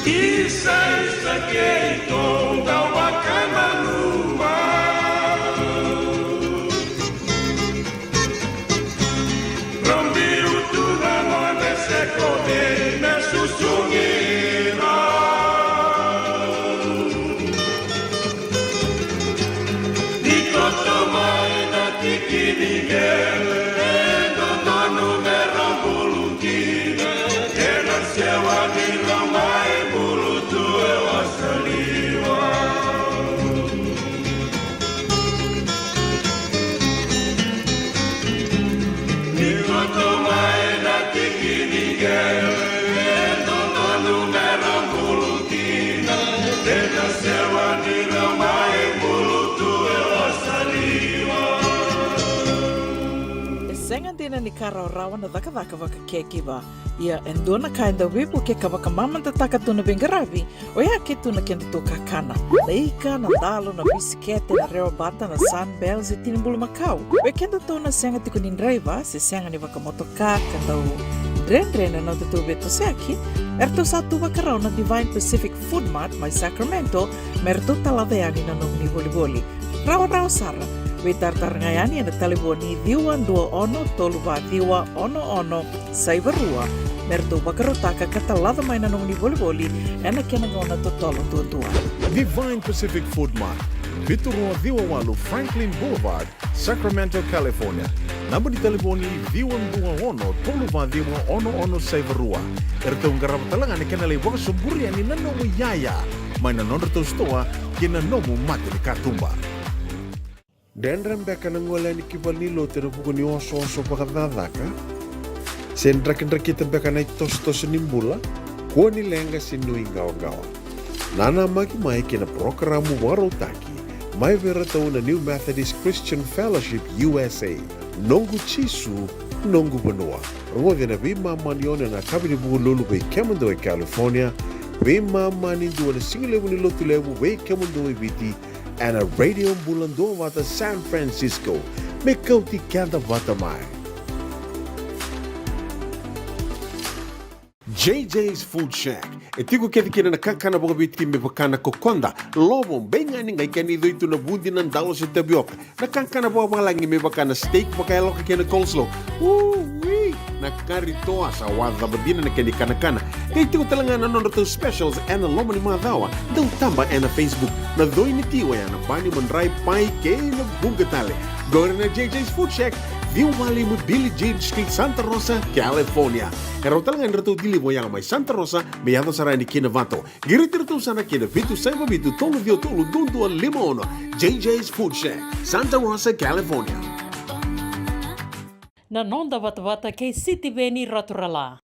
Isa, isa, keitou dau vakananuma. Rau biu tu na gone se kone me susugi rau. Ni koto mai na tiki ni qele, e dodonu me rau bulu kina, ena sewa ni rau mai bulu tu e wasa liwa. Ni koto mai na tiki ni qele, e dodonu me rau bulu kina, ena sewa ni rau mai bulu tu e wasa liwa. E sega dina ni ka rawarawa na cakacaka vaka caregiver. Ia e dua na ka e dau veivukei ka vakamamadataka tu na veiqaravi, oya ke tu na kedatou kakana. Na ika, na dalo, na bisikete, na rewa bata, na Sunbell, se tini bulumakau. Vei kedatou na sega tiko ni draiva se sega ni vakamotoka ka dau dredre na nodatou veitosoyaki, eratou sa tu vakarau na Divine Pacific Food Mart mai Sacramento me ratou talaca yani na nomuni volivoli. Rawarawa sara. Veitaratara ga yani ena talevoni ciwa dua ono tolu va ciwa ono ono saiva rua me ratou vakarautaka ka talaca mai na nomuni volivoli ena kena gauna totolo duadua. Divine Pacific Food Mart, vitu rua ciwa walu Franklin Boulevard, Sacramento, California. Naba ni talevoni ciwa dua ono tolu va ciwa ono ono saiva rua. Eratou qarava tale ga na kena lai vakasoburi yani na nomu iyaya mai na nodratou sitoa kei na nomu mata ni katuba. Dredre beka na gole yani ki valenilotu ena vuku ni osooso vakacakacaka? Se drakidrakita beka na itosotoso ni bula? Kua ni leqa se nuiqawaqawa. Nanamaki mai ki na parokaramu vakarautaki mai vei iratou na New Methodist Christian Fellowship U S A, Noqu Jisu, Noqu Vanua. Rogoci ena veimama ni ono ena yakavi ni Vukelulu vei kemudou e California, veimama ni dua na sigalevu ni Lotulevu vei kemudou e Viti, ena Radio Bula Duavata San Francisco. Me kauti keda vata mai. J J's Food Shack. E tiko kece kina na kakana vakaviti me vaka na kokoda, lovo, beigani, qai kena icoi tu na vudi, na dalo se tavioka. Na kakana vakavalagi me vaka na steak vakayaloka kei na coleslaw. Ui! Na kari toa, sa wacava dina na kena ikanakana. Qai tiko tale ga na nodratou specials ena loma ni macawa. Dau taba ena Facebook. Na coi ni ti oya na bani, madrai, pai kei na vuqa tale. Qori na J J's Food Shack, ciwa walu lima Billie Jean Street, Santa Rosa, California. E rawa tale ga ni ratou deliver oya mai Santa Rosa me yaco sara yani ki Novato. Qiriti iratou sara ki na vitu saiva vitu tolu ciwa tolu dua dua lima ono. J J's Food Shack, Santa Rosa, California. Na noda vatavata kei Sitiveni Raturala.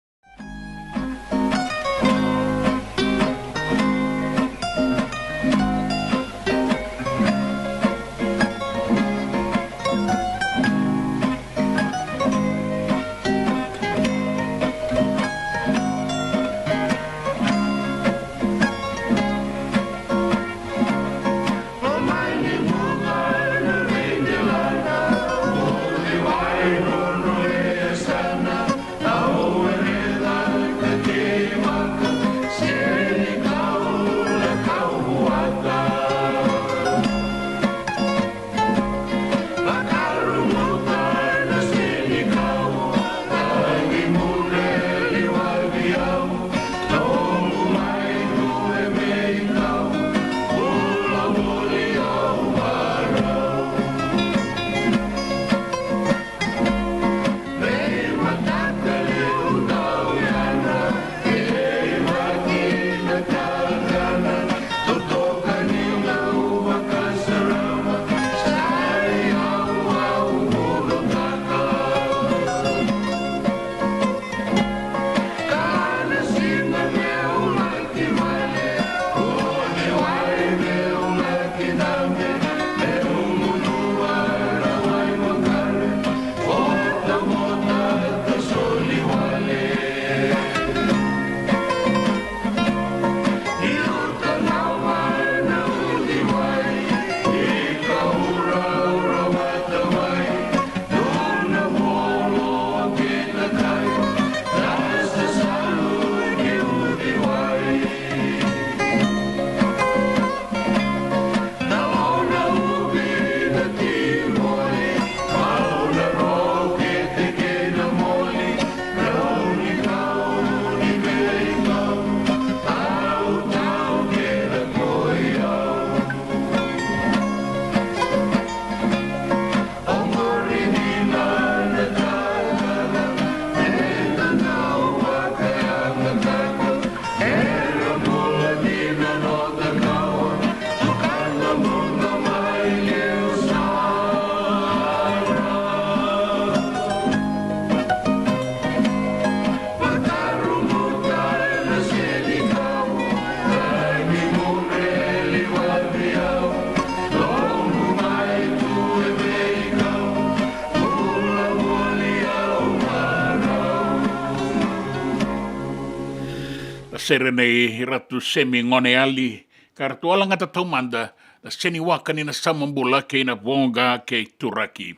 tere nei Ratu Semi Goneyali, ka ratou walagata taumada na seniwaka ni na Samabula kei na Voqa kei Turaki.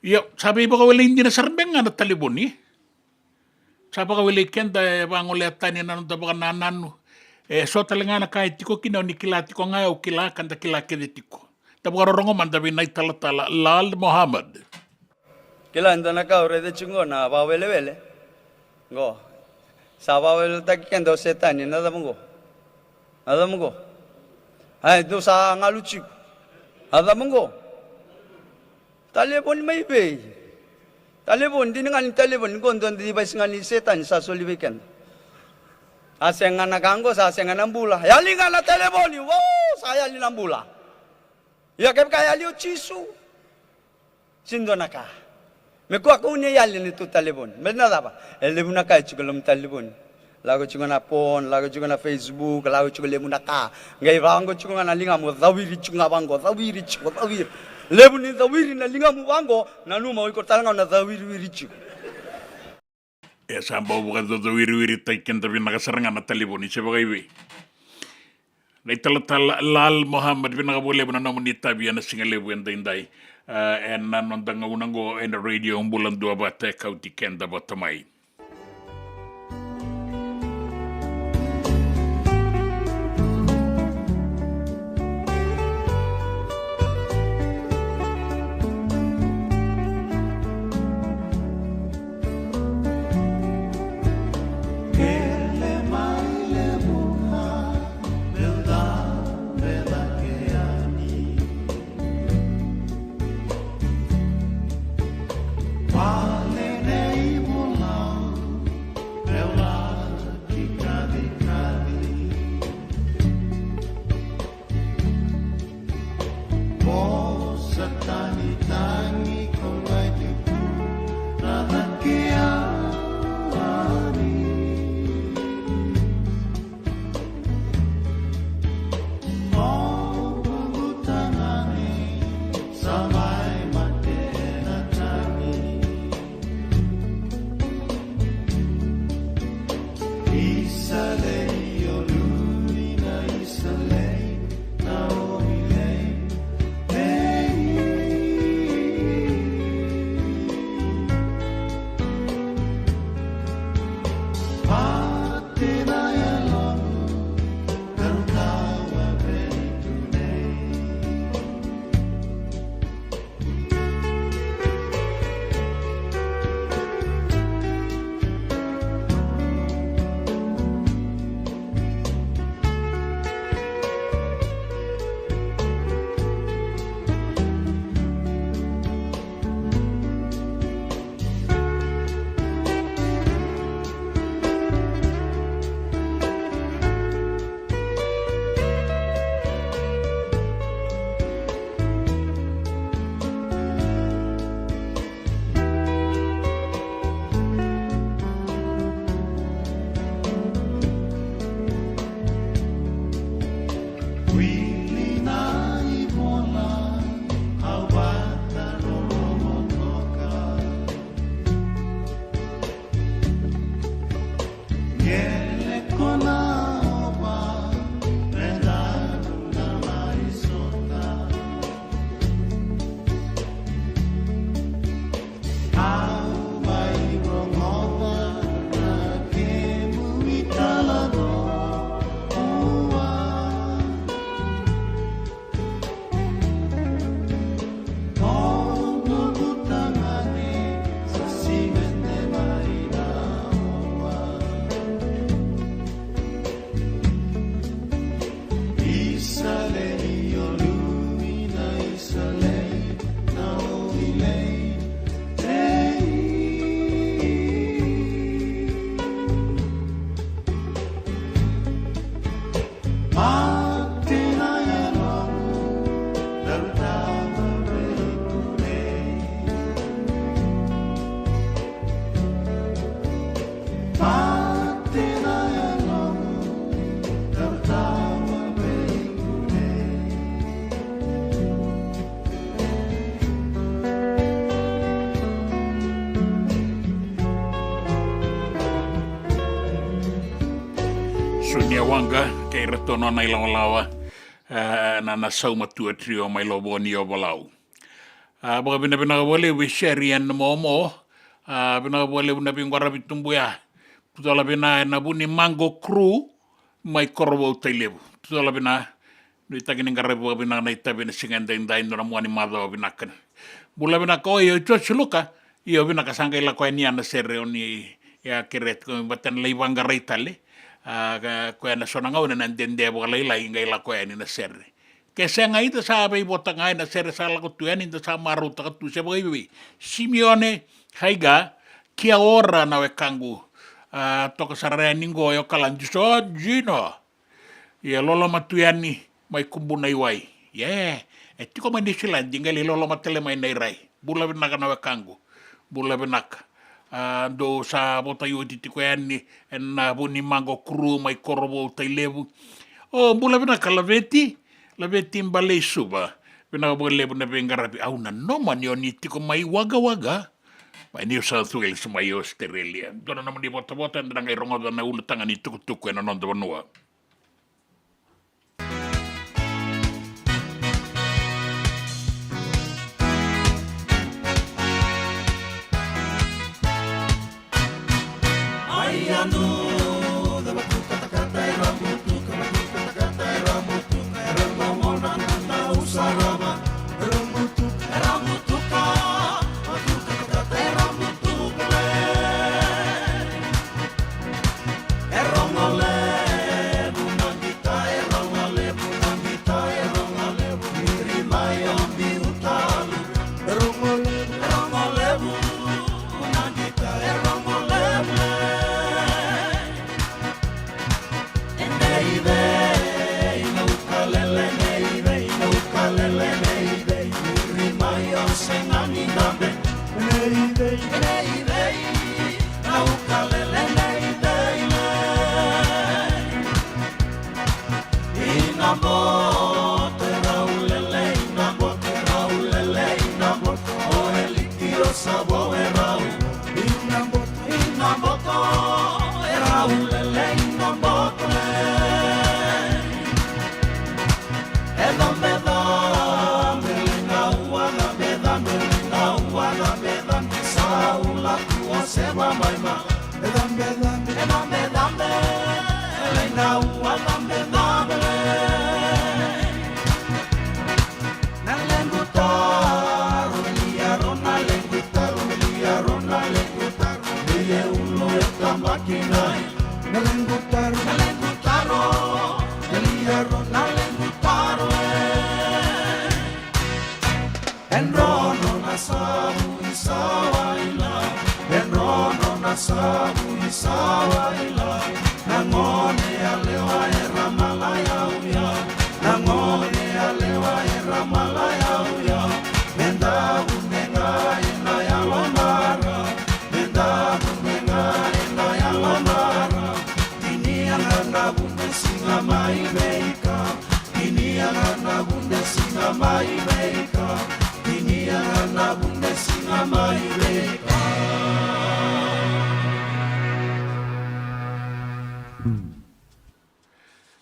Io, sa veivakawelei dina sara beka ga na talevoni. Sa vakawelei keda e vagolea tani na noda vakanananu. E so tale ga na ka e tiko kina, o ni kila tiko ga, au kila, ka da kila kece tiko. Da vakarorogo mada vei na italatala Lal Mohammed. Kila e dua na ka au raica tiko qo na vakawelewele. Qo. Sa vakaweleweletaki keda o Setani, na cava qo? Na cava qo? Ai, dou sa galu tiko. Na cava qo? Talevoni mai vei? Talevoni, dina ga ni talevoni qo dua na device ga ni Setani sa soli vei keda. A sega na ka qo, sa sega na bula. Yali ga na talevoni, wo, sa yali na bula. Ia kevaka e yali o Jisu, sega ni dua na ka. Me kua kau ni yali na neitou talevoni. Me na cava? E levu na ka e tiko e loma ni talevoni. Lako tiko na phone, lako tiko na Facebook, lako tiko levu na ka. Qai vaqo tiko ga na ligamu, cawiri tiko ga vaqo, cawiri tiko, cawiri. Levu ni cawiri na ligamu vaqo, nanuma o iko tale ga o na cawiriwiri tiko. E sa bau vakacawiriwiritaki keda vinaka sara ga na talevoni, se vakaivei? Na italatala Lal Mohammed, vinaka vakalevu na nomuni itavi ena siga levu edaidai. Ah, ena noda gauna qo ena Radio Bula Duavata e kauti keda vata mai. Ga kei iratou nona ilawalawa, e, na, na Sauma Tua Trio mai Lovoni o Valau. A, vakavinavinaka vakalevu vei Seri ena momo. A, vinaka vakalevu na veiqaravi tubuya. Tucala vina ena Vunimaqo Crew mai Korovou Tailevu. Tucala vina, nuitaki ni qaravi vakavinaka na itavi ena siga edaidai, dua na mua ni macawa vinaka. Bula vinaka, o io, Josi Luka. Io, vinaka, sa qai lako yani na sere o ni a kereti ko vata na lai vaqarai tale. A, ka, koya na so na gauna na dede vakalailai qai lako yani na sere. Ke sega, eda sa veivota ga ena sere sa lako tu yani, eda sa marautaka tu se vakaivei. Simeone Haiga, kia ora na wekaqu. A, toka sara yani qo e Okaladi, so Jino. Ia loloma tu yani mai Kubuna i Wai. Ia, e tiko mai Niusiladi, qai lai loloma tale mai na irai. Bula vinaka na wekaqu. Bula vinaka. A, dou sa vota oti tiko yani ena Vunimaqo Crew mai Korovou Tailevu. O, bula vinaka Laveti, Laveti Baleisuva. Vinaka vakalevu na veiqaravi. Au nanuma ni o ni tiko mai Wagga Wagga, mai New South Wales, mai Australia. Dua na nomuni votavota, eda na qai rogoca na ulutaga ni tukutuku ena noda vanua.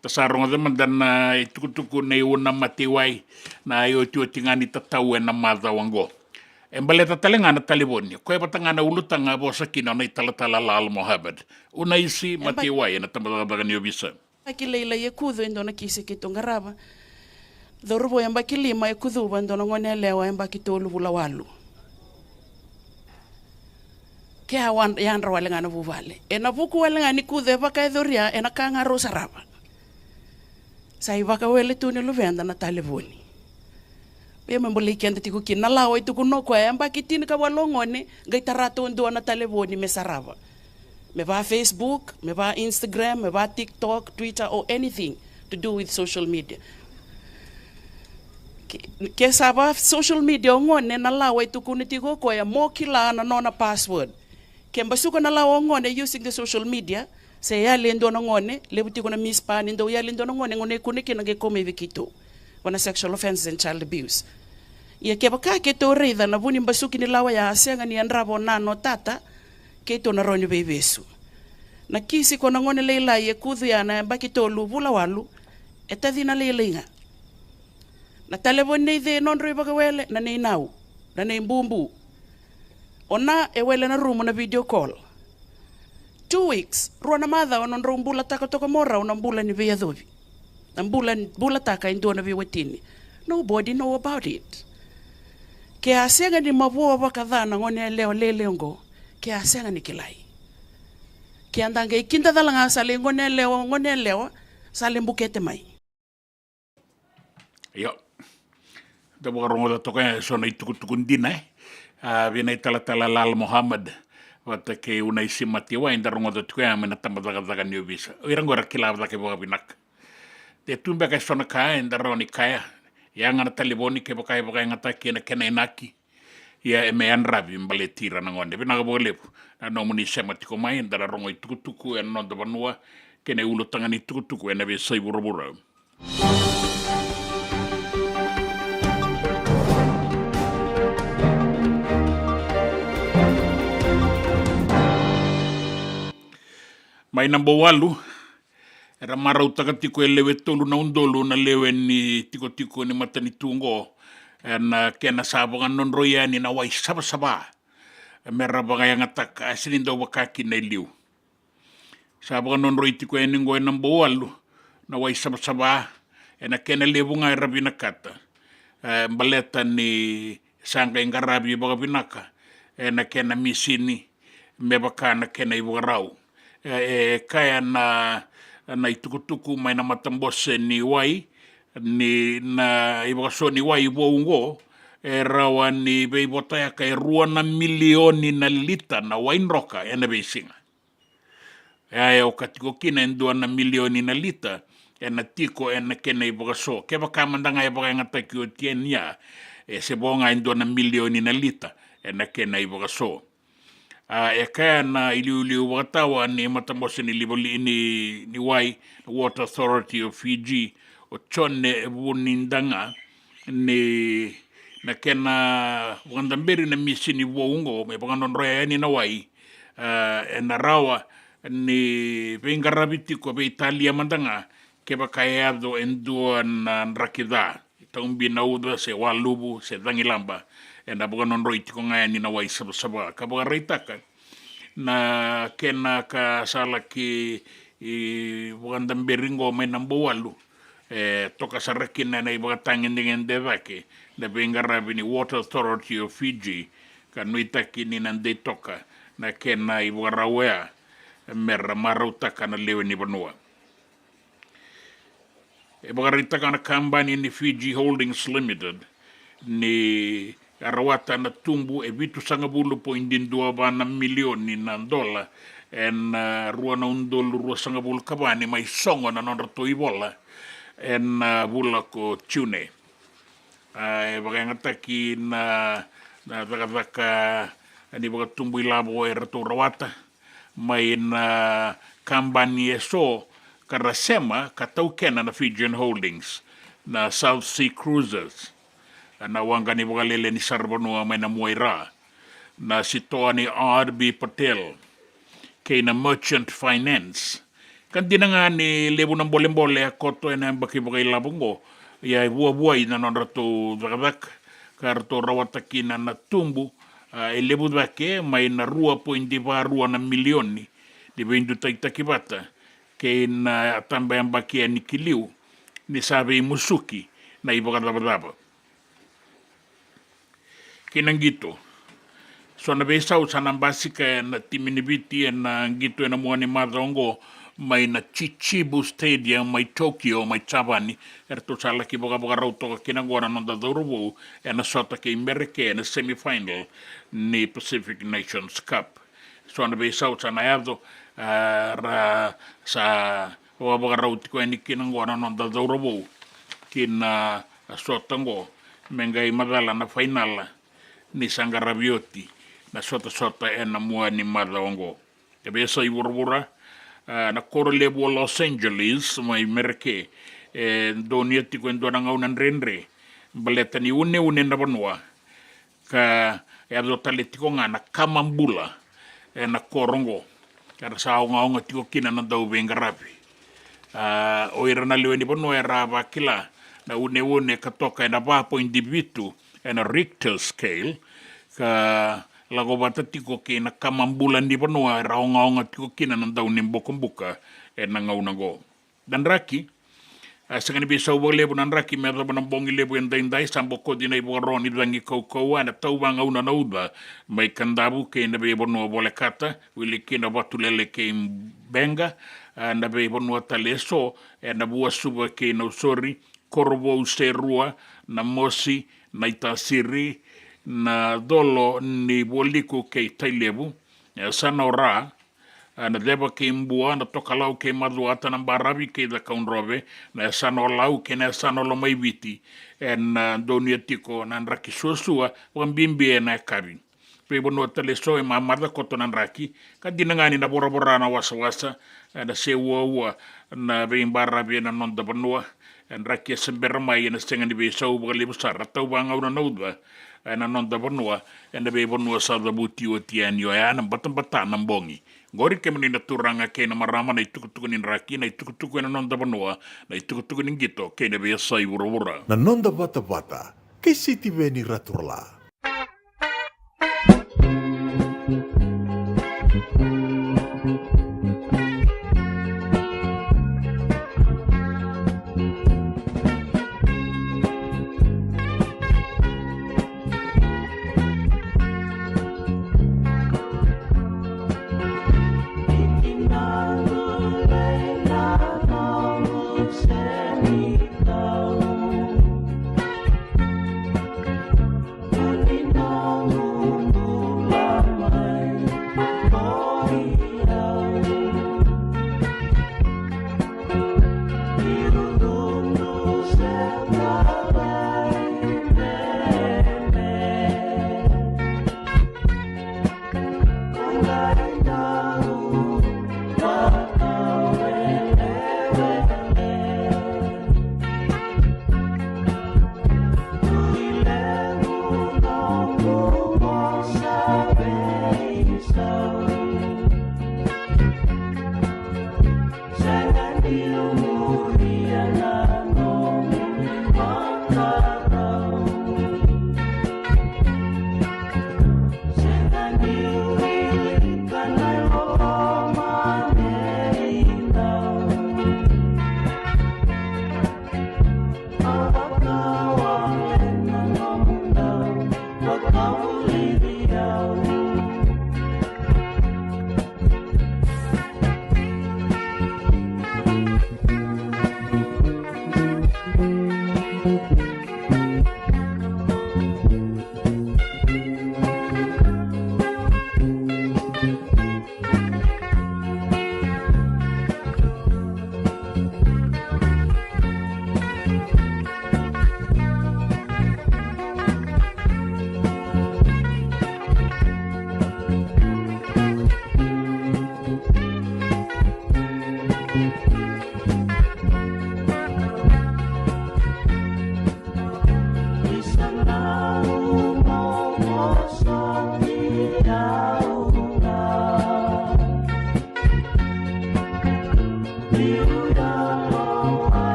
Da sa rogoca mada na itukutuku nei Una Mateiwai, na iotioti ga ni tatau ena macawa oqo. E baleta tale ga na talevoni, koya vata ga na ulutaga a vosa kina na italatala Lal Mohammed. Una Isi Mateiwai ena tabacakacaka ni ovisa. Yabaki lailai e kucu e dua na kisi keitou qarava. Cauravou yabaki lima e kucuva e dua na gone yalewa yabaki tolu vula walu. Ke a wa-, yadra wale ga na vuvale. Ena vuku wale ga ni kucu e vakayacoria, ena ka ga rau sarava. Sa ivakawele tu ni luveda na talevoni. Ia me bolei keda tiko kina na lawa e tukuna o koya, yabaki tinikawalu o gone, qai tara taudua na talevoni me sarava. Me va Facebook, me va Instagram, me va TikTok, Twitter, or anything to do with social media. Ke, ke sa va social media o gone, na lawa e tukuna tiko o koya mo kila na nona password. Ke basuka na lawa o gone using the social media, se yali e dua na gone, levu tiko na mispa ni dau yali e dua na gone, gone e kune kina qai kau mai vei keitou. Vua na sexual offences and child abuse. Ia kevaka keitou raica na vu ni basuki ni lawa ya a sega ni yadrava o nana o tata, keitou na rawa ni veivesu. Na kisi ko na gone lailai e kucu ya na yabaki tolu vula walu, e tacina lailai ga. Na talevoni nei cei nodrau ivakawele? Na nei nau, na nei bubu. O na e wele na rumu na video call. Two weeks, rua na macawa nodrau bulataka toka mo rau na bula ni veiyacovi. Na bula, bulataka e dua na veiwatini. Nobody know about it. Ke a sega ni mavoa vakaca na gone yalewa lele oqo, ke a sega ni kilai. Ke a da qai kida cala ga sa lai gone yalewa, gone yalewa, sa lai bukete mai. Io. Da vakarogoca toka e so na itukutuku dina, e. A, vei na italatala Lal Mohammed vata kei Unai Simati Wai, da rogoca tiko ya mai na tabacakacaka ni ovisa. O ira qo era kila cake vakavinaka. De tu beka e so na ka eda rawa ni kaya. Ia ga na talevoni kevaka e vakayagataki ena kena inaki. Ia e me yadravi baleti ira na gone. Vinaka vakalevu na nomuni sema tiko mai, da na rogo itukutuku ena noda vanua kei na ulutaga ni tukutuku ena veiyasai vuravura. Mai Nabouwalu, era marautaka tiko e lewe tolu na udolu na lewe ni tikotiko ni matanitu oqo, ena kena sa vakanodroi yani na wai savasava. Mera vakayagataka, a sega ni dau vaka kina e liu. Sa vakanodroi tiko yani oqo e Nabouwalu na wai savasava, ena kena levu ga era vinakata. E, baleta ni sa qai qaravi vakavinaka ena kena misini, me vaka na kena ivakarau. E, e kaya na, na itukutuku mai na matabose ni wai, ni na ivakaso ni wai vou oqo, e rawa ni veivotayaka e rua na milioni na lita na wai droka ena veisiga. E a, e okati tiko kina e dua na milioni na lita ena tiko ena kena ivakaso. Kevaka mada ga e vakayagataki oti yani ya, e se vo ga e dua na milioni na lita ena kena ivakaso. A, e kaya na iliuliu vakatawa ni matabose ni livaliʻi ni, ni wai, na Water Authority of Fiji, o Jone Vunidaga, ni na kena vakadaberi na misini vou oqo me vakadrodroya yani na wai, a, ena rawa ni veiqaravi tiko, veitalia mada ga kevaka e yaco e dua na draki ca, tau binauca se waluvu se cagilaba, ena vakadrodroi tiko ga yani na wai savasava. Ka vakaraitaka na kena ka sa laki vakadaberi oqo mai Nabouwalu, e toka sara kina ena ivakatagedegede cake na veiqaravi ni Water Authority of Fiji, ka nuitaki ni na dei toka na kena ivakarau oya mera marautaka na lewe ni vanua. E vakaraitaka na kabani ni Fiji Holdings Limited ni a rawata na tubu e vitusagavulu poidi dua va na milioni na dola ena, a, rua na udolu ruasagavulu ka va ni mai sogo na nodratou ivola ena, a, vula ko June. A, e vakayagataki na, na cakacaka ni vakatubu ilavo eratou rawata mai na kabani eso ka ra sema ka taukena na Fijian Holdings, na South Sea Cruises, na waqa ni vakalele ni saravanua mai na Muaira, na sitoa ni R B Patel, kei na Merchant Finance. Ka dina ga ni levu na bolebole a koto ena yabaki vakailavo oqo, ia e vuavuai na nodratou cakacaka ka ratou rawata kina na tubu, a, e levu cake mai na rua poidi va rua na milioni ni veidutaitaki vata kei na tabayabaki yani ki liu ni sa veimusuki na ivakacavacava. Kei na qito. So na veisau sa na basika ena timi ni Viti ena qito ena mua ni macawa oqo mai na Chichibu Stadium mai Tokyo, mai Japani. Eratou sa laki vakavakarau toka kina oqo na noda cauravou ena sota kei Mereke ena semifinal ni Pacific Nations Cup. So na veisau sa na yaco, a, ra sa vakavakarau tiko yani kina oqo na noda cauravou kina, a, sota oqo me qai macala na fainala ni sa qaravi oti na sotasota ena mua ni macawa oqo. E veiyasai vuravura, a, na koro levu o Los Angeles mai Mereke e donuya tiko e dua na gauna dredre baleta ni uneune na vanua, ka yaco tale tiko ga na kama bula ena koro oqo. Era sa ogaoga tiko kina na dauveiqaravi. A, o ira na lewe ni vanua era a vakila na uneune ka toka ena va poidi vitu ena Richter scale, ka lako vata tiko kei na kama bula ni vanua era ogaoga tiko kina na dau ni bokobuka ena gauna oqo. Na draki, a, sega ni veisau vakalevu na draki me yacova na bogi levu edaidai, sa bokoci na ivakaro ni cagi kaukauwa ena tauvagauna na uca mai Kadavu kei na veivanua volekata, wili kina Vatulele kei Beqa, a, na veivanua tale eso ena Vuasuva kei Nausori, Korovou, Serua, Namosi, Naitasiri, na colo ni Vualiku kei Tailevu, e, yasana o Ra, e, na ceva kei Bua, na tokalau kei Macuata, na baravi kei Cakaudrove, na yasana o Lau kei na yasana o Lomaiviti, ena, e, donuya tiko na draki suasua, vakabibi ena yakavi. Veivanua tale eso e mamaca koto na draki, ka dina ga ni na voravora na wasawasa, e, na seuaua na veibaravi ena noda vanua, e, draki e se bera mai ena sega ni veisau vakalevu sara, tauvagauna na uca ena noda vanua, ena veivanua sa cavuti oti yani oya na batabata na bogi. Qori kemuni na turaga kei na marama, na itukutuku ni draki, na itukutuku ena noda vanua, na itukutuku ni qito kei na veiyasai vuravura. Na noda vatavata kei Sitiveni Raturala.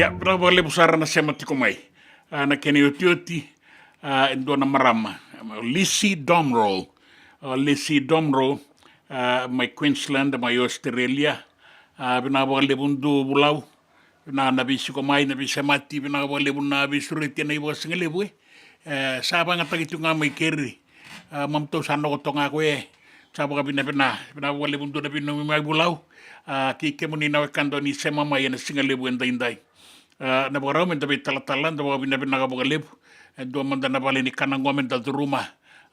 Ia, vinaka vakalevu sara na sema tiko mai. A, na kena iotioti, a, e dua na marama, Lisi Domro. A, Lisi Domro, a, mai Queensland, mai Australia. A, vinaka vakalevu Duvulau. Vinaka na veisiko mai, na veisemati, vinaka vakalevu na veisureti ena ivakasigalevu, e. E, sa vakayagataki tiko ga mai keri. A, mamutou sa nokoto ga ko e. Sa vakavinavina, vinaka vakalevu Dua na veinomai vulau. A, kei kemuni na wekada ni sema mai ena sigalevu edaidai. A, na vakarau meda veitalatala, da vakavinavinaka vakalevu. E dua mada na vale ni kana qo meda curuma.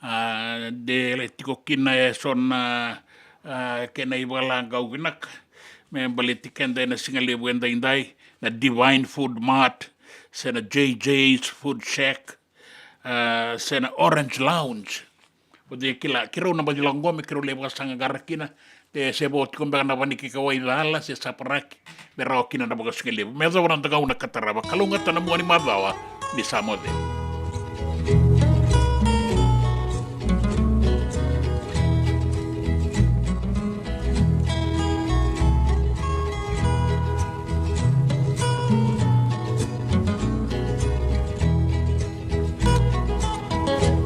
A, de tiko kina eso na, a, kena ivakalagau vinaka me baleti keda ena sigalevu edaidai, na Divine Food Mart, se na J J's Food Shack, a, se na Orange Lounge. O cei kila, keirau na baci lako qo me keirau lai vakasaqaqara kina, de se vo tiko beka na vanika i kauwai cala se saparaki, me rawa kina na vakasigalevu. Me yacova na dagau na ka tarava, kalougata na mua ni macawa, ni sa moce.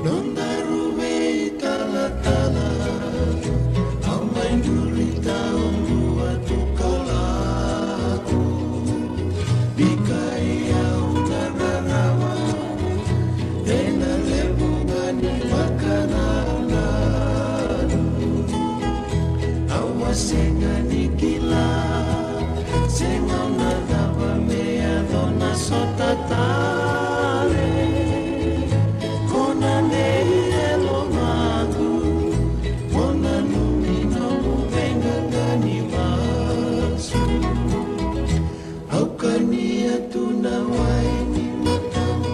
Nodaru veitalatala, au mai duri taudua tu ka lako. Bikai au na rarawa, ena levu ga ni vakanananu. Au a sega ni kila, se gauna cava me yaco na sota tale. Ko na dei e lomaqu, mo nanumi nomu veiqaqa ni masu. Au kania tu na wai ni matamu,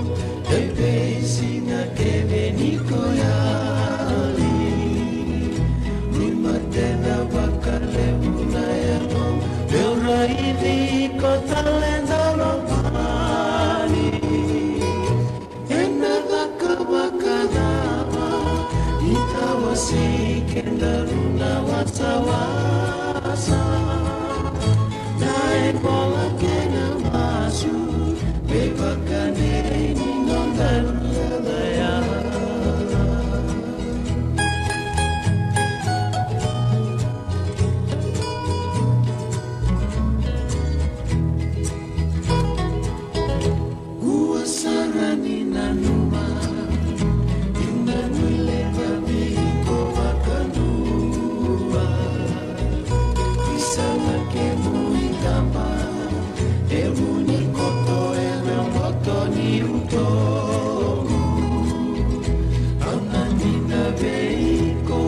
e veisiga kece ni ko yali. Ni matena vakalevu na yago, meu raici iko tale na lomani. Ena caka vakacava, ni tawasei kedaru na wasawasa. Na ivola kei na masu, me vakadei ni nodaru yalayala. Ua sara ni nanuma, ni na nuileva vei iko vakadua. Isa na kemu itaba, e vu ni koto ena boto ni utomu. Au na dina vei iko,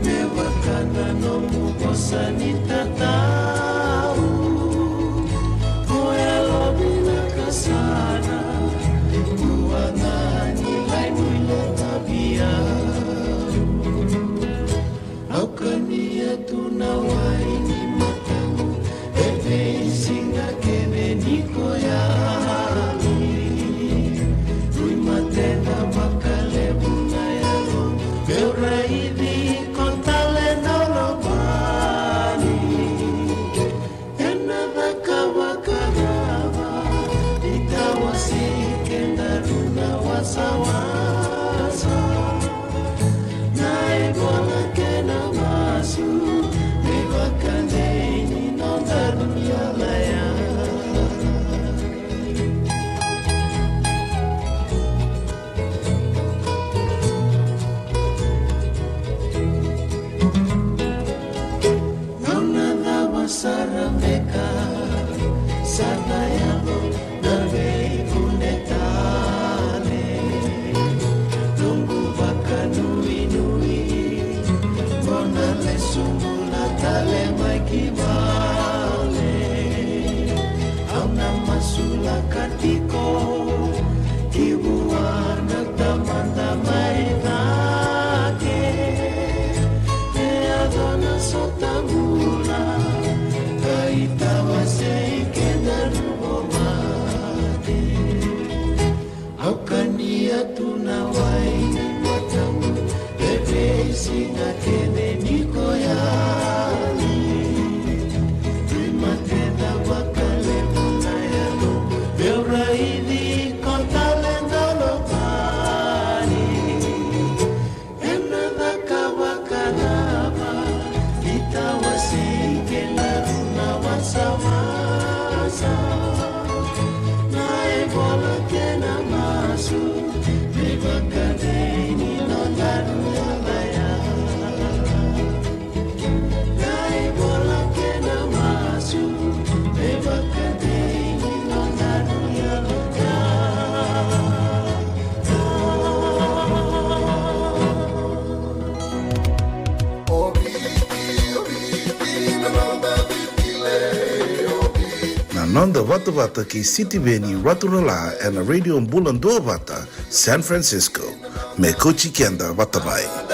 me vaka na nomu vosa ni tatau. Ko yalovinaka sara, kua ga ni lai nuileva vei au. Au kania tu na wai ni matamu, e veisiga kece ni ko yali. Rui matena vakalevu na yalo, meu raici iko tale na lomani. Ena caka vakacava, ni tawasei kedaru na wasawasa. Na ivola kei na masu, me vakadei ni nodaru yalayala. Gauna cava sara beka sa na yaco na veikune tale? Noqu vakanuinui, mo na lesu bula tale mai ki vale. Au na masulaka tiko ki vua na Tamada mai cake. Me yaco na sota bula, ka itawasei kedaru o mate. Au kania tu na wai ni matamu, e veisiga kece ni ko yali. Noda vatavata kei Sitiveni Raturala ena Radio Bula Duavata, San Francisco. Me kauti keda vata mai.